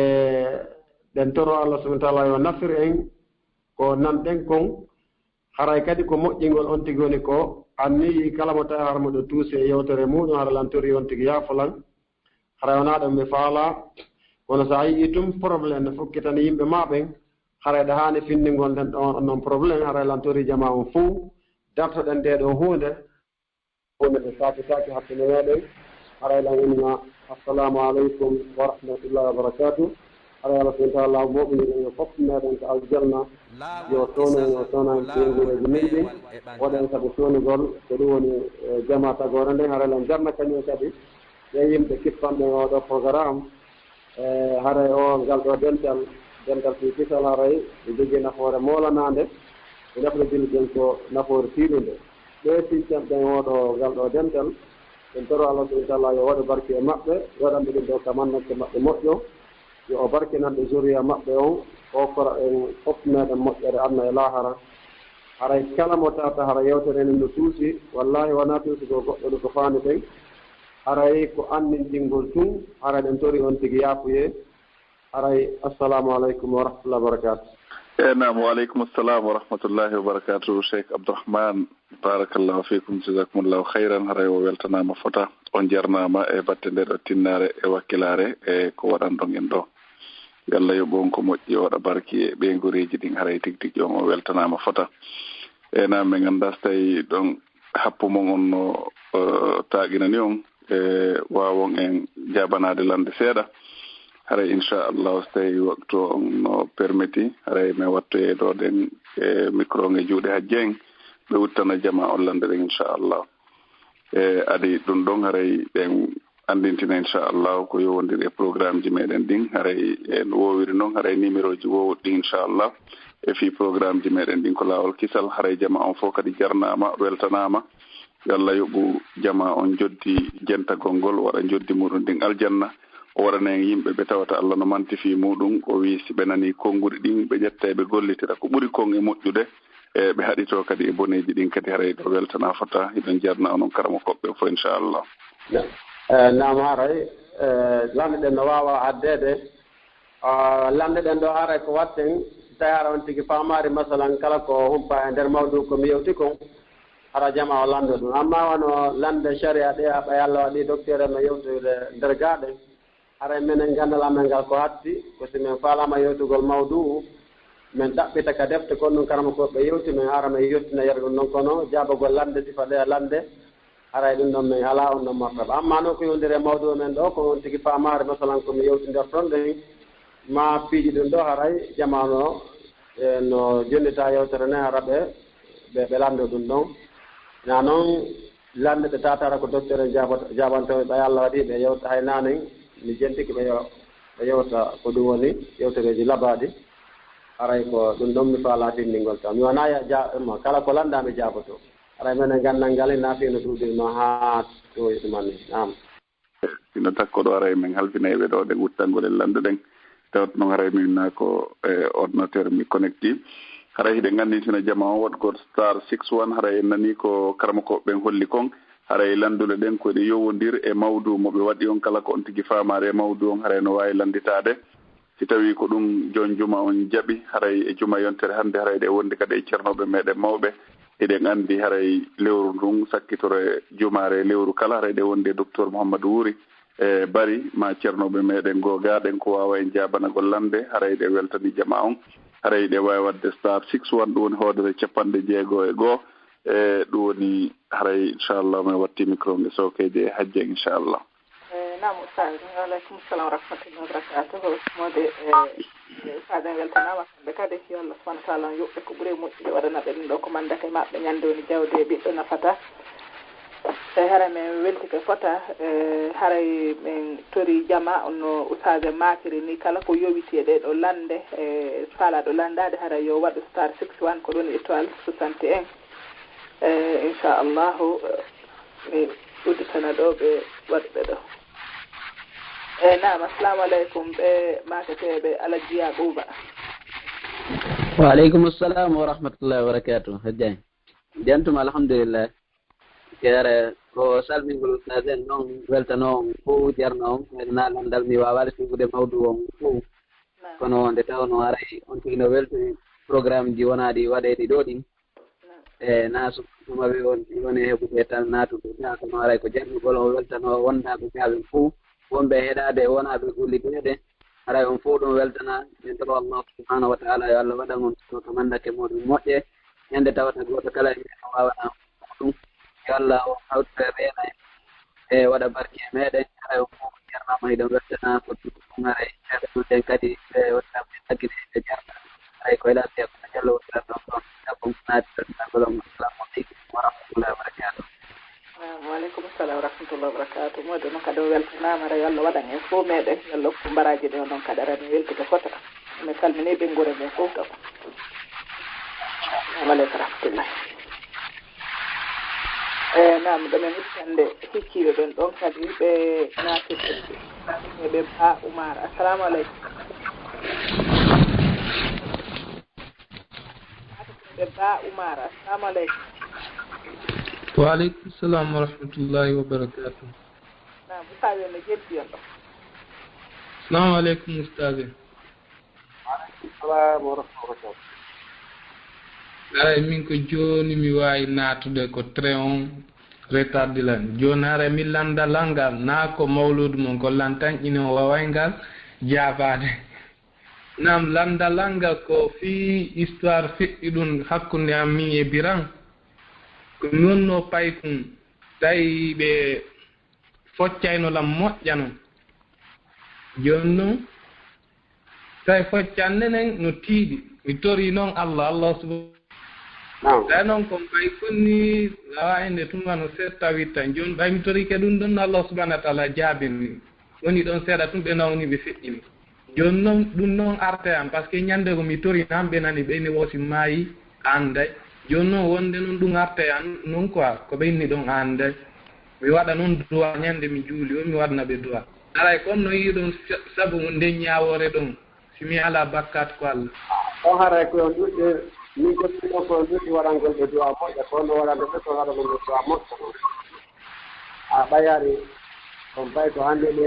ɗen toro Allah subhanahu wa ta'ala yo nafir en ko nanɗen kon, haray kadi ko moƴƴingol on tigi woni ko anniyi kala mo tawi har moɗo tuusi e yewtere muɗum hara lantori on tigi yaafolan. Haray wonaa ɗum mi faalaa, kono so a yi'ii tun problème no fokkitani yimɓe maa ɓen, haray ɗa haani finndingol nden ɗon, on ɗon problème, haray lantori jamaa on fow, dartoɗen ndee ɗoo huunde. Huunde nde saakitaaki hakkunde meɗen, Haray lan inna, "Assalamu aleykum wa rahmatullahi wa barakatuh." Haray Allah subhanahu wa ta'ala moɓini ɗen yo fof meɗen ko aljanna. Yo towno en, o towna en ɓeynguureeji men ɗin. Waɗen sabu townugol, ko ɗum woni, eh, jamaa tagoore nden. Haray lan jarna kañum kadi ɓe yimɓe kippanɗen oo ɗoo programme. E haray o ngal ɗoo dental, dental fii kisal, haray ɓe jogii nafoore moolanaande, ɓe nafri julɓe ɓen ko nafoore tiiɗunde. Ɓe sincanɗen oo ɗoo ngal ɗoo dental, en toro Allah subhanahu wa ta'ala yo waɗu barke e maɓɓe, yo waɗanɓe ɗum ɗoo ka mannake maɓɓe moƴƴo, yo o barkinan ɓe zuriya maɓɓe on, o okora en fof meɗen moƴƴere aduna e laahara. Haray kala mo tawata hara yewtere nden no tuusi, wallahi wonaa tuusugol goɗɗo ɗo ko faami ten, haray ko anndintingol tun, haray ɗen tori on tigi yaafuyee. Haray, assalamu aleykum wa rahmatullahi wa barakatuh. E naam, wa aleykum assalam wa rahmatullahi wa barakatuh, Cheikh Abdourahmane. Barakallahu fikum, jazakumullahu khairan. Haray o weltanaama fota, on jarnaama e batte nde ɗo tinnaare e wakkilaare e ko waɗanɗon en ɗo. Yo Allah yoɓu on ko moƴƴi, o waɗa barki e ɓeynguureeji ɗin. Haray tigi tigi on o weltanaama fota. E naam, min anndaa so tawi ɗon happu mon on no, eh, taaginani on, e waawon en jaabanaade lande seeɗa. Haray inchallahu so tawi waktu on no permiti, haray min wattoyee ɗoo ɗen e micro on e juuɗe hajji en, ɓe udditana jamaa on lande ɗen inchallah. E adi ɗum ɗon haray ɗen anndintina inchallah ko yowondiri e programmeji meɗen ɗin, haray en woowiri noon, haray numéroji woowuɗi ɗin inchallah. E fii programmeji meɗen ɗin ko laawol kisal, haray jamaa on fof kadi jarnaama, weltanaama. Yo Allah yoɓu jamaa on joddi jentagol ngol, waɗa joddi muɗum ɗin aljanna. O waɗana en yimɓe ɓe tawata Allah no manti fii muɗum. O wii si ɓe nanii konnguɗi ɗin, ɓe ƴetta e ɓe gollitira ko ɓuri kon e moƴƴude, e ɓe haɗitoo kadi e boneeji ɗin kadi. Haray ɗo weltanaa fota, hiɗon jarnaa onon karamokooɓe fof inchallah. E, naam, haray, e, lanɗe ɗen no waawa addeede. A, lanɗe ɗen ɗo haray ko waɗten, si tawi hara on tigi faamaari, masalan, kala ko humpa e nder mawdu ko mi yewti kon, hara jamaa o lanndo ɗum. Amma wano lanɗe sharia ɗe, a ɓay Allah waɗi docteur en no yewtoyde nder gaa ɗen, haray menen ganndal amen ngal ko hatti, ko si men faalaama yewtugol mawduu, men ɗaɓɓita ka defte kon ɗum karamokooɓe yewti, men hara men yottina yere ɗum ɗon. Kono jaabagol lanɗe, sifa ɗe lanɗe, haray ɗum ɗon men alaa on ɗon martaba. Amma noon ko yowndiri e mawduu men ɗo, ko on tigi faamaare, masalan, ko mi yewtindirton ɗen, ma piiji ɗum ɗo, haray jamaa no, e, no jonnita yewtere nden, hara ɓe, ɓe, ɓe lanndo ɗum ɗon. Na noon, lanɗe ɗe taataara ko docteur en jaabata, jaabantoo, ɓay Allah waɗi ɓe yewta, hay nanen mi jentike ɓe yo-, ɓe yewta ko ɗum woni yewtereeji labaaɗi. Haray ko ɗum ɗon mi faalaa tinndingol tan. Mi wonaa ya-, ja-, mo, kala ko lanndaa mi jaaboto. Haray menen ganndal ngal ina fii no ɗuuɗirnoo haa ɗo e ɗuman ni. Naam. Sino takko ɗo haray min halfinay ɓe ɗo ɗe guttangol e lanɗe ɗen. Tawat noon haray min na ko e ordinateur mi connecti. Haray hiɗen anndintina jamaa on waɗgol star six one, haray en nanii ko karamokooɓe ɓen holli kon. Haray lanndule ɗen ko ɗe yowondir e mawduu mo ɓe waɗi on, kala ko on tigi faamaare e mawduu on, haray no waawi lannditaade. Si tawii ko ɗum joon juma on jaɓi, haray e juma yontere hannde, haray ɗe wondi kadi e ceernooɓe meɗen mawɓe. Hiɗen anndi haray lewru ndun sakkitoro e jumaare e lewru kala, haray ɗe wondi e Docteur Mouhamadou Wuri e Bari, ma ceernooɓe meɗen goo gaa ɗen ko waawa en jaabanagol lanɗe, haray ɗe weltani jamaa on. Haray ɗe waawi waɗde star six one, ɗum woni hoodere capanɗe jeego e goo. E ɗum woni haray, inchallah, mi watti micro nge sookeeje e hajja, inchallah. E, naam, Oustaz. Wa aleykum salam wa rahmatullahi wa barakatuhu. Mode, e, e, Oustaz en weltanaama kamɓe kadi. Yo Allah subhanahu wa taala on yoɓɓe ko ɓuri e moƴƴude, waɗana ɓe ɗum ɗo ko mandata e maɓɓe ñande woni jawdi e ɓiɗɗo nafata. E, hara men weltike fota, e, haray men tori jamaa on no Oustaz en maakiri ni, kala ko yowiti e ɗee ɗo lanɗe, e, faalaaɗo lanndaade, haray yo waɗu star six one, ko ɗon étoile soixante et un. E, inchallahu, e, mi udditana ɗo ɓe waɗuɓe ɗo. E, naam, assalamu aleykum, ɓe maaketeeɓe Alaji Yaquba. Wa aleykum assalam wa rahmatullahi wa barakatuh. Hajjay. Jantum, alhamdulillah. Kere, ko salmingol Oustaz en noon, weltano on fof, jarno on, na lanndal mi waawaali suufude mawdu on fof. Naam. Kono nde tawnoo haray on tigi no weltori programmeji wonaaɗi waɗeeɗi ɗo ɗin. E na so tuma wi on, woni heɓude tan naatude ga, kono haray ko jarnugol on weltano wondaaɓe ga ɓen fof, wonɓe e heɗaade e wonaaɓe golliteede. Haray on fof ɗum weltana, min toro Allah subhanahu wa taala yo Allah waɗan on to kamandake muɗum moƴƴe. Ñande tawata gooto kala e men o waawana ɗum. Yo Allah o hawtira reena en e waɗa barke meɗen haray o fof jarnama hiɗen weltana ko ɗum haray ceerno ɗum ɗen kadi ɓe wonnaɓe taggine e jarna haray ko ela fiya ko jallo wontan ɗon ɗon ɗaɓɓum naati ɗon ɗaɓɓolom assalamu aleykum wa rahmatullahi wa barakatuh. Waaleykum salam wa rahmatullahi wa barakatuh. Moƴƴo noon kadi o weltanaama, haray yo Allah waɗan en fof meɗen, yo Allah hokku mbaraaji ɗi o noon kadi arani weltude fota. Mi salminii ɓeynguure nde fof kam. Assalamu aleykum wa rahmatullahi. E naam, ɗo men ittande hikkiiɓe ɓen ɗon kadi ɓe naati ɓe Ba Umar. Assalamu aleykum. Ɓe Ba Umar. Assalamu aleykum. Wa aleykum salam wa rahmatullahi wa barakatuh. Naam, Ustaz, no jeddi on ɗo. Assalamu aleykum, Ustaz. Wa aleykum salam wa rahmatullahi wa barakatuh. Haray min ko jooni mi waawi naatude ko train on retardé lan. Jooni haray mi lannda lanngal naa ko mawluudu mon ko lantan ina o waaway ngal jaabaade. Naam, lannda lanngal ko fii histoire feƴƴi ɗum hakkunde am min e Biran. Ko mi wonnoo paykun tawi ɓe foccayno lan moƴƴa non. Jooni non tawi foccannde nden no tiiɗi. Mi torii non Allah, Allah subhanahu. Naam. Tawi non ko mbay konni lawa inde tuma no seeɗa witta. Jooni ɓay mi torike ɗum ɗon Allah subhanahu wa taala jaabini. Woni ɗon seeɗa tun ɓe nawni ɓe feƴƴini. Jooni non ɗum non arta e am, parce que ñande ko mi tori nan ɓe nani ɓe ni woosi maayi anday. Jooni non wonde non ɗum arta e am non quoi, ko ɓe inni ɗon anday. Mi waɗa non duwa ñande mi juuli o mi waɗna ɓe duwa. Haray kon no yiɗon sa-, sabu nden ñaawoore ɗon, si mi alaa bakkaat ko Allah. On haray ko on ɗuɗɗe, min ko ɗum ko on ɗuɗɗi waɗangol ɓe duwa moƴƴa, ko on waɗande ɓe ko waɗangol ɓe duwa moƴƴa ɗon. A ɓayari on pay ko hannde ɓe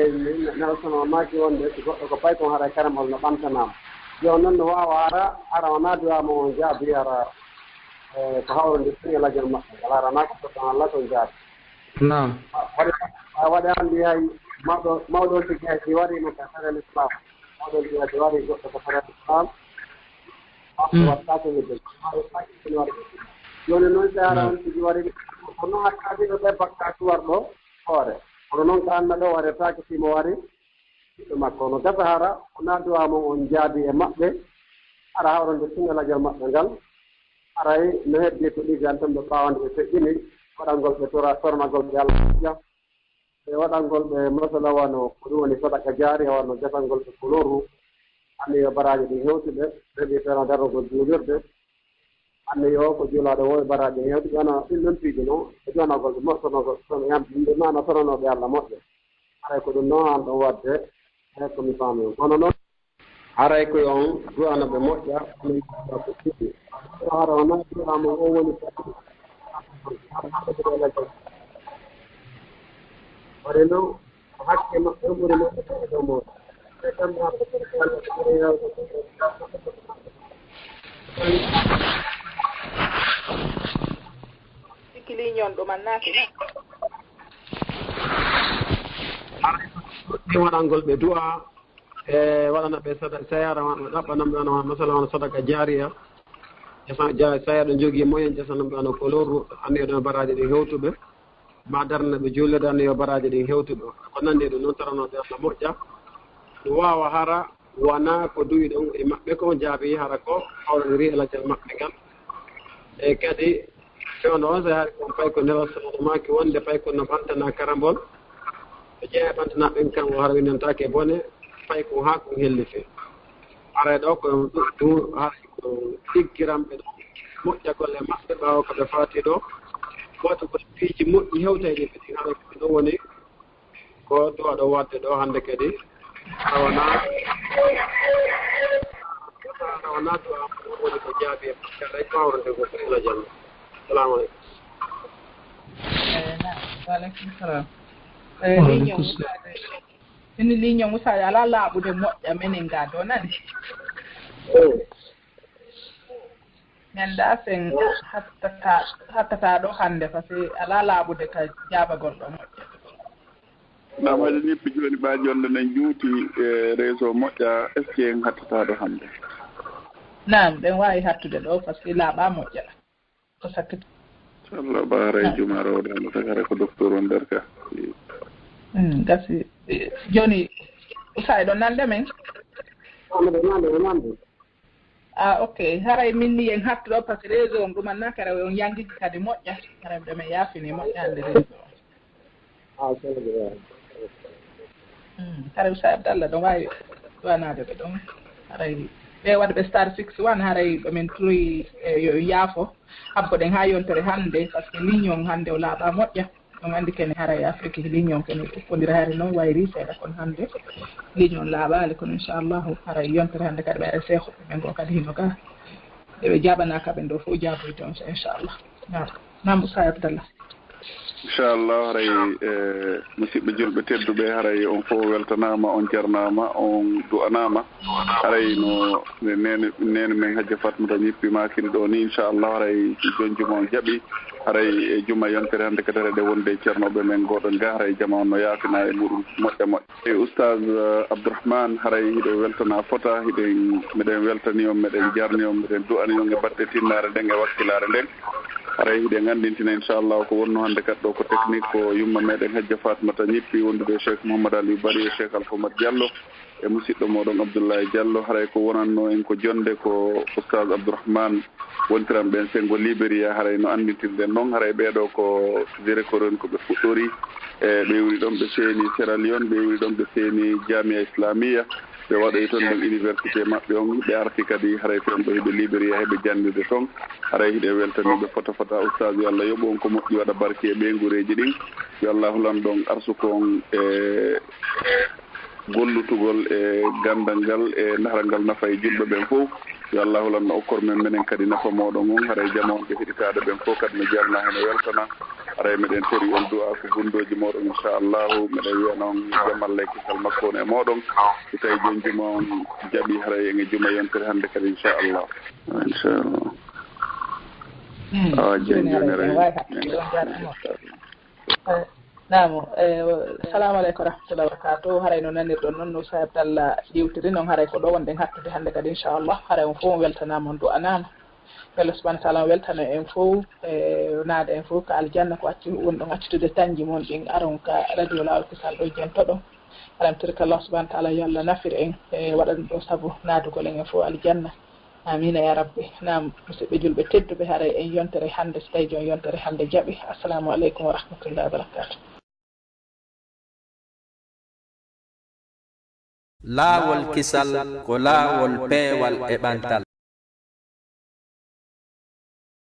nelson o maaki wonde si goɗɗo ko pay kon haray karamol no ɓantanaama. Yo non no waawa hara, hara wonaa duwa mo on jaabi hara, eh, ko hawronde tun e lajol maɓɓe. Alaa ranaa ko soɗɗo Allah kon jaabi. Naam. Waɗi, a waɗi anndi hay mawɗo, mawɗo tigi hay si waɗiima ka sariya Islam, mawɗo tigi hay si waɗi goɗɗo ka sariya Islam, makko waɗtaake mi de. Jooni noon, si haara on tigi waɗi, ko noon hakkaaji ɗo ɓe bakkaatu warɗo hoore. Kono noon ka anna ɗo waɗetaake si mo wari, ɓiɓɓe makko. No gasa hara, o naatuwa mo on jaadi e maɓɓe, hara hawronde tun e lajol maɓɓe ngal. Haray no heddi ko ɗigal tan ɓe ɓaawande ɓe feƴƴini, waɗangol ɓe tora-, toranagol ɓe Allah moƴƴa, e waɗangol ɓe masala wano ko ɗum woni sadaka jaariya, wano jasangol ɓe koloru, anni yo baraaji ɗin hewti ɓe, ɓe ɓe tana darnugol juulirde, anni yo ko juulaaɗo woowi baraaji ɗin hewti ɓe, ana ɗin ɗon piiji non, e joonagol ɓe moƴƴonogol ɗon e yamɗinde maana toranooɓe Allah moƴƴa. Haray ko ɗum non an ɗon waɗde, e ko mi faami on. Kono noon, haray ko yo on du'ano ɓe moƴƴa, onon ko ɗiɗi. Ko hara wonaa du'a mo o woni ko. Waɗi noon, ko hakke maɓɓe on ɓuri moƴƴude e dow mooɗon. Ɓe kam, sikki ligne on ɗumannaaki. Haray ko ɗi waɗangol ɓe du'a. E waɗana ɓe sada-, sayara, wa-, ɗaɓɓanam ɓe, wano, masala, wano sadaka jaariya. Jasa-, ja-, saya ɗo jogii moyen, jasanam ɓe, wano, koloru, anni ɗon baraaji ɗin hewtuɓe. Ma darna ɓe juulirde, anni yo baraaji ɗin hewtuɓe. Ko nanndi ɗum noon, taranooɓe Allah moƴƴa. Ɗum waawa hara, wona ko duwi ɗon e maɓɓe, ko jaabi hara ko hawrondiri e lajjal maɓɓe ngal. E kadi, fewndo on, so hari kon pay ko Nelson no maaki wonde pay ko no ɓantana karambol. Ɓe jeeya ɓantana ɓen kan o hara windantaake bone, pay ko haa ko hellife. Haray ɗo ko ɗum, haray ko ɗiggiranɓe ɗo moƴƴa golle maɓɓe ɓaawo ko ɓe faati ɗo. Waɗugol piiji moƴƴi hewtayɗi ɓe ɗin, haray ko ɗum woni ko du'a ɗo waɗde ɗo hannde kadi. Awa na, awa na du'a woni ko jaabi e makka, haray ko hawrande ko ko ila janna. Salamu aleykum. Eh, na, wa aleykum salam. Eh, wa aleykum salam. Ini ligne on, Ustaz, alaa laaɓude moƴƴa menen ga ɗo, nani? Eh. Mi anndaa sen hattata, hattata ɗo hannde, parce que alaa laaɓude ka jaabagol ɗo moƴƴa. Naam, haɗa nippi jooni, ɓaa jonde men juuti e réseau moƴƴa, est-ce que en hattata ɗo hannde? Naam, ɗen waawi hattude ɗo, parce que laaɓaa moƴƴa. Ko sakkiti. Inchallah, ɓaara e juma rewde hannde, tagata ko docteur on nder ka. Mm, gasi. Eh, jooni, Usa, eɗon nande men? Amadou nande o nande. Ah, ok. Haray min ni en hattu ɗo, parce que réseau on ɗuman na kara on yangiji kadi moƴƴa. Haray ɗo men yaafini moƴƴande réseau on. Ah, ok. Mm, haray Usa Abdallah ɗo waawi wanaade ɓe ɗon. Haray ɓe waɗɓe star six one, haray ɗo men turi, eh, yo yaafo. Habbo ɗen haa yontere hannde, parce que ligne on hannde o laaɓa moƴƴa. On anndi kene haray Afrique ligne on kene ɓukkondira haray noon wayri seeɗa, kono hannde ligne on laaɓaali, kono inchallahu haray yontere hannde kadi ɓe haray seehoɓe men goo kadi hino ga. Eɓe jaabanaaka ɓen ɗo fof jaaboyde on inchallah. Naam. Naam Usa Abdallah. Inchallah haray, eh, musidɓe julɓe tedduɓe, haray on fof weltanaama, on jarnaama, on du'anaama. Haray no nene nene men Hajja Fatmata ñippi maakiri ɗo ni, inchallah haray jonjuma on jaɓi. Haray e juma yontere hannde kadi haray ɗe wonde e ceernooɓe men gooɗo nga, haray jama on no yaafina e muɗum moƴƴa moƴƴa. E Oustaz, eh, Abdourahmane, haray hiɗo weltana fota, hiɗen, meɗen weltani on, meɗen jarni on, meɗen du'ani on e batte tinnaare nden e wakkilaare nden. Haray hiɗen anndintina inchallah ko wonno hannde kadi ɗo ko technique, ko yumma meɗen Hajja Fatmata ñippi wondude e Cheikh Mouhammad Aliou Bari e Cheikh Alpha Oumar Diallo e musidɗo moɗon Abdoulaye Diallo. Haray ko wonanno en ko jonde ko Oustaz Abdourahmane, wontiran ɓen sengo Liberia, haray no annditirɗen noon, haray ɓeeɗo ko directeur en ko ɓe fuɗɗori, e ɓe woni ɗon ɓe seeni Sierra Leone, ɓe woni ɗon ɓe seeni Jamia Islamia, ɓe waɗoyi toon ɗon université maɓɓe on, ɓe arti kadi haray toon ɗo hiɓe Liberia, heɓe janndude toon. Haray hiɗen weltaniɓe fota fota. Ustaas, yo Allah yoɓu on ko moƴƴi, waɗa barke e ɓeynguureeji ɗin. Yo Allah hulan ɗon arsuko on e gollutugol e ganndal ngal e nahral ngal nafa e julɓe ɓen fof. Yo Allah hulan no okkor men menen kadi nafa mooɗon on. Haray jama on ɓe heɗitaaɗo ɓen fof kadi no jarna, heno weltana. Haray meɗen tori on du'a ko gunndooji mooɗon, inchallahu. Meɗen wiya noon jam Allah e kisal makko on e mooɗon. Si tawi jooni juma on jaɓi, haray en e juma yontere hannde kadi, inchallah. Inchallah. Hmm, Awa, jooni jooni, haray haray en waawi en hattude on, jarama. Eh, naam, eh, salamu aleykum wa rahmatullahi wa barakatuh. Haray no nanirɗon noon no Ustaaz Abdallah ƴiwtiri noon, haray ko ɗo wonɗen hattude hannde kadi, inchallah. Haray on fof on weltanaama, on du'anaama. Yo Allah subhanahu wa taala on weltano en fof, eh, naada en fof ka aljanna, ko acci, wonɗon accitude tañji mon ɗin, aron ka radio Laawol Kisal ɗo jentoɗon. Alamtiri ka Allah subhanahu wa taala, yo Allah nafir en, eh, waɗa ɗum ɗo sabu naadugol en en fof aljanna. Amiina ya rabbi. Naam, musidɓe julɓe tedduɓe, haray en yontere hannde, so tawi jooni yontere hannde jaɓi. Assalamu aleykum wa rahmatullahi wa barakatuh. Laawol Kisal ko laawol peewal e ɓantal.